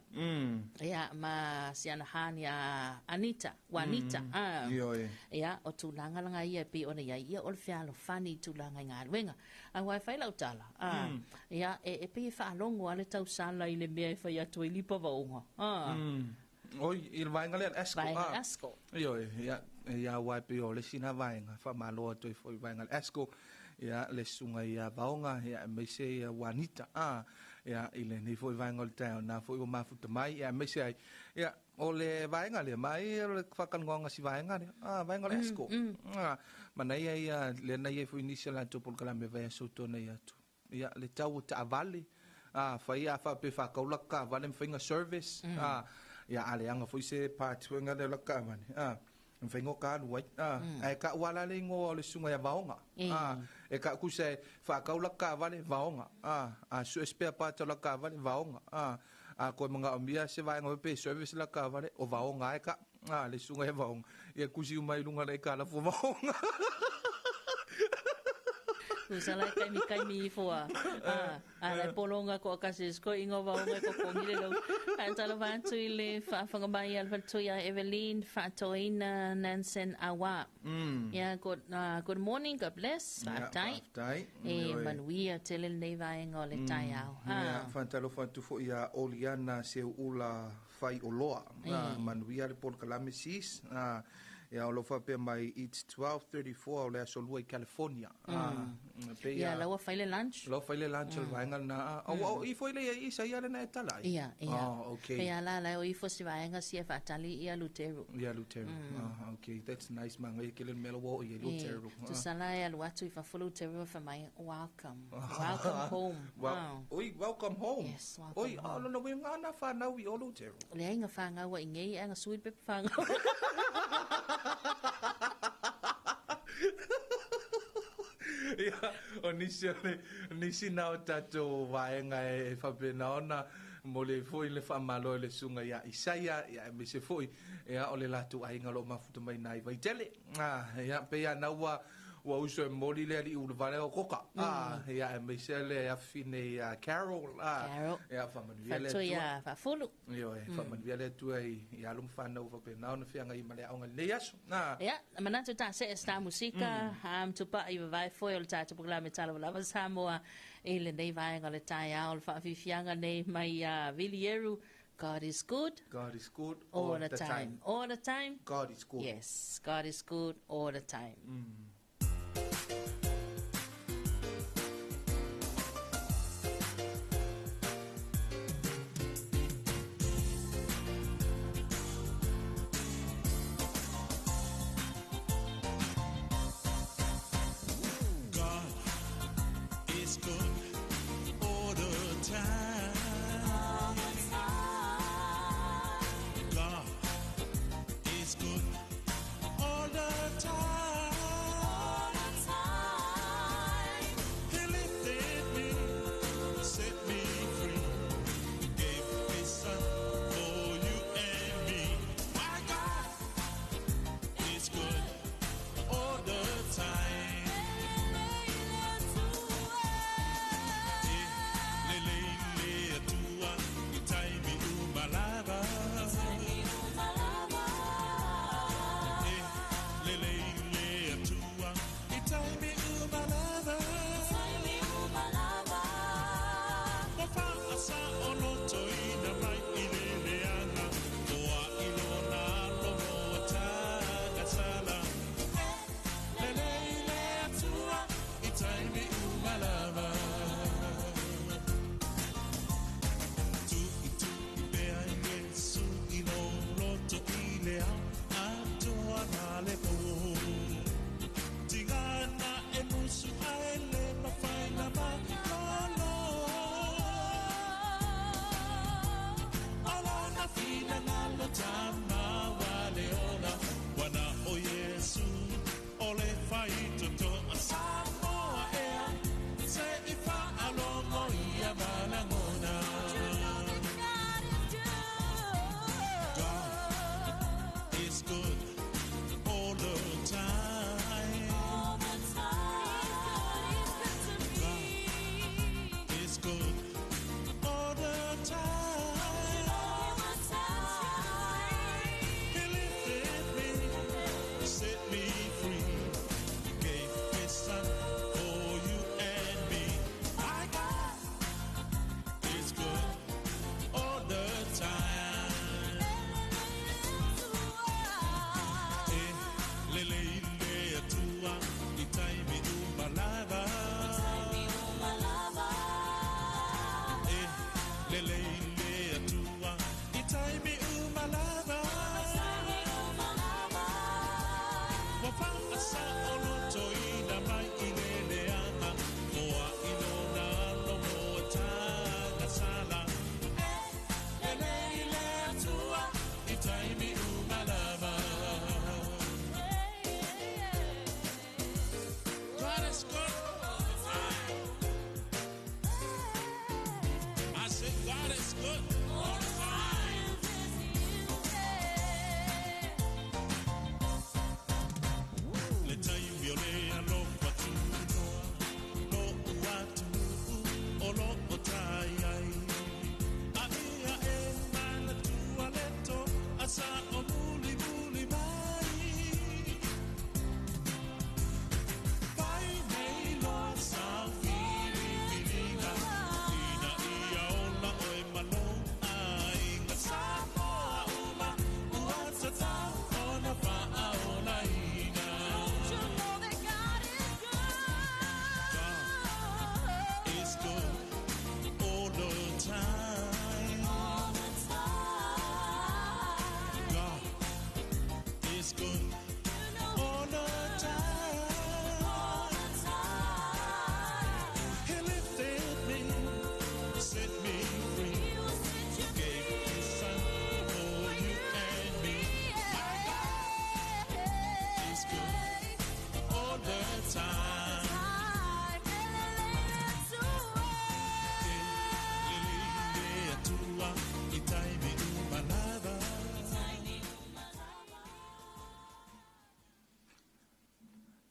Ia ma siana hani a Anita, Juanita. Ioe. Ia o tulaga laga ia e pei ona iai ia o le fealofani i tulaga i galuega. Aua e fai lau tala. Ia e pei e faalogo a le tausala i le mea e fai atu ai Lipa Vaoga. Oi, i le vaega lea le ASCO. Vaega le ASCO. Ioe, ia, ia ua e pei o le sina vaega, whaamalo atu ai foi vaega le ASCO, ia le susuga ia Vaoga, ia aemaise ia Juanita, ia i lenei foi vaega o le taeao, na foi ua mafuta mai, ia aemaise ai, ia o le vaega lea, mai o le whakalongoanga si vaega lea, vaega o le ASCO. Manaia ia, le na ia foi nisi o latou polokalame vai aso tona ia atu. Ia, le tau o taavale, whai a whape whakaula ka vale mwhainga service, ia ale anga foi se pātuenga leo la kaavale, mwhainga o ka alu ai, e ka uala le ingoa o le susuga ia Vaoga, e ka kusa e whakaula kaavale Vaoga, a su spare part o la kaavale Vaoga, a koe manga o mia se vaenga pe service la kaavale o Vaoga e ka, le susuga ia Vaoga, ia kusi umai lunga le ka la fo Vaoga. Usala kaimi kaimi ifo a la polonga ko kasi sko ingo vaonga ko kongi le lo. Talofa atu i le faafofoga mai a le faletua Evelyn Faatoina Nansen Awa. Ia good morning, God bless. Faafetai. Faafetai. E manuia tele lenei vaega o le taeao. Ia faatalofa atu foi ia Oliana Seuula Faioloa. Manuia le polokalame sis. Ia o lo whapea mai it's 12:34 o le aso lua i California. Ia laua fai le lunch. Lau fai le lunch o le vaega lena. O i foi le ia isa ia lena e tala ai. Ia, ia. Oh, okay. Ia la la o ifo si vaega si e faatali ia Luteru. Ia Luteru. Okay, that's nice manga ia kele melo o ia Luteru. Tusala e alu atu i fafo Luteru fa mai welcome. Welcome home. Well, oi, welcome home. Yes, welcome Oi, home. No, no, ngana whanau i o Luteru. Le ainga whangaua i ngei anga sui pepa whangaua. Ia, o nisi o le, nisi na o tātou vaenga e whapena ona, mo le foi le whaamalo e le susuga ia Isaia, ia e mese foi, ia o le lātou ainga lo mafuta mai nai vaitele. Ia, pe ia na ua, ua uso e moli le ali ulu vale o koka. Ia e mese le awhine ia Carol. Carol. Ia whamanuia le Fatua atua. ia Faafulu. Io e, whamanuia le atua i alu mwhanau whapena ona whianga i male aonga nei aso. Ia, manatu tā se e sta musika, tupa i vavai foi o le tātou polokalame Talofa Lava Samoa i lenei vaega o le taeao o le faafiafiaga nei mai Vilieru. God is good. God is good all the time. All the time. God is good. Yes, God is good all the time. God is good all the time. God is good all the time. He lifted me, set me free, gave his son for you and me. My God is good all the time.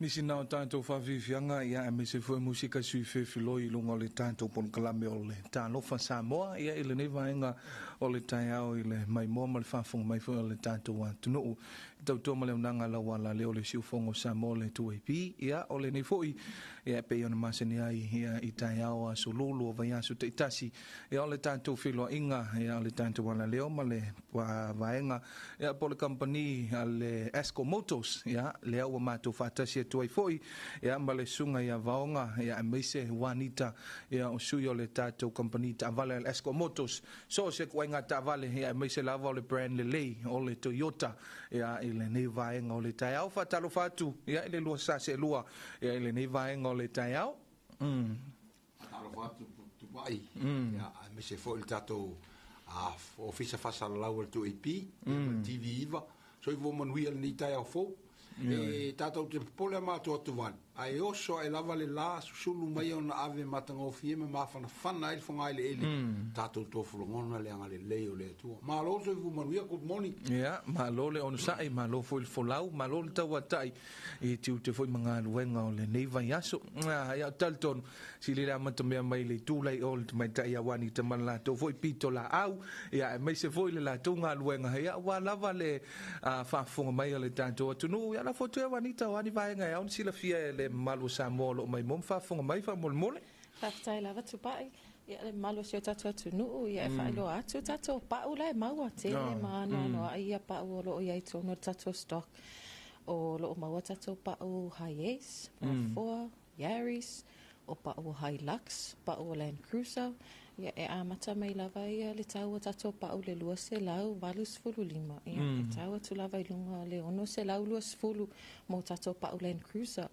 Nisi na o tātou whawhiwhianga, ia e mese fue musika sui whewhiloi i lunga o le tātou polokalame o le Talofa Samoa, ia i lenei vaega o le taeao i le maimoa ma le faafofoga mai foi o le tātou atunuu. E tautua ma le auaunaga lau alaleo le siufogo o Samoa le 2AP, ia o lenei foi, ia e pei ona masani ai ia i taeao aso lulu o vaiaso taitasi, ia o le tātou feiloaiga, ia o le tātou alaleo ma le vaega, ia po o le kamupani a le Esco Motors, ia lea ua matou faatasi atu ai foi, ia ma le susuga ia Vaoga, ia aemaise Juanita, ia o sui o le tātou kamupani taavale a le Esco Motors, so o se ituaiga taavale, ia aemaise lava o le brand lelei o le Toyota, ia i lenei vaega o le taeao. Faatalofa atu, ia i le lua sa seelua, ia i lenei vaega o le taeao. Faatalofa atu Tupai, ia aemaise foi le tatou Ofisa Faasalalau o le 2AP, ia ma le TV9. Soifua manuia lenei taeao fou. E tatou te popole a matou atovale, ae oso ae lava le la susulu mai ona ave matagofie ma mafanafana ai le fogaeleele, tatou tofu lagona le agalelei o le Atua. Malo soifua manuia, good morning. Ia, malo le onosai, malo foi le folau, malo le tauatai i tiute foi ma galuega o lenei vaiaso. Ia, talitonu, sili le amatamea mai le itu lai o le tamaitai ia Juanita ma le latou foi pito laau, ia aemaise foi le latou galuega, ia ua lava le faafofoga mai o le tatou atunuu. Ia lafo atu ia Juanita o a ni vaega e ao ona silafia e le mamalu o Samoa o loo maimoa ma faafofoga mai faamolemole. Faafetai lava Tupai. Ia le mamalu o si o tatou atunuu, ia e faailoa atu tatou pau la e maua tele ma anoanoai ia pau o loo i ai totonu o le tatou stock. O loo maua tatou pau Hiace, RAV4, Yaris, o pau o Hilux, pau o Land Cruiser. Ia e amata mai lava ia le tau o tatou pau le 285. Ia e tau atu lava i luga le 620 mo tatou pau Land Cruiser.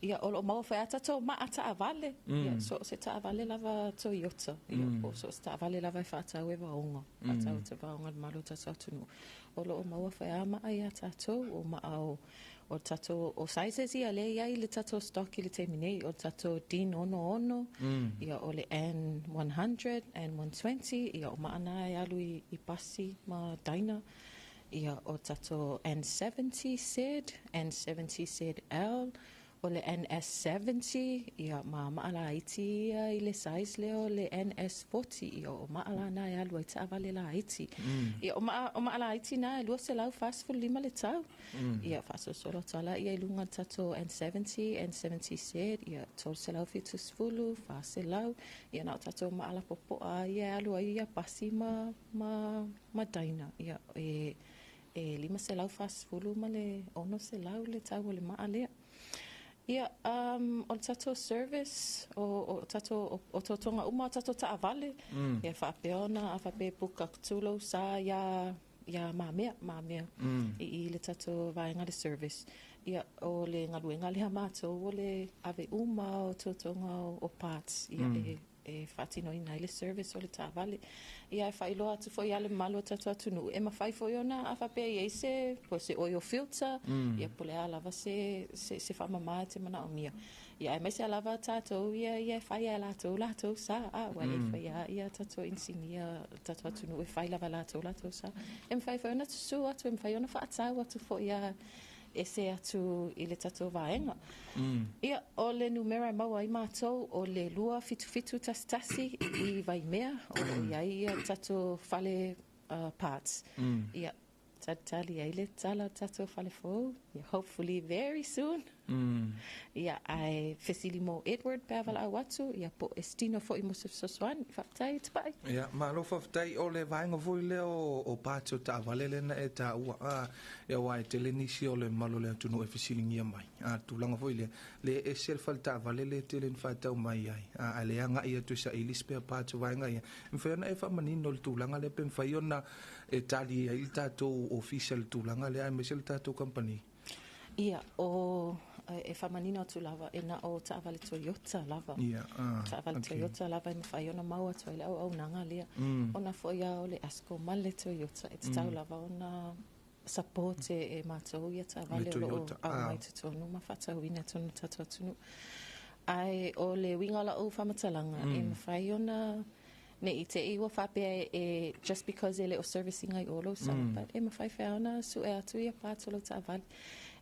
Ia o loo maua foi a tatou maa taavale. Ia so o se taavale lava Toyota. Ia po so o se taavale lava e faatau e Vaoga. Faatau te Vaoga le mamalu o tatou atunuu. O loo maua foi a maa ia tatou o maa o tatou o sizes ia le iai le tatou stock i le taimi nei o tatou D66, ia o le N100, N120, ia o maa na e alu i pasi ma Dyna. Ia o tatou N70 Z, N70 ZL, o le NS70, ia ma maa laiti ia i le size lea o le NS40, ia o maa la na e alu ai taavale laiti. Ia o maa laiti na e 245 le tau. Ia faasolosolo atu ala ia i luga o le tatou N70, N70Z, ia 370, 400, ia na o tatou maa lapopoa ia e alu ai ia pasi ma Dyna. Ia e 540 ma le 600 le tau o le maa lea. Ia, o le tatou service, o tatou, o totoga uma o tatou taavale, ia faapea ona a faapea e book atu lou sa ia Mamea i le tatou vaega le service. Ia, o le galuega lea matou o le ave uma o totoga o parts, ia e faatinoina ai le service o le taavale. Ia e faailoa atu foi ia le mamalu o tatou atunuu, e mafai foi ona a faapea i ai se po se oil filter, ia po o le a lava se faamama e te manaomia. Ia aemaise lava tatou ia e fai e latou sa, a ua le faia ia tatou inisinia tatou atunuu e fai lava latou sa. E mafai foi ona susu atu, e mafai ona faatau atu foi ia ese atu i le tatou vaega. Ia, o le numera e maua ai matou o le 27711 i Vaimea, o lo o i ai ia tatou fale parts. Ia, talitali ai le tala o tatou fale fou. Ia, hopefully very soon. Ia, ae fesili mo Edward pe a valaau atu, ia po Estino foi mo se fesoasoani. Faafetai Tupai. Ia, malo faafetai o le vaega foi lea o parts o taavale lea na e taua. Ia aua e tele nisi o le mamalu o le atunuu e fesiligia mai. Tulaga foi lea, le ese le fale taavale le tele ni faatau mai ai. Ae le agai atu e saili spare parts o vaega ia. E mafai ona e faamanino le tulaga lea pe mafai ona e tali ai le tatou ofisa le tulaga lea aemaise le tatou company. Ia, o e faamanino atu lava e na o taavale Toyota lava. Ia, Taavale Toyota lava e mafai ona maua atu ai le auaunaga lea. Ona foi a o le Asco ma le Toyota e tatau lava ona support e matou ia taavale Le o loo Toyota, aumai totonu ma faatauina tonu tatou atunuu. Ae o le uiga o lau faamatalaga e mafai ona ne i te i ua faapea e just because e le o servicing ai o lou sa, but e mafai foi ona sue atu ia parts o lou taavale.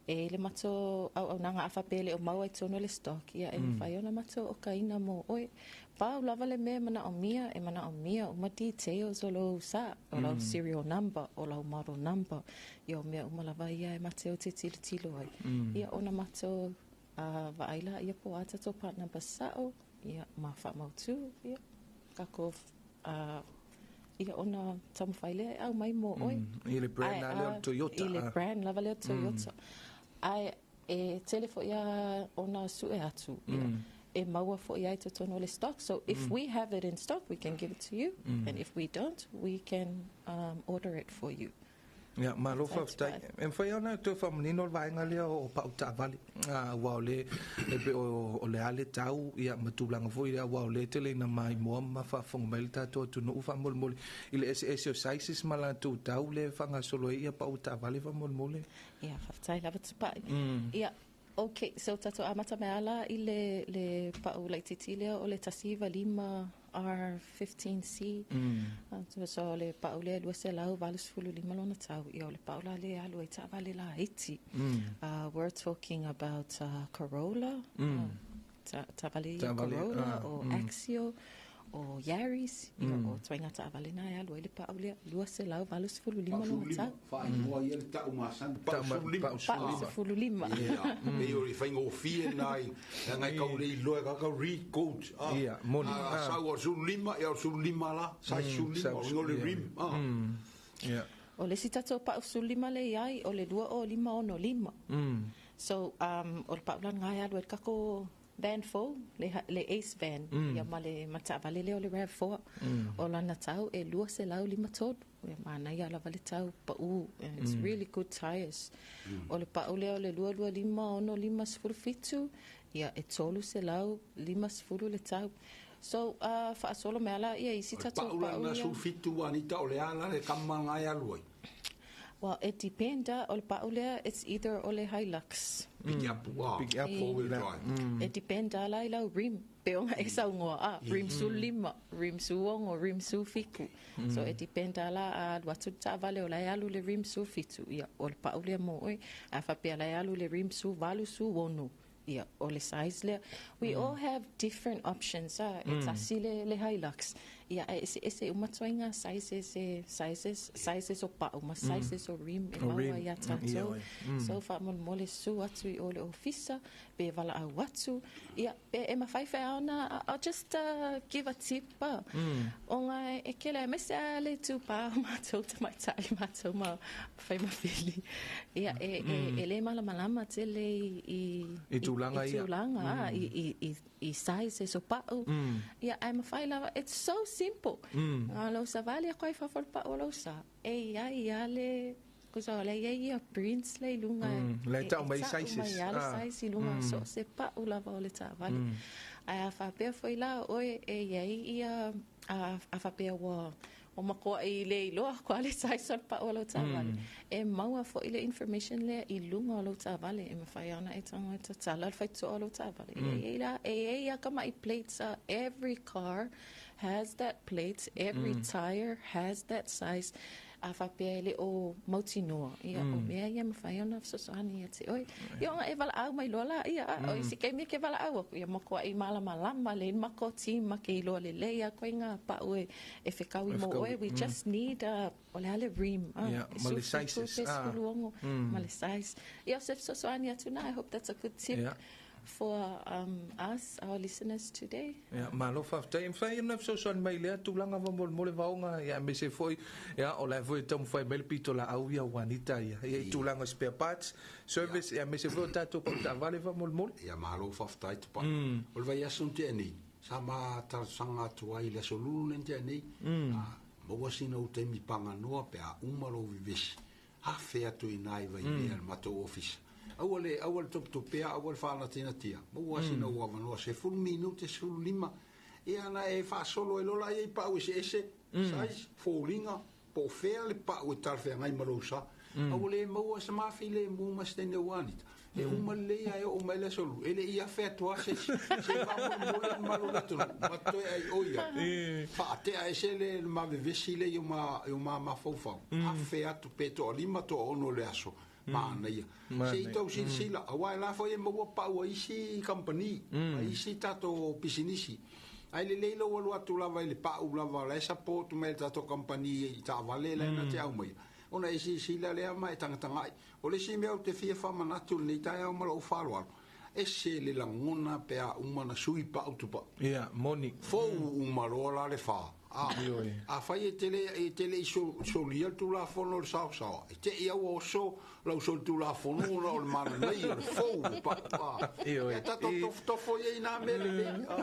E i le matou auaunaga a faapea e le o maua i totonu o le stock, ia e mafai ona matou okaina mo oe. Pau lava le mea e manaomia, e manaomia uma details o lou sa, o lau serial number, o lau model number, ia o mea uma lava ia e matou te tilotilo ai. Ia ona matou vaai laia po o a tatou part number sao, ia ma faamautu, ia tatou ia ona taumafai lea e aumai mo oe. I le brand la lea o le Toyota. I le brand lava lea o Toyota. Ae e tele foi lava ona sue atu, ia, e maua foi lava i totonu o le stock. So if we have it in stock, we can give it to you. And if we don't, we can order it for you. Ia, malo faafetai. E mafai ona toe faamanino le vaega lea o pau taavale, aua o lea e pei o le a le tau, ia, ma tulaga foi lea, aua o lea e tele ina maimoa ma faafofoga mai le tatou atunuu faamolemole i le eseese o sizes ma latou tau lea e faagasolo ai ia pau taavale faamolemole. Ia, faafetai lava Tupai. Ia, okay, so tatou amata mai lava i le pau laitiiti lea o le 195 R15C. So o le pau lea e 285 lona tau. Ia, o le pau la lea e alu ai taavale laiti. We're talking about Corolla, taavale ia Taavale, Corolla, o Axio, o Yaris, ia, o ituaiga taavale na e alu ai le pau lea, 285 lona tau. Faaigoa ia le tau masani, pau 15. Pau Pau 15. 15. Ia, pei o le faigofie lena i leaga e kau le iloa e kau read code. Ia, moni. Sau o le 15, ia o le 15 la, size 15, o le igoa o le rim. Ia. O le isi tatou pau 15 le i ai, o le 20565. So, o le pau lana e alu ai le tatou van fou, le Ace van, ia ma le taavale lea o le RAV4. O lana tau e 253. Ia manaia lava le tau pau. And it's really good tires. O le pau lea o le 225 65 17, ia e 350 le tau. So, faasolo mai ala ia isi tatou Pau la pau na ia. 17 Anita o le a la le kama nga e alu ai. Well, it depend, o le pau lea, it's either o le Hilux. Pick up, Pick up. four wheel drive. E depend la i lau rim. Pe ona e saunoa, rim 15, rim 16, rim 17. So e depend la a alu atu le taavale o la e alu le rim 17. Ia, o le pau lea mo oe. A faapea la e alu le rim 18, 16. Ia, o le size lea. We all have different options. E tasi le Hilux. Ia, e ese uma ituaiga sizes, sizes o pau, ma sizes o rim e O maua rim. ia Ia, tatou. oe. So, faamolemole su atu i o le ofisa, pe valaau atu. Ia, pe e mafai faia ona, I'll just give a tip. Ona e kele, me se a le tupā o matou tamaitai matou ma fai mafili. Ia, e le malamalama tele i I tulaga i ia. tulaga, i sizes o pau. Ia, ae mafai lava, it's so simple. Lou savali a koe fafo le pau o lou sa. E ia ia le, kusa o le ia ia prints le i luga. Le tau mai E tau sizes. mai ia le size i luga. So se pau lava o le taavale. Ae a faapea foi la oe e iai ia, a faapea ua o makoa i le iloa koa le size o le pau o lau taavale. E maua foi le information lea i luga o lau taavale. E mafai ona e tago e tatala le faitotoa o lau taavale. E ia e ia ia ka mai plates. Every car has that plate. Every tire has that size. A faapea e le o mautinoa. Ia, o mea ia mafai ona fesoasoani ia te oe. Ia, ona e valaau mai loa la, ia, o isi taimi e ke valaau aku, ia makoa i malamalama le mako ti ma ke iloa lelei a koe ngā pau e whekaui E mo whekaui, oe. We just need, o le ale rim. Ia, e ma le 17 sizes, pe 16, ma le size. Ia, o se fesoasoani atu na, I hope that's a good tip for us, our listeners today. Ia, malo faafetai. E mafai ona fesoasoani mai lea tulaga faamolemole vaoga, ia aemaise foi, ia, o la e foi e taumafai mai le pitolaau ia Juanita ia. Ia, i tulaga o spare parts, service, ia aemaise foi o tatou pau taavale faamolemole. Ia malo faafetai Tupai. O le vaiaso na tea nei, sa ma talosaga atu ai i le aso Lulu lena tea nei, maua sina ou taimi paganoa pe a uma lou vevesi. Afe atu i ina i Vaimea le matou ofisa. Aua le topetopea, aua le faalatinatia. Maua sina ou avanoa, 10 minute, 15. Ia na e faasolo ai lola ia i pau eseese, size, foliga, po o fea le pau e talafeagai ma lou sa. Aua le maua se mafilemu ma se teine ua Anita. E uma lelei ae oo mai le aso Lulu. E le i afe atu lava se isi. Se faamolemole le mamalu o le atunuu, ma toe ai o ia. Faatea ese le mavevesi lea i o ma mafaufau. Afe atu pe 5 6 le aso. Manaia. Se i tau silasila, aua e la foi e maua pau a isi kamupani, ma isi tatou pisinisi. Ae lelei lou alu atu lava i le pau lava o la e support mai e le tatou kamupani i taavale la e na te aumaia, ona e silasila lea ma e tagatagai. O le isi mea ou te fia faamanatu i lenei taeao ma lou faaaloalo, ese le lagona pe a uma ona sui pau Tupai. Ia, moni. Fou uma loa la le fa. A, afai e te le, e te le i solia le Tulafono o le saosaoa, e te i a ua oso lau solitulafono ona o le mananai o le fou o pau. A, Ioe. e tatou tofotofo ia i nā mea lelei. A,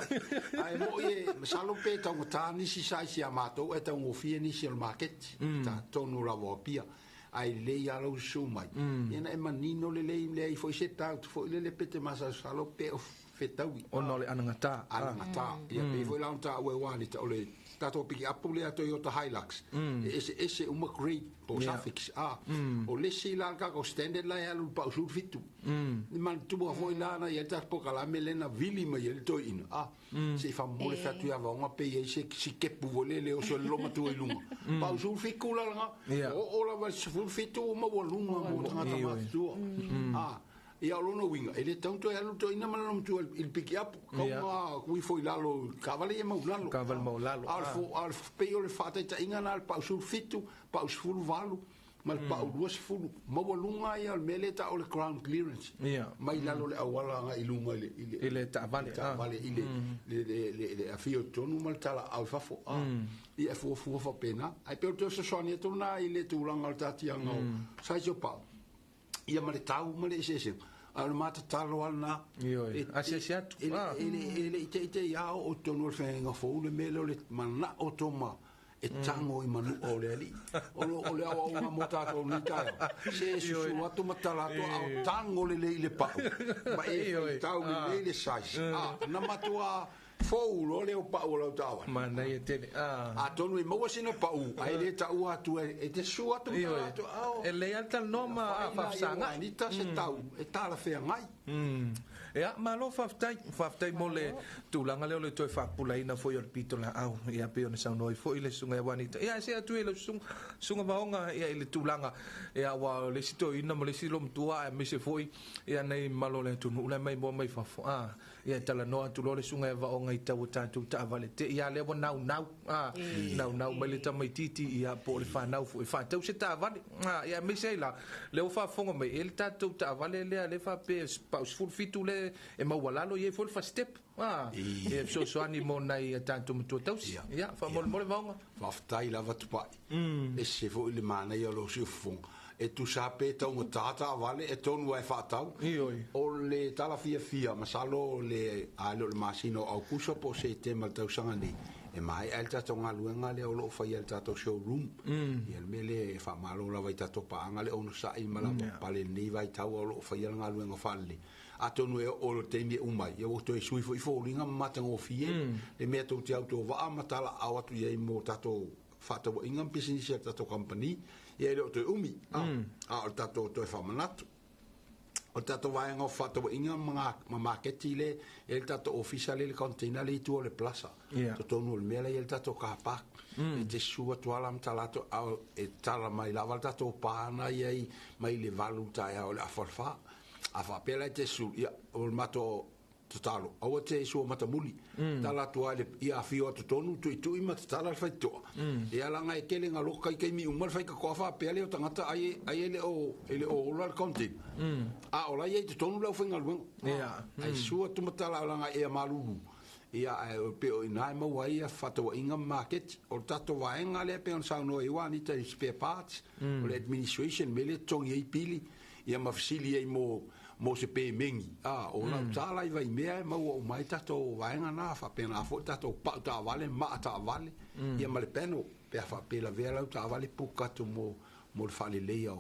ae moi e, masalo pe taugata nisi size ia matou ae taugofie nisi o le maketi. Tatonu lava o Apia. Ae lelei lava lou susu mai. Ia na e manino lelei leai foi se doubt foi lele pe te masalosalo pe o fetaui. Ona o le anagata. Anagata. Ia pei foi la ona taua e Juanita o le tatou pikiapu lea Toyota Hilux. E eseese uma grade po o suffix. A, o le isi la le tatou standard la e alu i le pau 17. Ni manatua foi la na i ai le tatou polokalame lea na vili mai ai le toeaina. A, se i faamomoli atu ia Vaoga pe i ai se sikepu foi lele e oso ai le lomatua i luga. Pau 17 la lena. O oo lava i le 17 ua maualuga mo tagata matutua. A, ia o lona uiga, e le tatau ona toe alu le toeaina ma le lomatua i le pikiapu. Kau ma ui ifo i lalo i taavale ia maulalo. Taavale maulalo. A o le pei o le faataitaiga lena o le pau 17, pau 18, ma le pau 20. Maualuga ia o le mea lea e tau o le ground clearance. Mai lalo o le auala agai i luga i le, i le, I le taavale, taavale, i le, le, le, le, le afio i totonu ma le talaau i fafo. Ia e fuafua faapena. Ae pei o le toe fesoasoani atu lena i le tulaga o le taatiaga o size o pau. Ia ma le tau ma le eseesega. A o le matatalo lava lena. Ioe. Asiasi atu. E le i teitei lava oo i totonu o le feagaiga fou le mea lea o le manao toma e tago i manua o le alii. O le aoaoga mo tatou nei taeao, se susu atu ma tala atu a o tago lelei i le pau ma e faitau lelei le size. Na matua fou loa lea o pau o lau taavale. Manaia tele. Atonu e maua sina pau, ae le taua atu e te susu atu ma tala atu. E lelei lava le talanoa ma faafesagai. Anita se tau e talafeagai. Ia, malo faafetai. Faafetai mo le tulaga lea o le toe faapupulaina foi o le pitolaau. Ia, pei ona saunoa ai foi le susuga ia Juanita. Ia, ae see atu i lau susuga Vaoga, ia, i le tulaga, ia, aua o le isi toeaina ma le isi lomatua, aemaise foi, ia, nai malo o le atunuu la e maimoa mai fafo. Ia, e talanoa atu loa le susuga ia Vaoga i tau o tatou taavale te i a lea ua naunau, naunau mai le tamaitiiti, ia, po o le fanau foi, faatau se taavale. Ia, aemaise ai la, lea ua faafofoga mai, e le tatou taavale lea, lea faapea pau 17 le e maualalo, i ai foi le first step. E fesoasoani mo nai a tatou matua tausi. Ia, faamolemole Vaoga. Faafetai lava Tupai. Ese foi le manaia o lou siufofoga. E tusa pe taugata taavale e tonu ai faatau. O le tala fiafia, masalo le a le o le masina o Aukuso po o Setema le tausaga nei, e maea ai le tatou galuega lea o loo faia i le tatou showroom. Ia le mea lea e faamalo lava i tatou paaga le onosai ma lava pale lenei vaitau o loo faia le galuega faalelei. Atonu e oo i le taimi e uma ai, ia ua toe sui foi foliga ma matagofie le mea tou te autovaa ma talaau atu i ai mo tatou faatauaiga ma pisinisi a le tatou kamupani. Ia e le o toe umi, a o le tatou toe faamanatu. O le tatou vaega o faatauaiga ma maketi le, e le tatou ofisa le, le container le i tua o le plaza. Totonu o le mea la i ai le tatou car park. E te susu atu lava la ma tala atu, a e tala mai lava le tatou pa na i ai mai le 8 taeao i le afa o le 4. A faapea la e te susu, ia, o le matou tatalo, aua te sua matamuli. Tala atu lava i le, ia afio atu tonu, tuitui ma tatala le faitotoa. Ia laga e tele ngā loka i taimi uma le faitotoa faapea lea o tagata ai e le o ola le container. A o la i ai totonu le aufaigaluega. Ai sua atu ma tala laga e malulu. Ia, ae o pe o ina e maua ai ia faatauaiga ma maketi. O le tatou vaega lea pei ona saunoa i ai Juanita i spare parts, o le administration me le totogi ai pili, ia ma fesili ai mo se pemegi. O lau tala i Vaimea e maua uma ai tatou vaega na, faapena foi tatou pau taavale, maa taavale, ia ma le panel, pe a faapea lavea lau taavale puka atu mo le faaleleia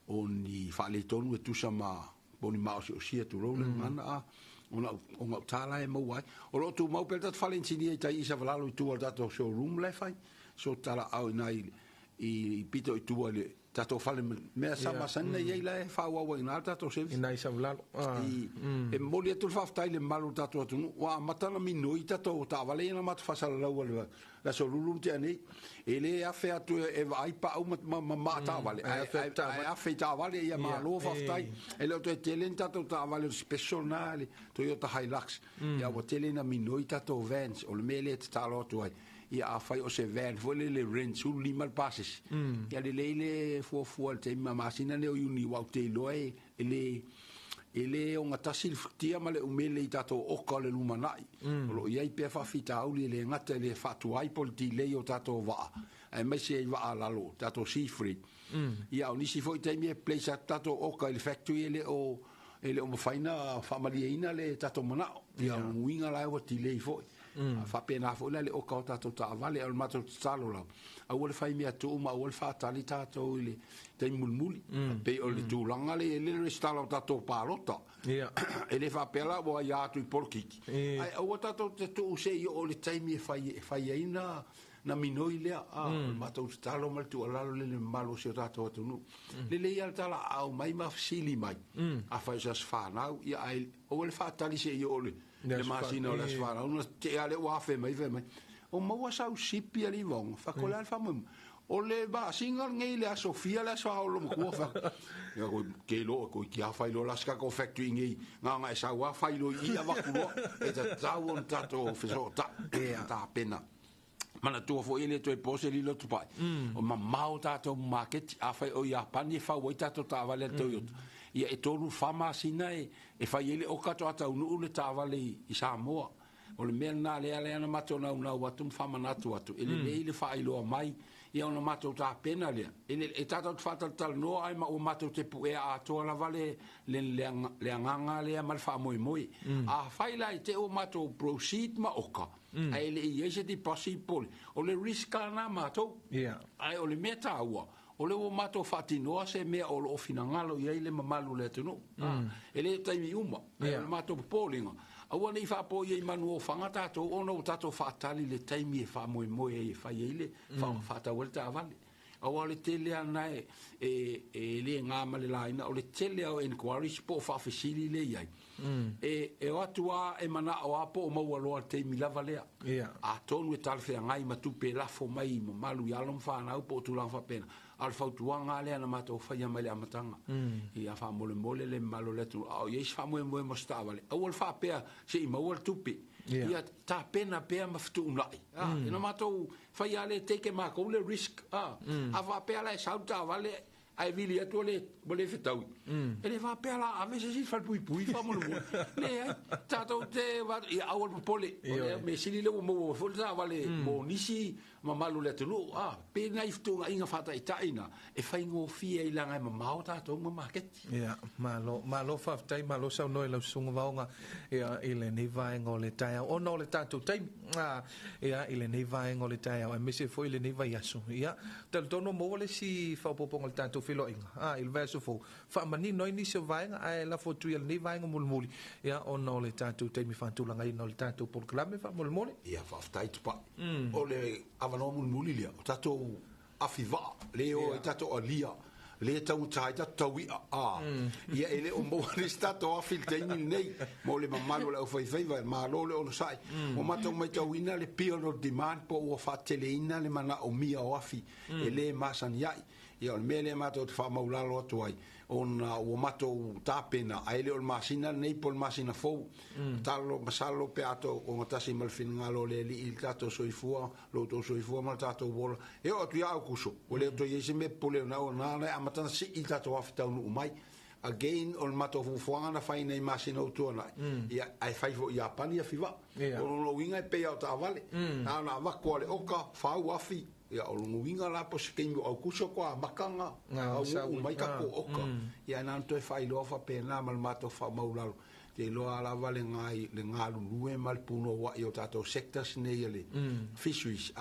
o ni faaletonu e tusa ma po o ni maosiosia tulou le gagana, o ngau tala e maua ai. O loo tumau pea le tatou fale inisinia i tai i Savalalo i tua o le tatou showroom la e fai. So tala au ina i pito i tua i le tatou fale mea sa masani na iai la e faaauau ai i ina le tatou service. I ina i Savalalo. E momoli atu le faafetai i le mamalu o le tatou atunuu, ua amata ona minoi tatou taavale ia na matou faasalalau i le aso Lulu na tea nei. E le afe atu e vaai pau ma maa taavale, ae afe i taavale, ia malo faafetai. E le o toe tele ni tatou taavale o le special na, le Toyota Hilux, ia ua tele ina minoi tatou vans. O le mea lea e tatalo atu ai, ia afai o se van foi lele rent 15 le pasese, ia lelei le fuafua i le taimi ma masina nei o Iuni, aua ou te iloa e le ogatasi le futia ma le umele i tatou oka o le lumanai. O lo o i ai pea faafitauli e le gata i le faatuai po o le delay o tatou vaa, aemaise ai vaa lalo, tatou sea freight. Ia, o nisi foi taimi e place atu tatou oka i le factory e le o mafai na faamalieina le tatou manao. Ia, o le uiga la ua delay foi. Faapena foi la le oka o tatou taavale. O le matou tatalo lava, aua le fai mea tuu ma aua le faatali tatou i le taimi mulimuli. Pei o le tulaga le i le resitala o tatou palota. E le faapea la ua ia atu i polokiki, ae aua tatou te tuu se i oo i le taimi e fai ai na minoi lea. O le matou tatalo ma le tuualalo le mamalu o si o tatou atunuu. Lelei lava le talaau mai ma fesili mai, afai o se aso fanau, ia ae aua le faatali se i oo i le masina o le aso fanau, na tea lea ua afe mai fai mai. O maua sau sipi a le ivaoga, fako le a le faamoemoe. O le masina lenei le aso fia le aso ao matua fa. Ia ko ke lo ko ki a fai lo la ska ko factory ngi nga nga e sau a fai lo i a vakuloa. E ta tau on tato feso ta ta pena. Mana tua fo ile toe pose li lotu pai. O mamao tatou market a fai o Iapani e fau ai tatou taavale a le Toyota. Ia e tolu fa masina e fai ai le oka to ataunuu le taavale i Samoa. O le mea lena lea lea na matou naunau atu ma faamanatu atu. E lelei le faailoa mai ia ona matou tapena lea. E tatou te faatalatalanoa ai ma ua matou te puea atoa lava le agaga lea ma le faamoemoe. A fai la i te o matou proceed ma oka, ae le i ai se deposit po o le risk lana matou. Ae o le mea taua, o le ua matou faatinoa se mea o loo finagalo i ai le mamalu o le atunuu. E le taimi uma, ae o le matou popolega. Aua nei faapo ia i manu o whanga tātou, ona o tātou whaatali le taimi e whaamoemoe ai e whai ai le whaatau le taavale. Aua le tele ana e le ngā ma le laina, o le tele au inquiries po o whaafesili le iai. E o atu a e mana o a po o maua loa le taimi lava lea. A tonu e talawhea ngai matupe lafo mai mamalu i alo mwhanau po o tūlanga whapena. A le fautuanga lea na mātou whaia mai le amatanga. Ia whaamolemole le malo le atu. Au iei se whaamoemoe mo se taavale. Aua le whaapea se i maua le tupe. Ia tā pena pea ma whatuunai. Ina mātou whaia le teke mākou le risk. A whaapea la e sau taavale ai vili atu le whetaui. E le whaapea la ave se si whalpui whaamolemole. Le ai, tātou te ia aua le popole. Me sili le ua maua fo le taavale mo nisi mamalu le atunuu. Pena i whatunga inga whataitaina e whaingofia i langa e mamao tātou ma maketi. Ia, malo whafetai, malo saunoa i lau susuga vaoga ia, i lenei vaega o le taeao. Ona o le tatou taimi, ia, i lenei vaega o le taeao, aemaise foi i lenei vaiaso. Ia, talitonu maua le isi faaopoopoga o le tatou feiloaiga. I le vaiaso fou, faamanino ai nisi o vaega, ae lafo atu ia lenei vaega mulimuli. Ia, ona o le tatou taimi faatulagaina o le tatou polokalame faamolemole. Ia, faafetai tupai. O le avanoa mulimuli lea, o tatou afi vaa, le o e tatou alia, le taugata ai tatou taui'a. Ia e le o maua le isi tatou afi i le taimi lenei, mo le mamalu o le aufaifaiva, malo le onosai. O matou maitauina le period of demand po ua faateleina le manaomia o afi e le masani ai. Ia o le mea lea matou te faamaulalo atu ai, ona ua matou tapena, ae le o le masina lenei po o le masina fou. Talo masalo pe ato o gatasi ma le finagalo o le alii i le tatou soifua, lo outou soifua ma le tatou ola. E oo atu ia Aukuso, ua le o toe i ai se mea popole ona o na le amatana sii i le tatou afi taunuu mai. Again, o le matou fuafuaga na fai nei masina o tuanai. Ia, ae fai foi i Iapani afi vaa. O lona uiga e pei a o taavale. Na ona avako a le oka, fau afi. Ia, o lona uiga la po se taimi o Aukuso koa makanga, au uu mai tatou oka. Ia, na ona toe faailoa faapena ma le matou faamaulalo. Te iloa lava le galulue ma le punouai o tatou sectors nei a le fisheries.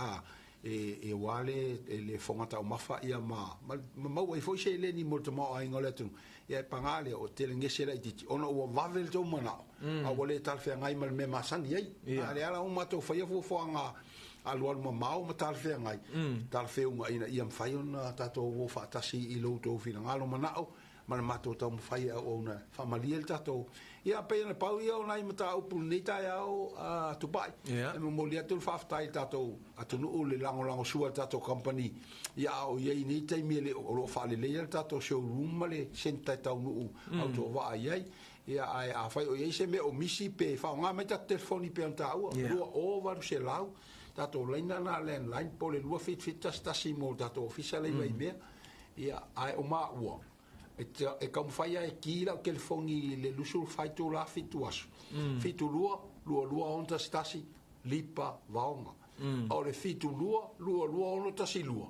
E ua le foga taumafa ia ma maua ai foi se eleni mo le tamaoaiga o le atunuu. Ia e pagā lea o tele gese laitiiti ona ua vave le tou manao, a ua le talafeagai ma le mea masani ai. A le ala o matou faia fuafuaga Alualu mamao ma talafeagai, talafeauga ina ia mafai ona tatou o faatasi i lo outou finagalo manao ma le matou taumafai e auauna e faamalie le tatou. Ia, pei ona pau ia o nai mataupu i lenei taeao, a Tupai. E momoli atu le faafetai i le tatou atunuu i le lagolagosua i le tatou kamupani, ia a o i ai i nei taimi e le o, o lo o faaleleia le tatou showroom ma le centre e taunuu autovaa i ai. Ia, ae afai o i ai se mea o misi pe faaaoga mai tatou telefoni pei ona taua, 20 800 tatou laina na landline po o le 27711 mo le tatou ofisa la i Vaimea. Ia, ae o maua, e taumafai lava e ki lau telefoni i le 24 itula 7 aso, 72 22 6 11 lipa vaoga. O le 72 22 6 12.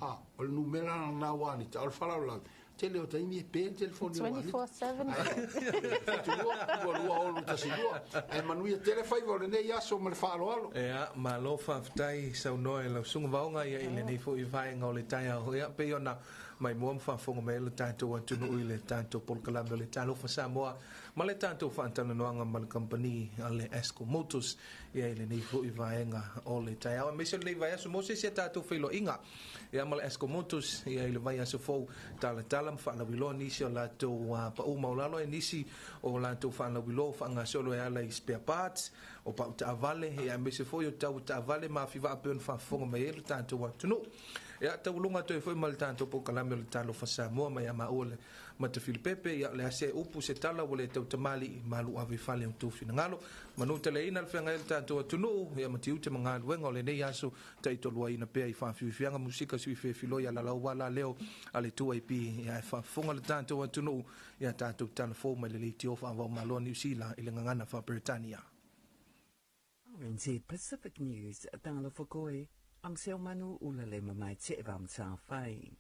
Ah, o le numera lena ua Anita. O le faalavelave, tele o taimi e pe le telefoni o Anita. 24/7. 72 22 6 12. Ae manuia tele faiva o lenei aso ma le faaaloalo. Ia, malo faafetai saunoa i lau susuga Vaoga ia i lenei foi vaega o le taeao. Ia, pei ona maimoa ma faafofoga mai ai le tatou atunuu i le tatou polokalame o le Talofa Samoa ma le tatou faatalanoaga ma le kamupani a le Esco Motors ia i lenei foi vaega o le taeao. Aemaise o lenei vaiaso mo se isi a tatou feiloaiga ia ma le Esco Motors ia i le vaiaso fou talatala ma faalauiloa nisi o latou pau maualalo e nisi o latou faalauiloa faagasolo e ala i spare parts o pau taavale ia aemaise foi o tau taavale ma afivaa pei ona faafofoga mai ai le tatou atunuu. Ia tauluga toe foi ma le tatou polokalame o le Talofa Samoa mai ia maua le Matafilipepe ia le ase upu se tala ua le tautamalii malu ave i fale o tou finagalo. Manu taleina le feagai le tatou atunuu ia ma tiute ma galuega o lenei aso taitoluaina pea i faafiufiaga musika sui fefiloi alalau ala leo a le 2AP ia e faafofoga le tatou atunuu ia tatou talafou mai le leitio faavao malo Niu Sila i le gagana faa-Peretania. RNZ Pacific News, Talofa koe, ang Seomanu ulale mamai te whai.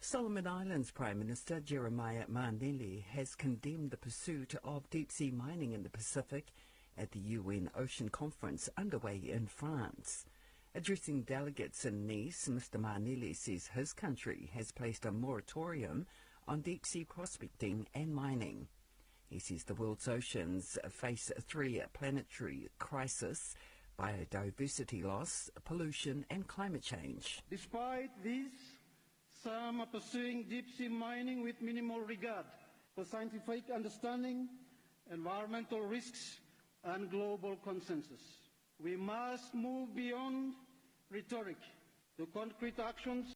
Solomon Islands Prime Minister Jeremiah Manele has condemned the pursuit of deep-sea mining in the Pacific at the UN Ocean Conference underway in France. Addressing delegates in Nice, Mr. Manele says his country has placed a moratorium on deep-sea prospecting and mining. He says the world's oceans face three planetary crises: biodiversity loss, pollution and climate change. Despite this, some are pursuing deep-sea mining with minimal regard for scientific understanding, environmental risks, and global consensus. We must move beyond rhetoric to concrete actions.